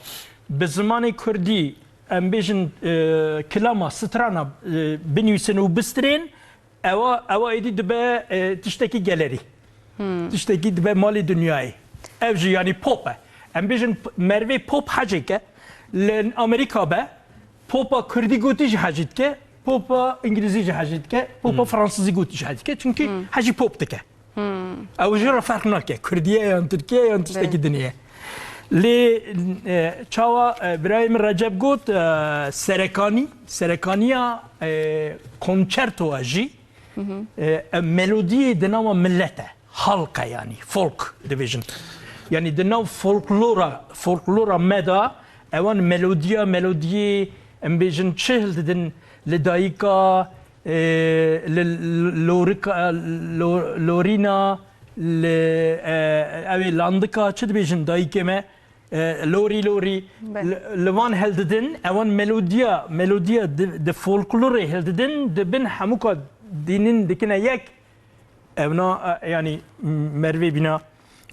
Bi zimanê Kurdî, em bêjin, e, kilama, strana, e, binivîsin û bistirên, ewa, ewa êdî dibe, e, tiştekî gelerî. Tiştekî dibe malê dinyayê. Ev jî yanî pop e. Em bêjin p-, mervê pop hecêk e. Li Amerîka be, popa kurdî gotî jî hecî dike, popa îngilîzî jî hecî dike, popa fransizî gotî jî hecî dike. Çimkî hecî pop dike. Ew jî re ferq nake. Kurdî ye yan tirkî ye yan tiştekî Belê. dinê ye. Lê, e, çawa, e, birayê min Recep got, e, serekanî, serekaniya, e, konçertoya jî, e, e, melodiyê di nava millet e. Halk e yanî, folk dibêjin. Yanî di nav folklora, folklora me de ewan melodiya, melodiyê, em bêjin çi hildidin li dayika, e, li l-, lorika, lo-, lorîna, li, e, ew ê landika, çi dibêjin dayikê me, e, lorî, lorî, Be. li, li van hildidin, ewan melodiya, melodiya di, di folklorê hildidin, di bin hemûka dînin dikine yek. Evna, e, yanî, m-, mervê bîna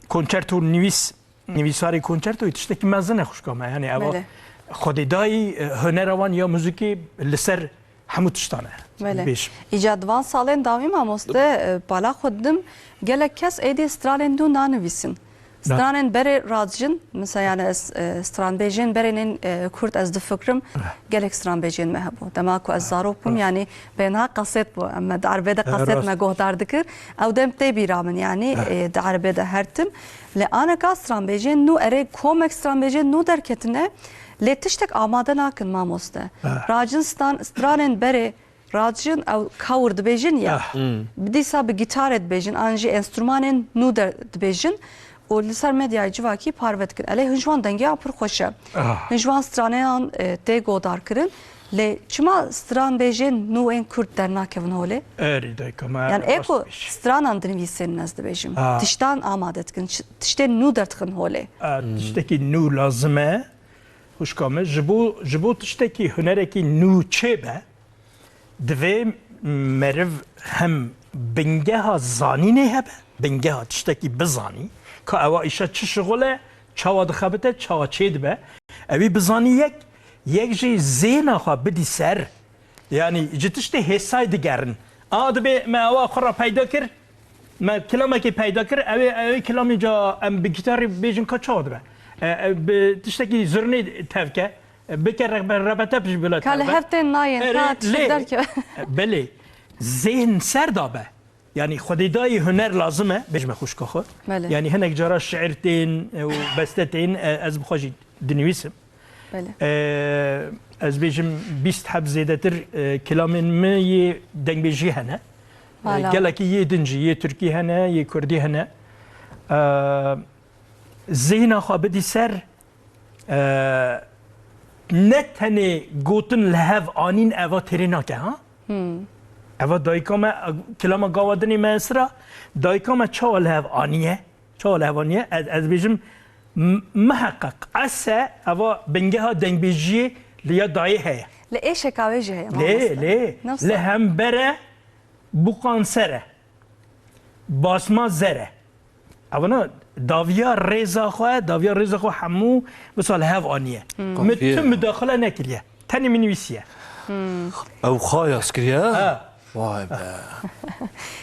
konçerto nivîs, nivîsarê konçertoyê tiştekî mezin e xwişka me. Yanî eva Belê. xwedêdayî, e, hunera wan ya muzîkê li ser hemû tiştan e. Belê. Bêjim. Îca di van salên dawî mamoste, e, bala xwe didim, gelek kes êdî stranên nû nanivîsin. Na. Stranên berê radijin, mesela yani ez, e, stranbêjên berê nên, e, kurd ez difikrim, gelek stranbêjên me hebû. Dema ku ez zarok bûm, yani bênha kaset bû, em me di erebê de kaset rast. me gohdar dikir. Ew dem tê bîra min, yani, e, di erebê de her tim. Lê aneka stranbêjên nû, erê komek stranbêjên nû derketine, lê tiştek amade nakin mamoste. Racin stan-, stranên berê radijin ew kawir dibêjin ya. Ah. Hmm. Bi dîsa bi gîtarê dibêjin, an jî enstrûmanên nû de dibêjin û li ser medyayê civakî parve dikin. Elê hin ji wan dengeyan pir xweş e. Ah. Hin ji wan straneyan, e, tê godarkirin. Lê çima stranbêjên nû ên kurd dernakevin holê? Erê dayika me. Yani ê ku stranan dinivîsên ez dibêjim. Ah. Tiştan amade dikin, ş-, tiştên nû derdixin holê. Ah, tiştekî nû lazim e. Xwişka me, ji bo, ji bo tiştekî hunerekî nû çêbe, divê meriv hem bingeha zanînê hebe, bingeha tiştekî bizanî, ka ewa îşa çi şixul e, çawa dixebite, çawa çêdibe. Ewî bizanî yek, yek jî zêna xwe bidî ser, yanî ji tiştê hêsayî digerin. A dibê me ewa xwe re peyda kir, me kilamekê peyda kir, ew ê, ew ê kilamê ca em bi gîtarê bêjin ka çawa dibe. E, e, bi tiştekî zurnê tevke, e, bike rebe-, rebete jî bila Ka li tevbe. hev tên nayên, Erê, ka tiştek lê, derkeve. e, belê, zêhn ser dabe. Yanî xwedêdayî huner lazim e, bêjme xwişka xwe. Belê. Yanî hinek cara şiir tên, e, û beste tên, e, ez bi xwe jî dinivîsim. Belê. E, ez bêjim bîst heb zêdetir, e, kilamên min yê dengbêjî hene. E, Hala. gelekî yê din jî, yê tirkî hene, yê kurdî hene. E, zêhna xwe bidî ser, e, ne tenê gotin li hev anîn eva têrê nake, ha? Hmm. Eva dayika me, kilama gava dinê me esra, dayika me çawa li hev aniye? Çawa li hev aniye? Ez, ez bêjim, m-, miheqeq, ese eva bingeha dengbêjiyê li ya dayê heye. Li êşeka wê jî heye, Lê, mamoste. lê, Nasıl? li hembere buqan ser e. Basma zer e. Evana daviya rêza xwe, daviya rêza xwe hemû wisa li hev aniye. Hmm. Min Kafiye. tu mudaxile nekiriye. Tenê min nivîsiye. Ew xayas kiriye, ha? Ha. Vay be.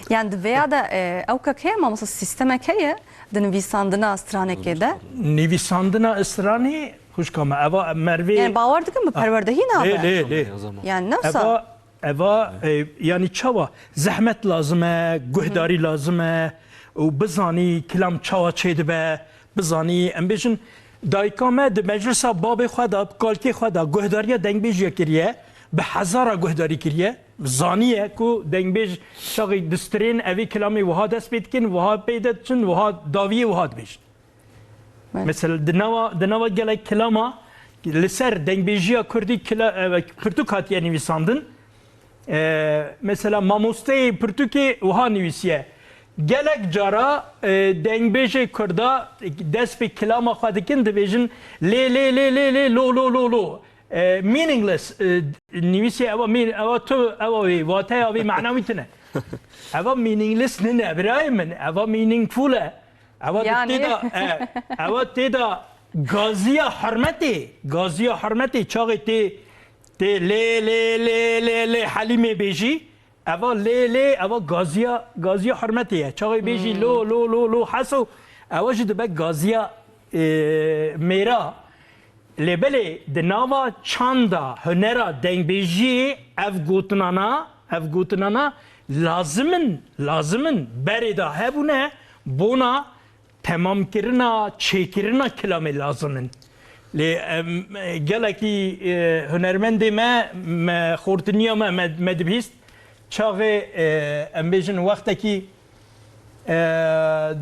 Yani di vêya de e, ewkek heye mamosta, sîstemek heye di nivîsandina stranekê de. Nivîsandina stranê xwişka me, eva mervê. Yani bawer dikim bi perwerdehî nabe. Lê lê lê. Yani ne wisa. Eva, eva e, yani çawa zehmet lazim e, guhdarî lazim e û bizanî kilam çawa çêdibe, bizanî em bêjin dayika me di meclisa babê xwe de, bi kalkê xwe de guhdariya dengbêjiya kiriye, bi hezara guhdarî kiriye, zaniye ku dengbêj çaxê distirên evê kilamê wiha dest pê dikin, wiha pê de diçin, wiha daviyê wiha dibêjin. Evet. Mesela di nava, di nava gelek kilama li ser dengbêjiya kurdî kila, e, pirtûk hatiye nivîsandin. E, mesela mamosteyê pirtûkê wiha nivîsiye. Gelek cara e, dengbêjê kurda dest pê kilama xwe dikin, dibêjin lê lê lê lê lê lo lo lo lo. E, meaningless e, nivîsiye, ewa mean, ewa tu, ewa wê wateya wê, mana wî tune. Ewa meaningless nine birayê min, ewa meaningful e. Ewa Yani. Tê de, e, ewa tê de gaziya hurmetê, gaziya hurmetê çaxê tê, tê lê lê lê lê lê Helîmê bêjî, ewa lê lê, ewa gaziya, gaziya hurmetê ye. Çaxê bêjî lo lo lo lo Heso, ewa jî dibe gaziya e, mêra. Lê belê di nava çanda, hunera dengbêjiyê ev gotinana, ev gotinana lazim in, lazim in, berê de hebûne bona temamkirina, çêkirina kilamê lazim in. Lê em, gelekî e, hunermendê me, me xortiniya me, me, me dibihîst, çaxê e, em bêjin wextekî e,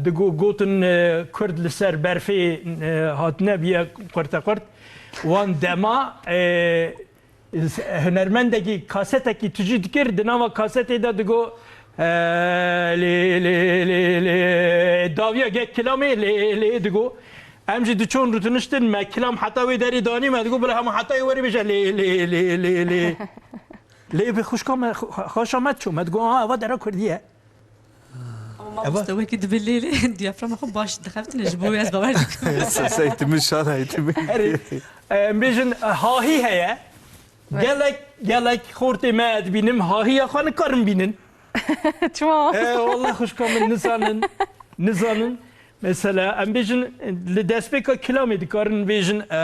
digo, gotin e, Kurd li ser berfê e, hatine biye qurtequrt. Wan dema e, hunermendekî kasetekî tijî dikir, di nava kasetê de digo e, lê lê lê lê daviya gek kilamê lê lê digo. Em jî diçûn rûtiniştin, me kilam heta wê derê danî, me digo bila hema heta wê werî bêje lê lê lê lê lê. Lê bi xwişka me, xwe- xweşa me diçû, me digo ha eva dera kurdî ye. Ama mamoste wekî dibe lê lê diyaframa xwe baş dixeftine, ji bo wê ez bawer dikim. Sesey timi şana timi. Erê, em bêjin hahî heye. Gelek, gelek xortê me dibînim, hahiya xwe nikarin bînin. Çima? E, wallah xwişka min nizanin, nizanin. Mesela em bêjin li destpêka kilamê dikarin bêjin e,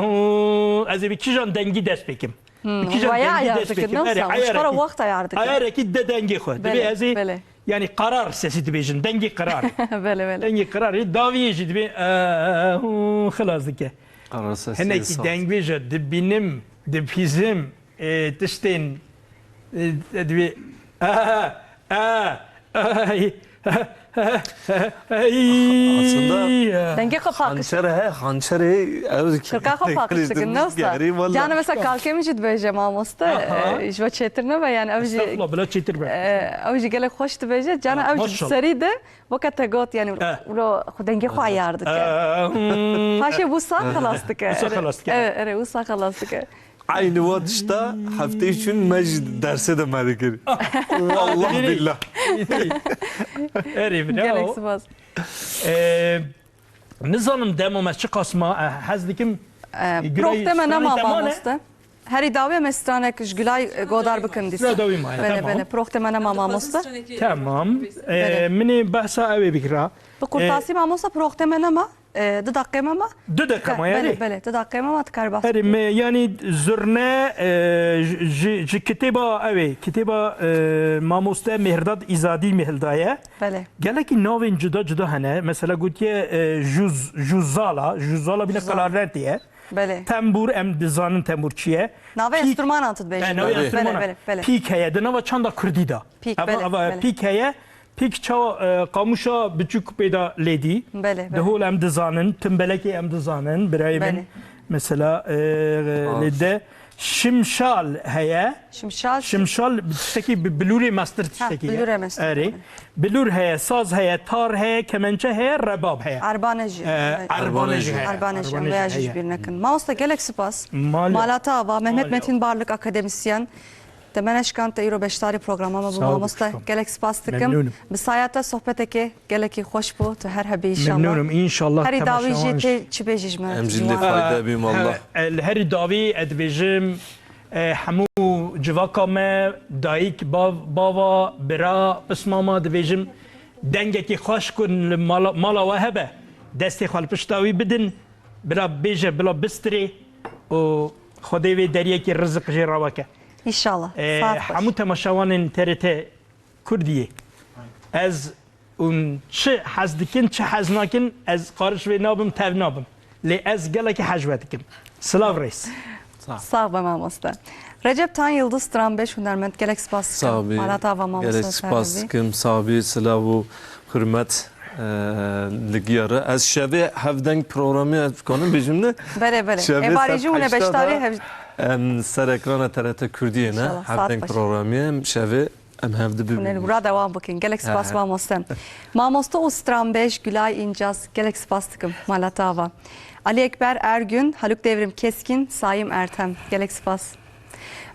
hû, ez ê bi kîjan dengî dest pêkim. Bi kîjan Waya dengî ayar dest dikin, pêkim. ne Erê, wisa? Wişka ra ayarekî- wext ayar dikin. Ayarekî de dengê xwe. Dibê Belê, ez ê belê. Yani qarar sesî dibêjin, dengê qirarê. Belê, belê. Dengê qirarê, daviyê jî dibê e, hû, xilas dike. Qarar sesî Hinekî saz. Dengbêje dibînim, dibihîzim e, tiştên e, dibê e, e, e, Aslında Dengê xwe paqij. Hançer he, hançerê ew Kirka xwe paqij dikin, ne wisa? Gerî valla. Cana mesela kalkê min jî dibêje mamoste, Aha. e, ji we çêtir nebe, yani ev jî Estağfurullah, bila çêtir be. e, ew jî gelek xweş dibêje. Cana Ha, ev jî maşallah. serî de weke te got, yani Eh. ro xwe dengê xwe ayar dike. Ee, hmm. Paşê wisa xelas dike. Wisa xelas dike. Evet, evet, wisa xelas dike. Aynı wad işte hafta için me jî dersê de me dikir. Wallah billah. Erê, Gelek bravo. spas. Ee, nizanim dema me çiqas ma, e, hez dikim. E, Gülay, Proxte me stranê nema te mane? Mamoste. Herî dawî me stranek ji Gülay e, godar bikim dîsa. Stra dawî maye, Belê, tamam. belê. Proxte me nema mamoste. Tamam. Ee, Belê. Minê behsa ew ê bikira. Bi kurtasî mamoste, proxte me nema. E, du deqê me ma. Du deqe ma, Belê, yani. Belê, du deqê me ma dikar behs. Herî me, yani zurne e, ji, ji, ji kitêba ew ê, kitêba e, mamoste Mihrdad Îzadî mihildaye. Belê. Gelekî navên cuda cuda hene. Mesela gotiye e, juz, juzala, juzala bîne klarnetê ye. Belê. Tembûr, em dizanin tembûr çi ye. Navê Pîk- enstrûmanan tu dibêjî. E, navê Belê, enstrûmana. belê, belê. Pîk heye, di nava çanda kurdî de. Pîk, Eva, belê, eva, belê. Pîk heye. Pîk çawa e, qamûşa biçûk pê de lêdî. Belê, belê. Dihol em dizanin, timbelekê em dizanin, birayê Belê. min. Mesela e, e, lê de şimşal heye. Şimşal. Şimşal tiştekî bi bilûrê mestir tiştekî ye. Bilûrê mestir. Erê. Bilûr heye, saz heye, tar heye, kemençe heye, rebab heye. Erbane jî. E, erbane jî heye. Erbane jî. Em Erbane veya jî jî ji heye. bîr nekin. Mamoste, gelek spas. Malî. Malata ava, Mehmet Malî. Metin Barlık akademisyen. Te me neşkand te îro beşdarî programa me bû Sağ ol, mamoste. kuşkom. Gelek spas dikim. Memnûnim. Bi saya te sohbetekê gelekî xweş bû. Tu her hebî inşallah. Memnûnim, inşallah. Herî dawî jî temaşevan tê çi bêjî ji me? Em jî Ciwan. lê fayda bî, mallah. E, li herî dawî ez dibêjim e, hemû civaka me, dayik, bav, bava, bira, pismama, dibêjim, dengekî xweş ku li mala, mala we hebe, destê xwe li pişta wî bidin, bila bêje, bila bistirê û Xwedê vê deriyekî rizik jê raweke. Înşallah. Ee, Saet xweş. Hemû temaşevanên T R T Kurdiyê, ez hûn çi hez dikin, çi hez nakin, ez qarîş vê nabim, tev nabim. Lê ez gelekî hej we dikim. Silav rêz. Sağ ol. Sağ be mamoste. Recep Tan Yıldız Stranbeş hunermend, gelek spas dikim. Sağ ol. Mala te ava mamoste. Gelek spas dikim. Sağ ol. Silav û hurmet, e, li giya re. Ez şevê hevdeng programê ez dikanim bêjim ne? Belê, belê. Şevê Ê, barî saet jî hûn ê heşta beşdarî de hev- em ser ekrana T R T Kurdiyê ne? İnşallah, saet Hevdeng baş. Programê em şevê Em hevdi bibînin. Hûn ê li wir re dewam bikin. Gelek spas, he, he, mamoste. Mamoste û stranbêj Gülay İncaz, gelek spas dikim. Mala te ava. Ali Ekber Ergün, Haluk Devrim Keskin, Saim Ertem. Gelek spas.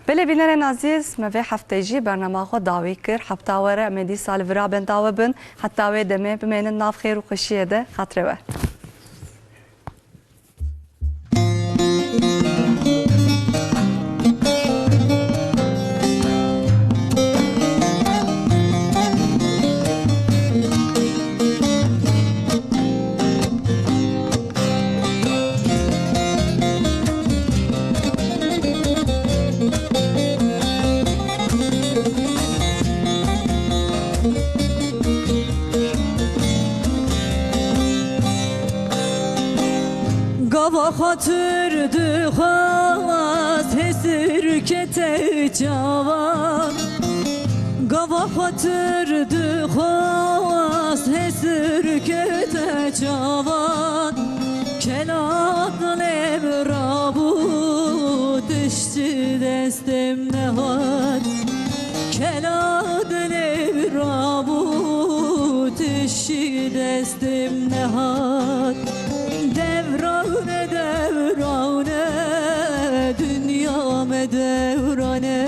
Belê bînerên azîz, me vê hefteyê jî bernama xwe dawî kir. Hefta were em ê dîsa li vira benda we bin. Heta wê demê bimênin nav xêr û xweşiyê de. Xatirê we. Gava xatir dixwaz hesir kete çavan. Gava xatir dixwaz hesir kete çavan. Kela dilê min rabû tiştî destê min nehat. Kela dilê min rabû tiştî destê min nehat. Dewrane, dewrane, dinya me dewrane.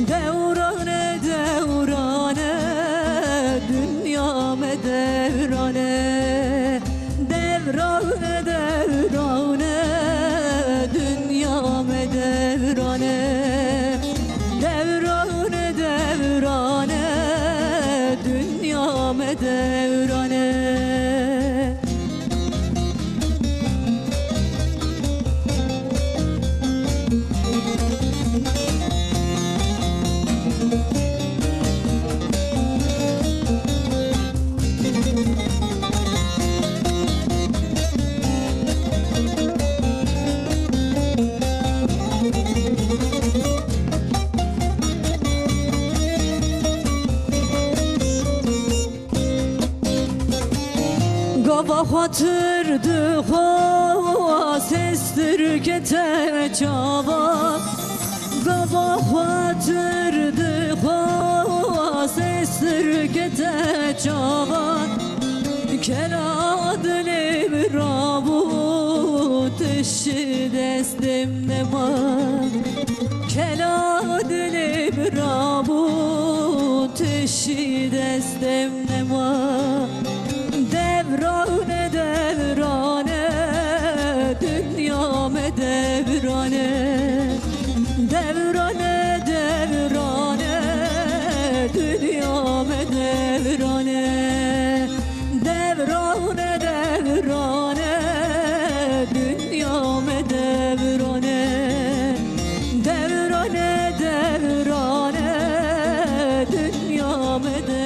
Dewrane, dewrane, dinya me dewrane. Dewrane, dewrane, dinya me dewrane. Dewrane, dewrane, dinya me dewrane. Gava xatir dixwaz hestir kete çavan. Gava xatir dixwaz hestir kete çavan. Kela dilê min rabû tiştî destê min nema. Kela dilê min rabû tiştî destê min nema. Dewrane, dewrane, dinya me dewrane. Dewrane, dewrane, dinya me dewrane. Dewrane, dewrane, dinya me dewrane. Dewrane, dewrane, dinya me de